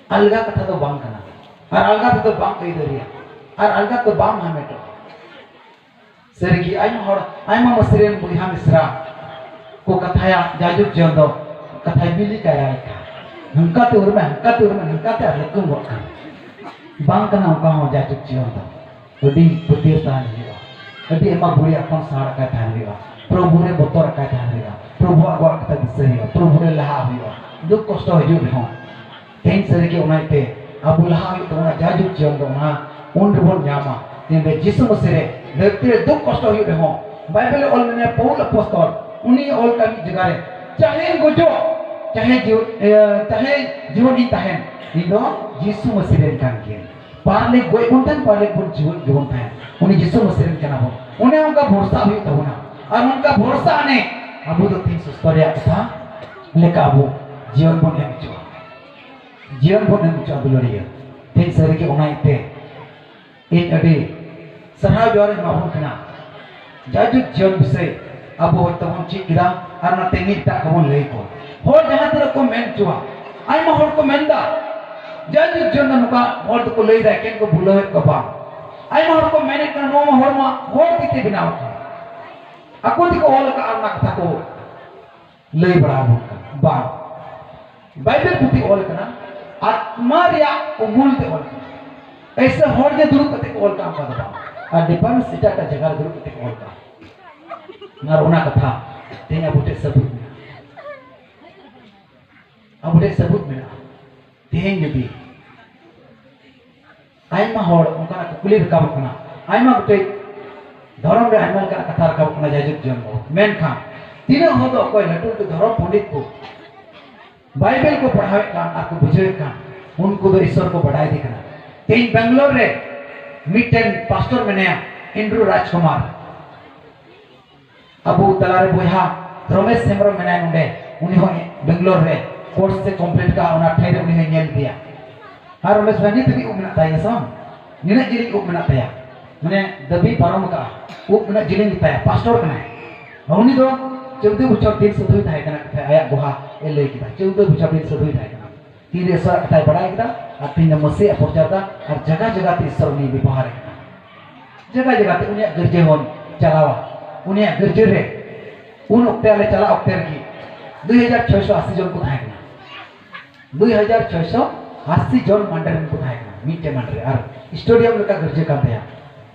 ᱟᱞᱜᱟ ᱠᱟᱛᱷᱟ ᱫᱚ ᱵᱟᱝ ᱠᱟᱱᱟ, ᱟᱨ ᱟᱞᱜᱟ ᱛᱮᱫᱚ ᱵᱟᱝ ᱟᱹᱭᱫᱟᱹᱨᱤᱭᱟ, ᱟᱨ ᱟᱞᱜᱟ ᱛᱮᱫᱚ ᱵᱟᱝ ᱦᱟᱢᱮᱴᱚᱜᱼᱟ᱾ ᱥᱟᱹᱨᱤᱜᱮ ᱟᱭᱢᱟ ᱦᱚᱲ, ᱟᱭᱢᱟ ᱢᱟᱹᱥᱤ ᱨᱮᱱ ᱵᱚᱭᱦᱟ ᱢᱤᱥᱨᱟ ᱠᱚ ᱠᱟᱛᱷᱟᱭᱟ, ᱡᱟᱭᱡᱩᱜᱽ ᱡᱤᱭᱚᱱ ᱫᱚ ᱠᱟᱛᱷᱟᱭ ᱵᱤᱞᱤ ᱠᱟᱭᱨᱟ ᱞᱮᱠᱟ᱾ ᱦᱟᱱᱠᱟᱛᱮ ᱩᱨᱢᱮ, ᱦᱟᱱᱠᱟᱛᱮ ᱩᱨᱢᱮ, ᱦᱟᱱᱠᱟᱛᱮ ᱟᱨ ᱞᱟᱹᱠᱩᱢ ᱜᱚᱫ ᱠᱟᱱ᱾ ᱵᱟᱝ ᱠᱟᱱᱟ ᱚᱱᱠᱟ ᱦᱚᱸ ᱡᱟᱭᱡᱩᱜᱽ ᱡᱤᱭᱚᱱ ᱫᱚ᱾ ᱟᱹᱰᱤ ᱯᱟᱹᱛᱭᱟᱹᱣ ᱛᱟᱦᱮᱱ ᱦᱩᱭᱩᱜᱼᱟ᱾ ᱟᱹᱰᱤ ᱟᱭᱢᱟ ᱵᱩᱲᱤ ᱟᱯᱟᱱ ᱥᱟᱦᱟᱨ ᱟᱠᱟᱭ ᱛᱟᱦᱮᱱ ᱦᱩᱭᱩᱜᱼᱟ᱾ ᱯᱨᱚᱵᱷᱩ ᱨᱮ ᱵᱚᱛᱚᱨ ᱟᱠᱟᱭ ᱛᱟᱦᱮᱱ ᱦᱩᱭᱩᱜᱼᱟ᱾ ᱯᱨᱚᱵᱷᱩᱣᱟᱜ ᱜᱚᱲ ᱠᱟᱛᱷᱟ ᱫᱤᱥᱟᱹᱭ ᱦᱩᱭᱩᱜᱼᱟ᱾ ᱯᱨᱚᱵᱷᱩ ᱨᱮ ᱞᱟᱦᱟ ᱦᱩᱭᱩᱜᱼᱟ᱾ ᱫᱩᱠ ᱠᱚᱥᱴᱚ ᱦᱤᱡᱩᱜ ᱨᱮᱦᱚᱸ, ᱛᱮᱦᱮᱧ ᱥᱟᱹᱨᱤᱜᱮ ᱚᱱᱟ ᱤᱭᱟᱹᱛᱮ ᱟᱵᱚ ᱞᱟᱦᱟ ᱦᱩᱭᱩᱜ ᱛᱟᱵᱚᱱᱟ, ᱡᱟᱭᱡᱩᱜᱽ ᱡᱤᱭᱚᱱ ᱫᱚ ᱚᱱᱟ ᱩᱱ ᱨᱮᱵᱚᱱ ᱧᱟᱢᱟ᱾ ᱛᱤᱱᱨᱮ ᱡᱤᱥᱩ ᱢᱟᱹᱥᱤ ᱨᱮ ᱫᱷᱟᱹᱨᱛᱤ ᱨᱮ ᱫᱩᱠ ᱠᱚᱥᱴᱚ ᱦᱩᱭᱩᱜ ᱨᱮᱦᱚᱸ, ᱵᱟᱭᱵᱮᱞ ᱮ ᱚᱞ ᱢᱮᱱᱟᱭᱟ, ᱯᱟᱹᱣᱩᱞ ᱟᱯᱚᱥᱛᱚᱞ, ᱩᱱᱤ ᱚᱞ ᱠᱟᱜ ᱢᱤᱫ ᱡᱟᱭᱜᱟ ᱨᱮ, "ᱪᱟᱦᱮᱧ ᱜᱚᱡᱚᱜ, ᱪᱟᱦᱮ ᱡᱤᱣ-, ᱮ, ᱪᱟᱦᱮ ᱡᱤᱵᱚᱱ ᱤᱧ ᱛᱟᱦᱮᱱ, ᱤᱧ ᱫᱚ ᱡᱤᱥᱩ ᱢᱟᱹᱥᱤ ᱨᱮᱱ ᱠᱟᱱ ᱜᱤᱭᱟᱹᱧ᱾ ᱯᱟᱨᱞᱮ ᱜᱚᱡ ᱵᱚᱱ ᱛᱟᱦᱮᱱ, ᱯᱟᱨᱞᱮ ᱵᱚᱱ ᱡᱤᱣᱮᱫ ᱜᱮᱵᱚᱱ ᱛᱟᱦᱮᱱ, ᱩᱱᱤ ᱡᱤᱥᱩ ᱢᱟᱹᱥᱤ ᱨᱮᱱ ᱠᱟᱱᱟ ᱵᱚᱱ᱾" ᱚᱱᱮ ᱚᱱᱠᱟ ᱵᱷᱚᱨᱥᱟ ᱦᱩᱭᱩᱜ ᱛᱟᱵᱚᱱᱟ᱾ ᱟᱨ ᱚᱱᱠᱟ ᱵᱷᱚᱨᱥᱟ ᱟᱱᱮ ᱟᱵᱚ ᱫᱚ ᱛᱤᱦᱤᱧ ᱥᱩᱥᱛᱚ ᱨᱮᱭᱟᱜ ᱠᱟᱛᱷᱟ ᱞᱮᱠᱟ ᱟᱵᱚ ᱡᱤᱭᱚᱱ ᱵᱚᱱ ᱮᱢ ᱦᱚᱪᱚᱜᱼᱟ᱾ ᱡᱤᱭᱚᱱ ᱵᱚᱱ ᱮᱢ ᱦᱚᱪᱚᱜᱼᱟ, ᱫᱩᱞᱟᱹᱲᱤᱭᱟᱹ᱾ ᱛᱮᱦᱮᱧ ᱥᱟᱹᱨᱤᱜᱮ ᱚᱱᱟ ᱤᱭᱟᱹᱛᱮ ᱤᱧ ᱟᱹᱰᱤ ᱥᱟᱨᱦᱟᱣ ᱡᱚᱦᱟᱨ ᱤᱧ ᱮᱢᱟ ᱵᱚᱱ ᱠᱟᱱᱟ᱾ ᱡᱟᱭᱡᱩᱜᱽ ᱡᱤᱭᱚᱱ ᱵᱤᱥᱚᱭ ᱟᱵᱚ ᱦᱚᱭᱛᱳ ᱵᱚᱱ ᱪᱮᱫ ᱠᱮᱫᱟ, ᱟᱨ ᱚᱱᱟ ᱛᱮᱦᱮᱧ ᱮᱴᱟᱜ ᱠᱚᱵᱚᱱ ᱞᱟᱹᱭ ᱠᱚᱣᱟ᱾ ᱦᱚᱲ ᱡᱟᱦᱟᱸ ᱛᱤᱱᱟᱹᱜ ᱠᱚ ᱢᱮᱱ ᱦᱚᱪᱚᱣᱟ, ᱟᱭᱢᱟ ᱦᱚᱲ ᱠᱚ ᱢᱮᱱᱫᱟ, "ᱡᱟᱭᱡᱩᱜᱽ ᱡᱤᱭᱚᱱ ᱫᱚ ᱱᱚᱝᱠᱟ", ᱦᱚᱲ ᱫᱚᱠᱚ ᱞᱟᱹᱭᱫᱟ, ᱮᱠᱮᱱ ᱠᱚ ᱵᱷᱩᱞᱟᱹᱣᱮᱫ ᱠᱚᱣᱟ᱾ ᱵᱟᱝ, ᱟᱭᱢᱟ ᱦᱚᱲ ᱠᱚ ᱢᱮᱱᱮᱫ ᱠᱟᱱᱟ, "ᱱᱚᱣᱟ ᱢᱟ ᱦᱚᱲ ᱢᱟ ᱦᱚᱲ ᱛᱤ ᱛᱮ ᱵᱮᱱᱟᱣ ᱟᱠᱟᱱᱟ, ᱟᱠᱚ ᱛᱮᱠᱚ ᱚᱞ ᱟᱠᱟᱫᱼᱟ", ᱚᱱᱟ ᱠᱟᱛᱷᱟ ᱠᱚ ᱞᱟᱹᱭ ᱵᱟᱲᱟ ᱟᱵᱚᱱ ᱠᱟᱱᱟ᱾ ᱵᱟᱝ, ᱵᱟᱭᱵᱮᱞ ᱯᱩᱛᱷᱤ ᱚᱞ ᱠᱟᱱᱟ, ᱟᱛᱢᱟ ᱨᱮᱭᱟᱜ ᱩᱢᱩᱞ ᱛᱮ ᱚᱞ ᱠᱟᱱᱟ᱾ ᱮᱭᱥᱮ ᱦᱚᱲ ᱜᱮ ᱫᱩᱲᱩᱵ ᱠᱟᱛᱮ ᱠᱚ ᱚᱞ ᱠᱟᱜᱼᱟ, ᱚᱱᱠᱟ ᱫᱚ ᱵᱟᱝ᱾ ᱟᱨ ᱰᱤᱯᱟᱨᱴᱢᱮᱱᱴ ᱮᱴᱟᱜ ᱮᱴᱟᱜ ᱡᱟᱭᱜᱟ ᱨᱮ ᱫᱩᱲᱩᱵ ᱠᱟᱛᱮ ᱠᱚ ᱚᱞ ᱠᱟᱜᱼᱟ᱾ ᱟᱨ ᱚᱱᱟ ᱠᱟᱛᱷᱟ ᱛᱮᱦᱮᱧ ᱟᱵᱚ ᱴᱷᱮᱱ ᱥᱟᱹᱵᱩᱛ ᱢᱮᱱᱟᱜᱼᱟ᱾ ᱟᱵᱚ ᱴᱷᱮᱱ ᱥᱟᱹᱵᱩᱛ ᱢᱮᱱᱟᱜᱼᱟ᱾ ᱛᱮᱦᱮᱧ ᱡᱩᱫᱤ ᱟᱭᱢᱟ ᱦᱚᱲ ᱚᱱᱠᱟᱱᱟᱜ ᱠᱩᱠᱞᱤ ᱨᱟᱠᱟᱵᱚᱜ ᱠᱟᱱᱟ, ᱟᱭᱢᱟ ᱜᱚᱴᱮᱡ ᱫᱷᱚᱨᱚᱢ ᱨᱮ ᱟᱭᱢᱟ ᱞᱮᱠᱟᱱᱟᱜ ᱠᱟᱛᱷᱟ ᱨᱟᱠᱟᱵᱚᱜ ᱠᱟᱱᱟ, ᱡᱟᱭᱡᱩᱜᱽ ᱡᱤᱭᱚᱱ ᱵᱟᱵᱚᱫ᱾ ᱢᱮᱱᱠᱷᱟᱱ ᱛᱤᱱᱟᱹᱜ ᱦᱚᱲ ᱫᱚ ᱚᱠᱚᱭ ᱞᱟᱹᱴᱩ ᱞᱟᱹᱴᱩ ᱫᱷᱚᱨᱚᱢ ᱯᱚᱱᱰᱤᱛ ᱠᱚ ᱵᱟᱭᱵᱮᱞ ᱠᱚ ᱯᱟᱲᱦᱟᱣᱮᱫ ᱠᱟᱱ ᱟᱨ ᱠᱚ ᱵᱩᱡᱷᱟᱹᱣᱮᱫ ᱠᱟᱱ, ᱩᱱᱠᱩ ᱫᱚ ᱤᱥᱚᱨ ᱠᱚ ᱵᱟᱰᱟᱭ ᱤᱫᱤ ᱠᱟᱱᱟ᱾ ᱛᱮᱦᱮᱧ ᱵᱮᱝᱜᱟᱞᱳᱨ ᱨᱮ ᱢᱤᱫᱴᱮᱱ ᱯᱟᱥᱴᱚᱨ ᱢᱮᱱᱟᱭᱟ, ᱮᱱᱰᱨᱩ ᱨᱟᱡᱽᱠᱩᱢᱟᱨ᱾ ᱟᱵᱚ ᱛᱟᱞᱟᱨᱮ ᱵᱚᱭᱦᱟ ᱨᱚᱢᱮᱥ ᱦᱮᱢᱵᱨᱚᱢ ᱢᱮᱱᱟᱭ ᱱᱚᱰᱮ, ᱩᱱᱤ ᱦᱚᱸ ᱵᱮᱝᱜᱟᱞᱳᱨ ᱨᱮ ᱠᱳᱨᱥ ᱮ ᱠᱚᱢᱯᱞᱤᱴ ᱠᱟᱜᱼᱟ, ᱚᱱᱟ ᱴᱷᱟᱹᱭ ᱨᱮ ᱩᱱᱤ ᱦᱚᱸᱭ ᱧᱮᱞ ᱤᱫᱤᱭᱟ᱾ ᱟᱨ ᱨᱚᱢᱮᱥ ᱵᱷᱟᱭ ᱱᱤᱛ ᱦᱟᱹᱵᱤᱡ ᱩᱵ ᱢᱮᱱᱟᱜ ᱛᱟᱭᱟ, ᱥᱮ ᱵᱟᱝ? ᱱᱤᱱᱟᱹᱜ ᱡᱤᱞᱤᱧ ᱩᱵ ᱢᱮᱱᱟᱜ ᱛᱟᱭᱟ, ᱢᱟᱱᱮ ᱫᱟᱹᱵᱤ ᱯᱟᱨᱚᱢ ᱠᱟᱜᱼᱟ, ᱩᱵ ᱩᱱᱟᱹᱜ ᱡᱤᱞᱤᱧ ᱜᱮᱛᱟᱭᱟ, ᱯᱟᱥᱴᱚᱨ ᱠᱟᱱᱟᱭ᱾ ᱩᱱᱤ ᱫᱚ ᱪᱳᱫᱽᱫᱳ ᱵᱚᱪᱷᱚᱨ ᱫᱤᱱ ᱥᱟᱹᱫᱷᱩᱭ ᱛᱟᱦᱮᱸ ᱠᱟᱱᱟ, ᱟᱭᱟᱜ ᱜᱚᱦᱟ ᱮ ᱞᱟᱹᱭ ᱠᱮᱫᱟ, ᱪᱳᱫᱽᱫᱳ ᱵᱚᱪᱷᱚᱨ ᱫᱤᱱ ᱥᱟᱹᱫᱷᱩᱭ ᱛᱟᱦᱮᱸ ᱠᱟᱱᱟ᱾ ᱛᱤᱱᱨᱮ ᱤᱥᱚᱨᱟᱜ ᱠᱟᱛᱷᱟᱭ ᱵᱟᱲᱟᱭ ᱠᱮᱫᱟ ᱟᱨ ᱛᱤᱱᱨᱮ ᱢᱟᱹᱥᱤᱭᱟᱜ ᱯᱨᱚᱪᱟᱨ ᱫᱟ ᱟᱨ ᱡᱟᱭᱜᱟ ᱡᱟᱭᱜᱟ ᱛᱮ ᱤᱥᱚᱨ ᱩᱱᱤ ᱵᱮᱵᱚᱦᱟᱨᱮ ᱠᱟᱱᱟ᱾ ᱡᱟᱭᱜᱟ ᱡᱟᱭᱜᱟ ᱛᱮ ᱩᱱᱤᱭᱟᱜ ᱜᱤᱨᱡᱟᱹ ᱦᱚᱸ ᱪᱟᱞᱟᱣᱟ ᱩᱱᱤᱭᱟᱜ ᱜᱤᱨᱡᱟᱹ ᱨᱮ᱾ ᱩᱱ ᱚᱠᱛᱮ ᱟᱞᱮ ᱪᱟᱞᱟᱜ ᱚᱠᱛᱮ ᱨᱮᱜᱮ ᱫᱩᱭ ᱦᱟᱡᱟᱨ ᱪᱷᱚᱭᱥᱚ ᱟᱥᱤ ᱡᱚᱱ ᱠᱚ ᱛᱟᱦᱮᱸ ᱠᱟᱱᱟ᱾ ᱫᱩᱭ ᱦᱟᱡᱟᱨ ᱪᱷᱚᱭᱥᱚ ᱟᱥᱤ ᱡᱚᱱ ᱢᱟᱱᱰᱮ ᱨᱮᱱ ᱠᱚ ᱛᱟᱦᱮᱸ ᱠᱟᱱᱟ, ᱢᱤᱫᱴᱮᱡ ᱢᱟᱱᱰᱮ ᱨᱮ᱾ ᱟᱨ ᱥᱴᱮᱰᱤᱭᱟᱢ ᱞᱮᱠᱟ ᱜᱤᱨᱡᱟᱹ ᱠᱟᱱ ᱛᱟᱭᱟ᱾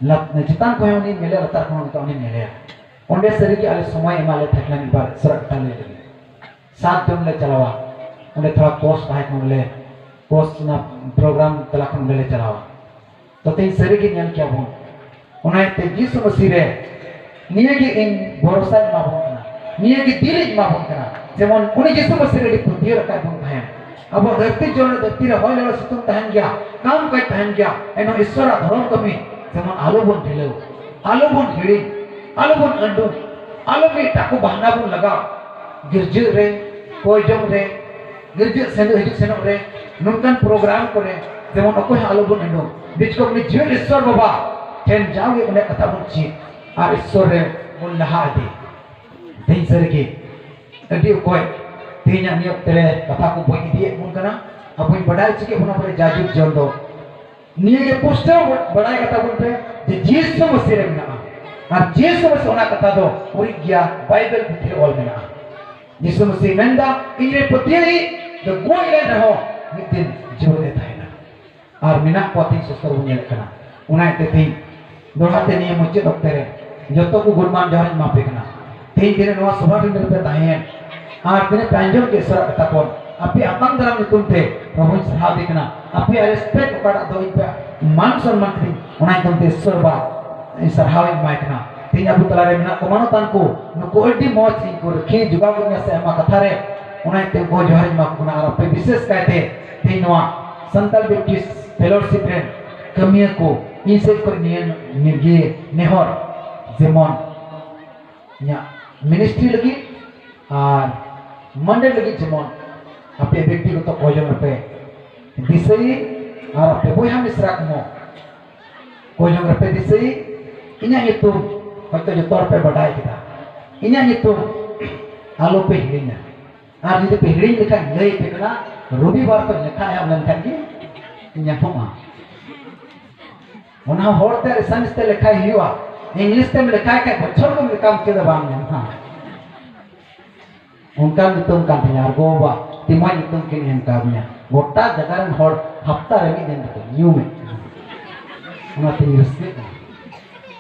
ᱞᱟᱛ-, ᱪᱮᱛᱟᱱ ᱠᱷᱚᱱ ᱦᱚᱸ ᱩᱱᱤᱧ ᱧᱮᱞᱮᱭᱟ, ᱞᱟᱛᱟᱨ ᱠᱷᱚᱱ ᱦᱚᱸ ᱱᱤᱛᱚᱜ ᱩᱱᱤᱧ ᱧᱮᱞᱮᱭᱟ᱾ ᱚᱸᱰᱮ ᱥᱟᱹᱨᱤᱜᱮ ᱟᱞᱮ ᱥᱚᱢᱚᱭ ᱮᱢᱟ ᱞᱮ ᱛᱟᱦᱮᱸ ᱠᱟᱱᱟ ᱢᱤᱫ ᱵᱟᱨ ᱤᱥᱚᱨᱟᱜ ᱠᱟᱛᱷᱟ ᱞᱟᱹᱭ ᱞᱟᱹᱜᱤᱫ᱾ ᱥᱟᱛ ᱡᱚᱱ ᱞᱮ ᱪᱟᱞᱟᱣᱟ᱾ ᱚᱸᱰᱮ ᱛᱷᱚᱲᱟ ᱠᱳᱨᱥ ᱛᱟᱦᱮᱸ ᱠᱟᱱᱟ, ᱚᱸᱰᱮ ᱠᱳᱨᱥ ᱨᱮᱱᱟᱜ ᱯᱨᱳᱜᱨᱟᱢ ᱛᱟᱞᱟ ᱠᱷᱚᱱ ᱚᱸᱰᱮ ᱞᱮ ᱪᱟᱞᱟᱣᱟ᱾ ᱛᱚ, ᱛᱮᱦᱮᱧ ᱥᱟᱹᱨᱤ ᱜᱮ ᱧᱮᱞ ᱠᱮᱭᱟ ᱵᱚᱱ᱾ ᱚᱱᱟ ᱤᱭᱟᱹᱛᱮ ᱡᱤᱥᱩ ᱢᱟᱹᱥᱤ ᱨᱮ ᱱᱤᱭᱟᱹ ᱜᱮ ᱤᱧ ᱵᱷᱚᱨᱥᱟᱧ ᱮᱢᱟ ᱵᱚᱱ ᱠᱟᱱᱟ, ᱱᱤᱭᱟᱹ ᱜᱮ ᱫᱤᱞᱤᱧ ᱮᱢᱟ ᱵᱚᱱ ᱠᱟᱱᱟ, ᱡᱮᱢᱚᱱ ᱩᱱᱤ ᱡᱤᱥᱩ ᱢᱟᱹᱥᱤ ᱨᱮ ᱟᱹᱰᱤ ᱯᱟᱹᱛᱭᱟᱹᱣ ᱨᱟᱠᱟᱵ ᱵᱚᱱ ᱛᱟᱦᱮᱱ᱾ ᱟᱵᱚ ᱫᱷᱟᱹᱨᱛᱤ ᱡᱚᱲ ᱨᱮ, ᱫᱷᱟᱹᱨᱛᱤ ᱨᱮ ᱦᱚᱭ ᱞᱚᱞᱚ ᱥᱤᱛᱩᱝ ᱛᱟᱦᱮᱱ ᱜᱮᱭᱟ, ᱠᱟᱢ ᱠᱟᱡᱽ ᱛᱟᱦᱮᱱ ᱜᱮᱭᱟ, ᱮᱱᱦᱚᱸ ᱤᱥᱚᱨᱟᱜ ᱫᱷᱚᱨᱚᱢ ᱠᱟᱹᱢᱤ ᱡᱮᱢᱚᱱ ᱟᱞᱚ ᱵᱚᱱ ᱰᱷᱤᱞᱟᱹᱣ, ᱟᱞᱚ ᱵᱚᱱ ᱦᱤᱲᱤᱧ, ᱟᱞᱚ ᱵᱚᱱ ᱟᱹᱰᱩ, ᱟᱞᱚ ᱢᱤᱫᱴᱟᱜ ᱠᱚ ᱵᱟᱦᱱᱟ ᱵᱚᱱ ᱞᱟᱜᱟᱣ᱾ ᱜᱤᱨᱡᱟᱹ ᱨᱮ, ᱠᱚᱭ ᱡᱚᱝ ᱨᱮ, ᱜᱤᱨᱡᱟᱹ ᱥᱮᱱᱚᱜ ᱦᱤᱡᱩᱜ ᱥᱮᱱᱚᱜ ᱨᱮ, ᱱᱚᱝᱠᱟᱱ ᱯᱨᱳᱜᱨᱟᱢ ᱠᱚᱨᱮ ᱡᱮᱢᱚᱱ ᱚᱠᱚᱭ ᱦᱚᱸ ᱟᱞᱚ ᱵᱚᱱ ᱟᱹᱰᱩ᱾ ᱵᱤᱪᱠᱚᱢ ᱩᱱᱤ ᱡᱤᱣᱮᱫ ᱤᱥᱚᱨ ᱵᱟᱵᱟ ᱴᱷᱮᱱ ᱡᱟᱣᱜᱮ ᱩᱱᱤᱭᱟᱜ ᱠᱟᱛᱷᱟ ᱵᱚᱱ ᱪᱮᱫ ᱟᱨ ᱤᱥᱚᱨ ᱨᱮ ᱵᱚᱱ ᱞᱟᱦᱟ ᱤᱫᱤ᱾ ᱛᱮᱦᱮᱧ ᱥᱟᱹᱨᱤᱜᱮ ᱟᱹᱰᱤ ᱚᱠᱚᱭ ᱛᱮᱦᱮᱧᱟᱜ ᱱᱤᱭᱟᱹ ᱚᱠᱛᱮ ᱨᱮ ᱠᱟᱛᱷᱟ ᱠᱚ ᱵᱟᱹᱧ ᱤᱫᱤᱭᱮᱫ ᱵᱚᱱ ᱠᱟᱱᱟ᱾ ᱟᱵᱚᱧ ᱵᱟᱰᱟᱭ ᱦᱚᱪᱚ ᱠᱮᱫ ᱵᱚᱱᱟ ᱵᱚᱞᱮ ᱡᱟᱭᱡᱩᱜᱽ ᱡᱤᱭᱚᱱ ᱫᱚ ᱱᱤᱭᱟᱹ ᱜᱮ ᱯᱩᱥᱴᱟᱹᱣ ᱵᱟᱲᱟᱭ ᱠᱟᱛᱟ ᱵᱚᱱ ᱯᱮ ᱡᱮ ᱡᱤᱥᱩ ᱢᱟᱹᱥᱤ ᱨᱮ ᱢᱮᱱᱟᱜᱼᱟ᱾ ᱟᱨ ᱡᱤᱥᱩ ᱢᱟᱹᱥᱤ ᱚᱱᱟ ᱠᱟᱛᱷᱟ ᱫᱚ ᱩᱨᱤᱡ ᱜᱮᱭᱟ, ᱵᱟᱭᱵᱮᱞ ᱯᱩᱛᱷᱤ ᱨᱮ ᱚᱞ ᱢᱮᱱᱟᱜᱼᱟ᱾ ᱡᱤᱥᱩ ᱢᱟᱹᱥᱤ ᱢᱮᱱᱫᱟ, "ᱤᱧ ᱨᱮ ᱯᱟᱹᱛᱭᱟᱹᱣᱤᱡ ᱫᱚ ᱜᱚᱡ ᱞᱮᱱ ᱨᱮᱦᱚᱸ ᱢᱤᱫ ᱫᱤᱱ ᱡᱤᱣᱮᱫ ᱮ ᱛᱟᱦᱮᱱᱟ᱾" ᱟᱨ ᱢᱮᱱᱟᱜ ᱠᱚᱣᱟ ᱛᱮᱦᱮᱧ ᱥᱚᱥᱛᱚᱨ ᱵᱚᱱ ᱧᱮᱞᱮᱫ ᱠᱟᱱᱟ᱾ ᱚᱱᱟ ᱤᱭᱟᱹᱛᱮ ᱛᱮᱦᱮᱧ ᱫᱚᱦᱲᱟ ᱛᱮ ᱱᱤᱭᱟᱹ ᱢᱩᱪᱟᱹᱫ ᱚᱠᱛᱮ ᱨᱮ ᱡᱚᱛᱚ ᱠᱚ ᱜᱩᱱᱢᱟᱱ ᱡᱚᱦᱟᱨ ᱤᱧ ᱮᱢᱟ ᱯᱮ ᱠᱟᱱᱟ᱾ ᱛᱮᱦᱮᱧ ᱛᱤᱱᱟᱹᱜ ᱱᱚᱣᱟ ᱥᱚᱵᱷᱟ ᱴᱟᱺᱰᱤ ᱨᱮᱯᱮ ᱛᱟᱦᱮᱸᱭᱮᱱ ᱟᱨ ᱛᱤᱱᱟᱹᱜ ᱯᱮ ᱟᱸᱡᱚᱢ ᱠᱮᱫ ᱤᱥᱚᱨᱟᱜ ᱠᱟᱛᱷᱟ ᱠᱚ, ᱟᱯᱮ ᱟᱛᱟᱝ ᱫᱟᱨᱟᱢ ᱧᱩᱛᱩᱢ ᱛᱮ ᱯᱨᱚᱵᱷᱩᱧ ᱥᱟᱨᱦᱟᱣ ᱫᱮ ᱠᱟᱱᱟ᱾ ᱟᱯᱮᱭᱟᱜ ᱨᱮᱥᱯᱮᱠᱴ ᱚᱠᱟᱴᱟᱜ ᱫᱚ ᱤᱧ ᱯᱮ ᱢᱟᱱ ᱥᱚᱱᱢᱟᱱ ᱠᱤᱫᱤᱧ, ᱚᱱᱟ ᱧᱩᱛᱩᱢ ᱛᱮ ᱤᱥᱚᱨ ᱵᱟ ᱤᱧ ᱥᱟᱨᱦᱟᱣ ᱤᱧ ᱮᱢᱟᱭ ᱠᱟᱱᱟ᱾ ᱛᱮᱦᱮᱧ ᱟᱵᱚ ᱛᱟᱞᱟᱨᱮ ᱢᱮᱱᱟᱜ ᱠᱚ ᱢᱟᱱᱚᱛᱟᱱ ᱠᱚ, ᱱᱩᱠᱩ ᱟᱹᱰᱤ ᱢᱚᱡᱽ ᱤᱧ ᱠᱚ ᱨᱟᱹᱠᱷᱤ ᱡᱚᱜᱟᱣ ᱠᱟᱫᱤᱧᱟ ᱥᱮ ᱟᱭᱢᱟ ᱠᱟᱛᱷᱟ ᱨᱮ, ᱚᱱᱟ ᱤᱭᱟᱹᱛᱮ ᱩᱱᱠᱩ ᱡᱚᱦᱟᱨ ᱤᱧ ᱮᱢᱟ ᱠᱚ ᱠᱟᱱᱟ᱾ ᱟᱨ ᱟᱯᱮ ᱵᱤᱥᱮᱥ ᱠᱟᱭᱛᱮ ᱛᱮᱦᱮᱧ ᱱᱚᱣᱟ ᱥᱟᱱᱛᱟᱲ ᱵᱮᱯᱴᱤᱥᱴ ᱯᱷᱮᱞᱳᱥᱤᱯ ᱨᱮᱱ ᱠᱟᱹᱢᱤᱭᱟᱹ ᱠᱚ, ᱤᱧ ᱥᱮᱫ ᱠᱷᱚᱱ ᱱᱤᱭᱟᱹ, ᱱᱤᱭᱟᱹ ᱜᱮ ᱱᱮᱦᱚᱨ, ᱡᱮᱢᱚᱱ ᱤᱧᱟᱹᱜ ᱢᱤᱱᱤᱥᱴᱨᱤ ᱞᱟᱹᱜᱤᱫ ᱟᱨ ᱢᱟᱱᱰᱮ ᱞᱟᱹᱜᱤᱫ ᱡᱮᱢᱚᱱ ᱟᱯᱮ ᱵᱮᱠᱛᱤᱜᱚᱛᱚ ᱠᱚᱭᱡᱚᱱ ᱨᱮᱯᱮ ᱫᱤᱥᱟᱹᱭ ᱟᱨ ᱟᱯᱮ ᱵᱚᱭᱦᱟ ᱢᱤᱥᱨᱟ ᱠᱚᱦᱚᱸ ᱠᱚᱭᱡᱚᱱ ᱨᱮᱯᱮ ᱫᱤᱥᱟᱹᱭ᱾ ᱤᱧᱟᱹᱜ ᱧᱩᱛᱩᱢ ᱦᱚᱭᱛᱳ ᱡᱚᱛᱚ ᱦᱚᱲ ᱯᱮ ᱵᱟᱰᱟᱭ ᱠᱮᱫᱟ, ᱤᱧᱟᱹᱜ ᱧᱩᱛᱩᱢ ᱟᱞᱚ ᱯᱮ ᱦᱤᱲᱤᱧᱟ᱾ ᱟᱨ ᱡᱩᱫᱤ ᱯᱮ ᱦᱤᱲᱤᱧ ᱞᱮᱠᱷᱟᱱ ᱞᱟᱹᱭ ᱯᱮ ᱠᱟᱱᱟ, ᱨᱚᱵᱤᱵᱟᱨ ᱠᱷᱚᱱ ᱞᱮᱠᱷᱟ ᱮᱦᱚᱵ ᱞᱮᱱᱠᱷᱟᱱ ᱜᱮ ᱧᱟᱢᱚᱜᱼᱟ᱾ ᱚᱱᱟ ᱦᱚᱸ ᱦᱚᱲ ᱛᱮ ᱟᱹᱰᱤ ᱥᱟᱸᱜᱮ ᱛᱮ ᱞᱮᱠᱷᱟᱭ ᱦᱩᱭᱩᱜᱼᱟ᱾ ᱤᱝᱞᱤᱥ ᱛᱮᱢ ᱞᱮᱠᱷᱟᱭ ᱠᱷᱟᱡ ᱵᱚᱪᱷᱚᱨ ᱠᱚ ᱢᱮᱛᱟᱢ ᱪᱮᱫ ᱦᱚᱸ ᱵᱟᱢ ᱧᱟᱢᱟ᱾ ᱚᱱᱠᱟᱱ ᱧᱩᱛᱩᱢ ᱠᱟᱱ ᱛᱤᱧᱟ, ᱟᱨ ᱜᱚ-ᱵᱟᱵᱟ ᱛᱤᱢᱟᱹ ᱧᱩᱛᱩᱢ ᱠᱤᱱ ᱮᱢ ᱠᱟᱣᱫᱤᱧᱟ᱾ ᱜᱚᱴᱟ ᱡᱟᱭᱜᱟ ᱨᱮᱱ ᱦᱚᱲ ᱦᱟᱯᱛᱟ ᱨᱮ ᱢᱤᱫ ᱫᱤᱱ ᱫᱚᱠᱚ ᱧᱩᱢᱮᱫ ᱠᱟᱱᱟ᱾ ᱚᱱᱟᱛᱤᱧ ᱨᱟᱹᱥᱠᱟᱹᱜ ᱠᱟᱱᱟ᱾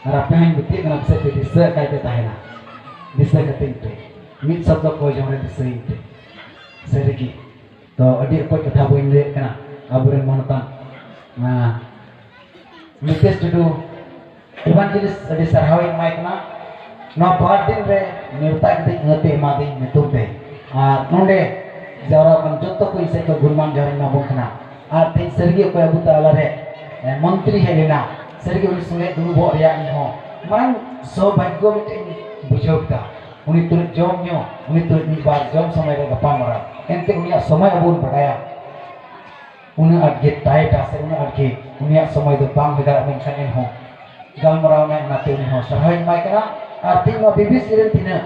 ᱟᱨ ᱟᱯᱮ ᱦᱚᱸᱧ ᱢᱤᱛᱟᱹᱜ ᱠᱟᱱᱟ, ᱯᱟᱥᱮᱡ ᱯᱮ ᱫᱤᱥᱟᱹ ᱟᱠᱟᱫ ᱯᱮ ᱛᱟᱦᱮᱱᱟ᱾ ᱫᱤᱥᱟᱹ ᱠᱟᱛᱮᱧ ᱯᱮ, ᱢᱤᱫ ᱥᱚᱵᱫᱚ ᱠᱚ ᱡᱚᱝ ᱨᱮ ᱫᱤᱥᱟᱹᱭᱤᱧ ᱯᱮ᱾ ᱥᱟᱹᱨᱤᱜᱮ᱾ ᱛᱚ, ᱟᱹᱰᱤ ᱚᱠᱚᱡ ᱠᱟᱛᱷᱟ ᱵᱟᱹᱧ ᱞᱟᱹᱭᱮᱫ ᱠᱟᱱᱟ᱾ ᱟᱵᱚᱨᱮᱱ ᱢᱟᱱᱚᱛᱟᱱ, ᱟᱸ, ᱱᱤᱛᱮᱥ ᱴᱩᱰᱩ, evangelist, ᱟᱹᱰᱤ ᱥᱟᱨᱦᱟᱣᱤᱧ ᱮᱢᱟᱭ ᱠᱟᱱᱟ᱾ ᱱᱚᱣᱟ ᱵᱟᱨ ᱫᱤᱱ ᱨᱮ ᱱᱮᱣᱛᱟ ᱠᱟᱛᱮ ᱟᱹᱛᱮ ᱮᱢᱟᱫᱤᱧ ᱧᱩᱛᱩᱢ ᱛᱮ᱾ ᱟᱨ ᱱᱚᱰᱮ ᱡᱟᱣᱨᱟ ᱟᱠᱟᱱ ᱡᱚᱛᱚ ᱠᱚ ᱤᱧ ᱥᱮᱫ ᱠᱷᱚᱱ ᱜᱩᱱᱢᱟᱱ ᱡᱚᱦᱟᱨᱤᱧ ᱮᱢᱟ ᱵᱚᱱ ᱠᱟᱱᱟ᱾ ᱟᱨ ᱛᱮᱦᱮᱧ ᱥᱟᱹᱨᱤᱜᱮ ᱚᱠᱚᱭ ᱟᱵᱚ ᱛᱟᱞᱟᱨᱮ, ᱮ, ᱢᱚᱱᱛᱨᱤ ᱦᱮᱡ ᱞᱮᱱᱟ, ᱥᱟᱹᱨᱤᱜᱮ ᱩᱱᱤ ᱥᱚᱸᱜᱮ ᱫᱩᱲᱩᱵᱚᱜ ᱨᱮᱭᱟᱜ ᱤᱧ ᱦᱚᱸ ᱢᱟᱨᱟᱝ ᱥᱳᱵᱷᱟᱜᱽᱜᱚ ᱢᱤᱫᱴᱮᱱ ᱤᱧ ᱵᱩᱡᱷᱟᱹᱣ ᱠᱮᱫᱟ᱾ ᱩᱱᱤ ᱛᱩᱞᱩᱡ ᱡᱚᱢ ᱧᱩ, ᱩᱱᱤ ᱛᱩᱞᱩᱡ ᱢᱤᱫ ᱵᱟᱨ ᱡᱚᱢ ᱥᱚᱢᱚᱭ ᱨᱮ ᱜᱟᱯᱟᱞ ᱢᱟᱨᱟᱣ᱾ ᱮᱱᱛᱮ ᱩᱱᱤᱭᱟᱜ ᱥᱚᱢᱚᱭ ᱟᱵᱚ ᱵᱚᱱ ᱵᱟᱰᱟᱭᱟ᱾ ᱩᱱᱟᱹᱜ ᱟᱸᱴ ᱜᱮ tight ᱟ ᱥᱮ ᱩᱱᱟᱹᱜ ᱟᱸᱴ ᱜᱮ ᱩᱱᱤᱭᱟᱜ ᱥᱚᱢᱚᱭ ᱫᱚ ᱵᱟᱝ ᱦᱩᱭ ᱫᱟᱲᱮᱭᱟᱜᱼᱟ, ᱢᱮᱱᱠᱷᱟᱱ ᱮᱱᱦᱚᱸ ᱜᱟᱞᱢᱟᱨᱟᱣ ᱮᱱᱟᱭ, ᱚᱱᱟᱛᱮ ᱩᱱᱤ ᱦᱚᱸ ᱥᱟᱨᱦᱟᱣ ᱤᱧ ᱮᱢᱟᱭ ᱠᱟᱱᱟ᱾ ᱟᱨ ᱛᱮᱦᱮᱧ ᱱᱚᱣᱟ BBC ᱨᱮᱱ ᱛᱤᱱᱟᱹᱜ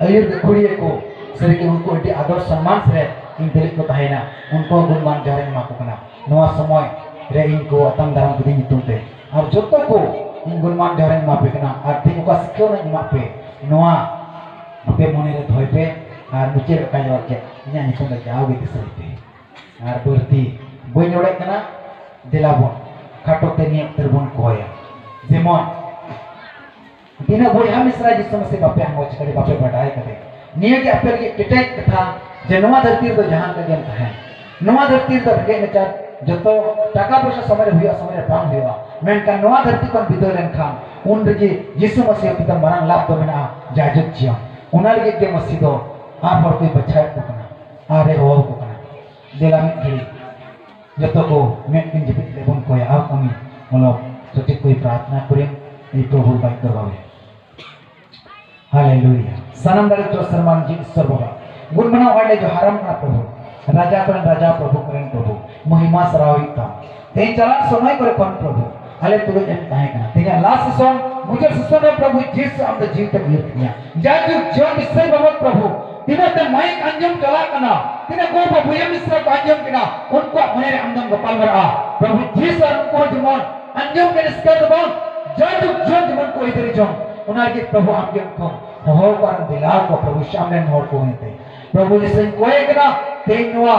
ᱟᱹᱭᱩᱨ ᱜᱟᱹᱠᱷᱩᱲᱤᱭᱟᱹ ᱠᱚ, ᱥᱟᱹᱨᱤᱜᱮ ᱩᱱᱠᱩ ᱟᱹᱰᱤ ᱟᱫᱚᱨ ᱥᱚᱱᱢᱟᱱ ᱥᱮ ᱤᱧ ᱛᱩᱞᱩᱡ ᱠᱚ ᱛᱟᱦᱮᱸᱭᱮᱱᱟ, ᱩᱱᱠᱩ ᱦᱚᱸ ᱜᱩᱱᱢᱟᱱ ᱡᱚᱦᱟᱨ ᱤᱧ ᱮᱢᱟ ᱠᱚ ᱠᱟᱱᱟ᱾ ᱱᱚᱣᱟ ᱥᱚᱢᱚᱭ ᱨᱮ ᱤᱧ ᱠᱚ ᱟᱛᱟᱝ ᱫᱟᱨᱟᱢ ᱠᱤᱫᱤᱧ ᱧᱩᱛᱩᱢ ᱛᱮ᱾ ᱟᱨ ᱡᱚᱛᱚ ᱠᱚ ᱤᱧ ᱜᱩᱱᱢᱟᱱ ᱡᱚᱦᱟᱨ ᱤᱧ ᱮᱢᱟ ᱯᱮ ᱠᱟᱱᱟ᱾ ᱟᱨ ᱛᱮᱦᱮᱧ ᱚᱠᱟ ᱥᱤᱠᱷᱟᱹᱣᱱᱟᱧ ᱮᱢᱟᱜ ᱯᱮ, ᱱᱚᱣᱟ ᱟᱯᱮ ᱢᱚᱱᱮ ᱨᱮ ᱫᱚᱦᱚᱭ ᱯᱮ ᱟᱨ ᱢᱩᱪᱟᱹᱫ ᱨᱮ ᱚᱠᱟᱧ ᱨᱚᱲ ᱠᱮᱫ, ᱤᱧᱟᱹᱜ ᱧᱩᱛᱩᱢ ᱫᱚ ᱡᱟᱣᱜᱮ ᱫᱤᱥᱟᱹᱭ ᱯᱮ᱾ ᱟᱨ ᱵᱟᱹᱲᱛᱤ ᱵᱟᱹᱧ ᱨᱚᱲᱮᱫ ᱠᱟᱱᱟ, ᱫᱮᱞᱟ ᱵᱚᱱ ᱠᱷᱟᱴᱚ ᱛᱮ ᱱᱤᱭᱟᱹ ᱚᱠᱛᱮ ᱨᱮᱵᱚᱱ ᱠᱚᱭᱟ᱾ ᱡᱮᱢᱚᱱ ᱛᱤᱱᱟᱹᱜ ᱵᱚᱭᱦᱟ ᱢᱤᱥᱨᱟ ᱡᱤᱥᱩ ᱢᱟᱹᱥᱤ ᱵᱟᱯᱮ ᱟᱸᱜᱚᱪ ᱠᱟᱫᱮ, ᱵᱟᱯᱮ ᱵᱟᱰᱟᱭ ᱠᱟᱫᱮ, ᱱᱤᱭᱟᱹ ᱜᱮ ᱟᱯᱮ ᱞᱟᱹᱜᱤᱫ ᱠᱮᱴᱮᱡ ᱠᱟᱛᱷᱟ ᱡᱮ ᱱᱚᱣᱟ ᱫᱷᱟᱹᱨᱛᱤ ᱨᱮᱫᱚ ᱡᱟᱦᱟᱸ ᱞᱮᱠᱟ ᱜᱮᱢ ᱛᱟᱦᱮᱱ, ᱱᱚᱣᱟ ᱫᱷᱟᱹᱨᱛᱤ ᱨᱮᱫᱚ ᱨᱮᱸᱜᱮᱡ ᱱᱟᱪᱟᱨ ᱡᱚᱛᱚ ᱴᱟᱠᱟ ᱯᱚᱭᱥᱟ ᱥᱚᱢᱚᱭ ᱨᱮ ᱦᱩᱭᱩᱜᱼᱟ, ᱥᱚᱢᱚᱭ ᱨᱮ ᱵᱟᱝ ᱦᱩᱭᱩᱜᱼᱟ, ᱢᱮᱱᱠᱷᱟᱱ ᱱᱚᱣᱟ ᱫᱷᱟᱹᱨᱛᱤ ᱠᱷᱚᱱ ᱵᱤᱫᱟᱹᱭ ᱞᱮᱱᱠᱷᱟᱱ ᱩᱱ ᱨᱮᱜᱮ ᱡᱤᱥᱩ ᱢᱟᱹᱥᱤ ᱦᱟᱹᱯᱤᱫ ᱢᱟᱨᱟᱝ ᱞᱟᱵᱷ ᱫᱚ ᱢᱮᱱᱟᱜᱼᱟ, ᱡᱟᱭᱡᱩᱜᱽ ᱡᱤᱭᱚᱱ᱾ ᱚᱱᱟ ᱞᱟᱹᱜᱤᱫ ᱜᱮ ᱢᱟᱹᱥᱤ ᱫᱚ ᱟᱨ ᱦᱚᱲ ᱠᱚᱭ ᱵᱟᱪᱷᱟᱣᱮᱫ ᱠᱚ ᱠᱟᱱᱟ, ᱟᱨ ᱮ ᱦᱚᱦᱚ ᱠᱚ ᱠᱟᱱᱟ᱾ ᱫᱮᱞᱟ ᱢᱤᱫ ᱜᱷᱟᱹᱲᱤ ᱡᱚᱛᱚ ᱠᱚ ᱢᱮᱫ ᱠᱤᱱ ᱡᱟᱹᱯᱤᱫ ᱞᱮᱵᱚᱱ ᱠᱚᱭᱟ, ᱟᱨ ᱩᱱᱤ ᱢᱚᱞᱚᱵ ᱥᱚᱪᱤᱛ ᱠᱚᱭ ᱯᱨᱟᱨᱛᱷᱱᱟ ᱠᱚᱨᱮ ᱮᱭ ᱯᱨᱚᱵᱷᱩ ᱵᱟᱭ ᱠᱚᱨᱟᱣᱮ᱾ ᱦᱟᱞᱮᱞᱩᱭᱟ᱾ ᱥᱟᱱᱟᱢ ᱫᱟᱲᱮ ᱪᱚ ᱥᱮᱨᱢᱟ ᱨᱮᱱ ᱡᱤᱣᱤ ᱤᱥᱥᱚᱨ ᱵᱟᱵᱟ, ᱜᱩᱱ ᱢᱟᱱᱟᱣ ᱟᱭ ᱞᱮ ᱡᱚᱦᱟᱨᱟᱢ ᱠᱟᱱᱟ ᱯᱨᱚᱵᱷᱩ, ᱨᱟᱡᱟ ᱠᱚᱨᱮᱱ ᱨᱟᱡᱟ, ᱯᱨᱚᱵᱷᱩ ᱠᱚᱨᱮᱱ ᱯᱨᱚᱵᱷᱩ, ᱢᱚᱦᱤᱢᱟ ᱥᱟᱨᱦᱟᱣ ᱦᱩᱭᱩᱜ ᱛᱟᱢ᱾ ᱛᱮᱦᱮᱧ ᱪᱟᱞᱟᱜ ᱥᱚᱢᱚᱭ ᱠᱚᱨᱮ ᱠᱷᱚᱱ ᱯᱨᱚᱵᱷᱩ ᱟᱞᱮ ᱛᱩᱞᱩᱡ ᱮᱢ ᱛᱟᱦᱮᱸ ᱠᱟᱱᱟ᱾ ᱛᱮᱦᱮᱧᱟᱜ last season, ᱢᱩᱪᱟᱹᱫ season ᱨᱮ ᱯᱨᱚᱵᱷᱩ ᱡᱤᱥᱩ ᱟᱢ ᱫᱚ ᱡᱤᱣᱤ ᱛᱮᱢ ᱩᱭᱦᱟᱹᱨ ᱠᱤᱧᱟ᱾ ᱡᱟᱭᱡᱩᱜᱽ ᱡᱤᱭᱚᱱ ᱵᱤᱥᱚᱭ ᱵᱟᱵᱚᱫ ᱯᱨᱚᱵᱷᱩ ᱛᱤᱱᱟᱹᱜ ᱛᱮ ᱢᱟᱭᱤᱠ ᱟᱸᱡᱚᱢ ᱪᱟᱞᱟᱜ ᱠᱟᱱᱟ, ᱛᱤᱱᱟᱹᱜ ᱜᱚ ᱵᱟᱵᱟ ᱵᱚᱭᱦᱟ ᱢᱤᱥᱨᱟ ᱠᱚ ᱟᱸᱡᱚᱢ ᱠᱮᱫᱟ, ᱩᱱᱠᱩᱣᱟᱜ ᱢᱚᱱᱮ ᱨᱮ ᱟᱢ ᱫᱚᱢ ᱜᱟᱯᱟᱞ ᱢᱟᱨᱟᱜᱼᱟ᱾ ᱯᱨᱚᱵᱷᱩ ᱡᱤᱥᱩ ᱟᱨ ᱩᱱᱠᱩ ᱦᱚᱸ ᱡᱮᱢᱚᱱ ᱟᱸᱡᱚᱢ ᱠᱮᱫ ᱨᱟᱹᱥᱠᱟᱹ ᱫᱚ ᱵᱟᱝ, ᱡᱟᱭᱡᱩᱜᱽ ᱡᱤᱭᱚᱱ ᱡᱮᱢᱚᱱ ᱠᱚ ᱟᱹᱭᱫᱟᱹᱨᱤ ᱡᱚᱝ, ᱚᱱᱟ ᱞᱟᱹᱜᱤᱫ ᱯᱨᱚᱵᱷᱩ ᱟᱢ ᱜᱮ ᱩᱱᱠᱩ ᱦᱚᱦᱚ ᱠᱚ ᱟᱨᱮᱢ ᱫᱮᱞᱟ ᱠᱚᱣᱟ ᱯᱨᱚᱵᱷᱩ ᱤᱥᱚᱨ ᱟᱢ ᱨᱮᱱ ᱦᱚᱲ ᱠᱚ ᱦᱩᱭᱩᱜ ᱛᱮ᱾ ᱯᱨᱚᱵᱷᱩ ᱤᱥᱚᱨ ᱤᱧ ᱠᱚᱭᱮ ᱠᱟᱱᱟ, ᱛᱮᱦᱮᱧ ᱱᱚᱣᱟ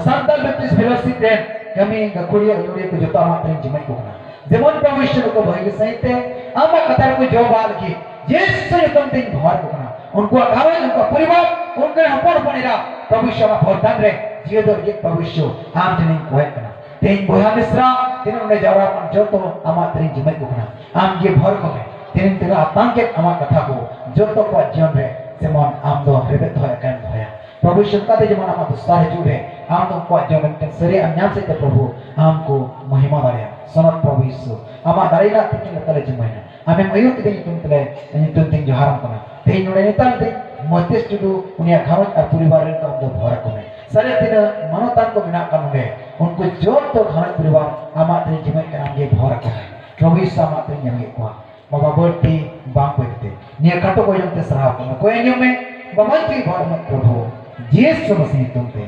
ᱥᱟᱱᱛᱟᱲ ᱵᱮᱯᱴᱤᱥᱴ ᱯᱷᱮᱞᱳᱥᱤᱯ ᱨᱮᱱ ᱠᱟᱹᱢᱤ ᱜᱟᱹᱠᱷᱩᱲᱤᱭᱟᱹ ᱟᱹᱭᱩᱨᱤᱭᱟᱹ ᱠᱚ ᱡᱚᱛᱚ ᱟᱢᱟᱜ ᱛᱮᱨᱮᱧ ᱡᱤᱢᱟᱹᱭ ᱠᱚ ᱠᱟᱱᱟ᱾ ᱡᱮᱢᱚᱱ ᱯᱨᱚᱵᱷᱩ ᱤᱥᱚᱨ ᱱᱩᱠᱩ ᱵᱷᱟᱹᱜᱤ ᱥᱟᱹᱦᱤᱡ ᱛᱮ ᱟᱢᱟᱜ ᱠᱟᱛᱷᱟ ᱨᱮᱠᱚ ᱡᱚᱵᱟᱜ ᱞᱟᱹᱜᱤᱫ ᱡᱤᱥᱩ ᱧᱩᱛᱩᱢ ᱛᱮᱧ ᱵᱮᱵᱚᱦᱟᱨ ᱠᱚ ᱠᱟᱱᱟ᱾ ᱩᱱᱠᱩᱣᱟᱜ ᱜᱷᱟᱨᱚᱸᱡᱽ, ᱩᱱᱠᱩᱣᱟᱜ ᱯᱚᱨᱤᱵᱟᱨ, ᱩᱱᱠᱩ ᱨᱮᱱ ᱦᱚᱯᱚᱱ ᱦᱚᱯᱚᱱ ᱮᱨᱟ ᱯᱨᱚᱵᱷᱩ ᱤᱥᱚᱨ ᱟᱢᱟᱜ ᱵᱚᱨᱫᱟᱱ ᱨᱮ ᱡᱤᱣᱮᱫᱚᱜ ᱞᱟᱹᱜᱤᱫ ᱯᱨᱚᱵᱷᱩ ᱤᱥᱚᱨ ᱟᱢ ᱴᱷᱮᱱᱤᱧ ᱠᱚᱭᱮᱫ ᱠᱟᱱᱟ᱾ ᱛᱮᱦᱮᱧ ᱵᱚᱭᱦᱟ ᱢᱤᱥᱨᱟ ᱛᱤᱱᱟᱹᱜ ᱱᱚᱰᱮ ᱡᱟᱣᱨᱟ ᱟᱠᱟᱱ ᱡᱚᱛᱚ ᱟᱢᱟᱜ ᱛᱮᱨᱮᱧ ᱡᱤᱢᱟᱹᱭ ᱠᱚ ᱠᱟᱱᱟ᱾ ᱟᱢ ᱜᱮ ᱵᱷᱚᱨ ᱠᱚᱢᱮ᱾ ᱛᱮᱦᱮᱧ ᱛᱤᱱᱟᱹᱜ ᱟᱛᱟᱝ ᱠᱮᱫ ᱟᱢᱟᱜ ᱠᱟᱛᱷᱟ ᱠᱚ ᱡᱚᱛᱚ ᱠᱚᱣᱟᱜ ᱡᱤᱭᱚᱱ ᱨᱮ ᱡᱮᱢᱚᱱ ᱟᱢ ᱫᱚ ᱨᱮᱵᱮᱫ ᱫᱚᱦᱚᱭᱟ, ᱠᱟᱭᱮᱢ ᱫᱚᱦᱚᱭᱟ᱾ ᱯᱨᱚᱵᱷᱩ ᱤᱥᱚᱨ ᱚᱱᱠᱟᱛᱮ ᱡᱮᱢᱚᱱ ᱟᱢᱟᱜ ᱫᱚᱥᱟᱨ ᱦᱤᱡᱩᱜ ᱨᱮ ᱟᱢ ᱫᱚ ᱩᱱᱠᱩᱣᱟᱜ ᱡᱤᱭᱚᱱ ᱨᱮ ᱢᱤᱫᱴᱮᱱ ᱥᱟᱹᱨᱤ ᱟᱢ ᱧᱟᱢ ᱥᱮᱫ ᱛᱮ ᱯᱨᱚᱵᱷᱩ ᱟᱢ ᱠᱚ ᱢᱚᱦᱤᱢᱟ ᱫᱟᱲᱮᱭᱟᱜᱼᱟ᱾ ᱥᱚᱱᱚᱛ ᱯᱨᱚᱵᱷᱩ ᱤᱥᱚᱨ ᱟᱢᱟᱜ ᱫᱟᱲᱮ ᱨᱮᱱᱟᱜ ᱛᱤᱠᱤᱱ ᱞᱮᱠᱟᱞᱮ ᱡᱤᱢᱟᱹᱭᱟ᱾ ᱟᱢᱮᱢ ᱟᱹᱭᱩᱨ ᱠᱮᱫᱮ ᱧᱩᱛᱩᱢ ᱛᱮᱞᱮ, ᱧᱩᱛᱩᱢ ᱛᱮᱧ ᱡᱚᱦᱟᱨᱟᱢ ᱠᱟᱱᱟ᱾ ᱛᱮᱦᱮᱧ ᱱᱚᱰᱮ ᱱᱮᱛᱟᱨ ᱫᱚ ᱢᱚᱦᱛᱮᱥ ᱴᱩᱰᱩ, ᱩᱱᱤᱭᱟᱜ ᱜᱷᱟᱨᱚᱸᱡᱽ ᱟᱨ ᱯᱚᱨᱤᱵᱟᱨ ᱨᱮᱱ ᱠᱚ ᱟᱢ ᱫᱚ ᱵᱷᱚᱨ ᱟᱠᱚ ᱢᱮ᱾ ᱥᱟᱨᱮᱡ ᱛᱤᱱᱟᱹᱜ ᱢᱟᱱᱚᱛᱟᱱ ᱠᱚ ᱢᱮᱱᱟᱜ ᱠᱚᱣᱟ ᱱᱚᱰᱮ, ᱩᱱᱠᱩ ᱡᱚᱛᱚ ᱜᱷᱟᱨᱚᱸᱡᱽ ᱯᱚᱨᱤᱵᱟᱨ ᱟᱢᱟᱜ ᱛᱮᱨᱮᱧ ᱡᱤᱢᱟᱹᱭ ᱠᱟᱱᱟ, ᱟᱢ ᱜᱮ ᱵᱷᱚᱨ ᱟᱠᱚ ᱢᱮ᱾ ᱯᱨᱚᱵᱷᱩ ᱤᱥᱚᱨ ᱟᱢᱟᱜ ᱛᱮᱨᱮᱧ ᱧᱮᱞ ᱠᱮᱫ ᱠᱚᱣᱟ᱾ ᱵᱟᱵᱟ ᱵᱟᱹᱲᱛᱤ ᱵᱟᱝ ᱠᱚᱭ ᱠᱟᱛᱮ ᱱᱤᱭᱟᱹ ᱠᱷᱟᱴᱚ ᱠᱚᱭᱚᱢ ᱛᱮ ᱥᱟᱨᱦᱟᱣ ᱠᱚ ᱢᱮ᱾ ᱠᱚᱭ ᱟᱸᱡᱚᱢ ᱢᱮ ᱵᱟᱵᱟ ᱡᱤᱣᱤ ᱵᱷᱚᱨ ᱢᱮ ᱯᱨᱚᱵᱷᱩ ᱡᱤᱥᱩ ᱢᱟᱥᱤ ᱧᱩᱛᱩᱢ ᱛᱮ᱾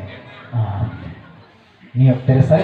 ᱟᱢᱮᱱ᱾ ᱱᱤᱭᱟᱹ ᱚᱠᱛᱮ ᱨᱮ ᱥᱟᱹᱨᱤ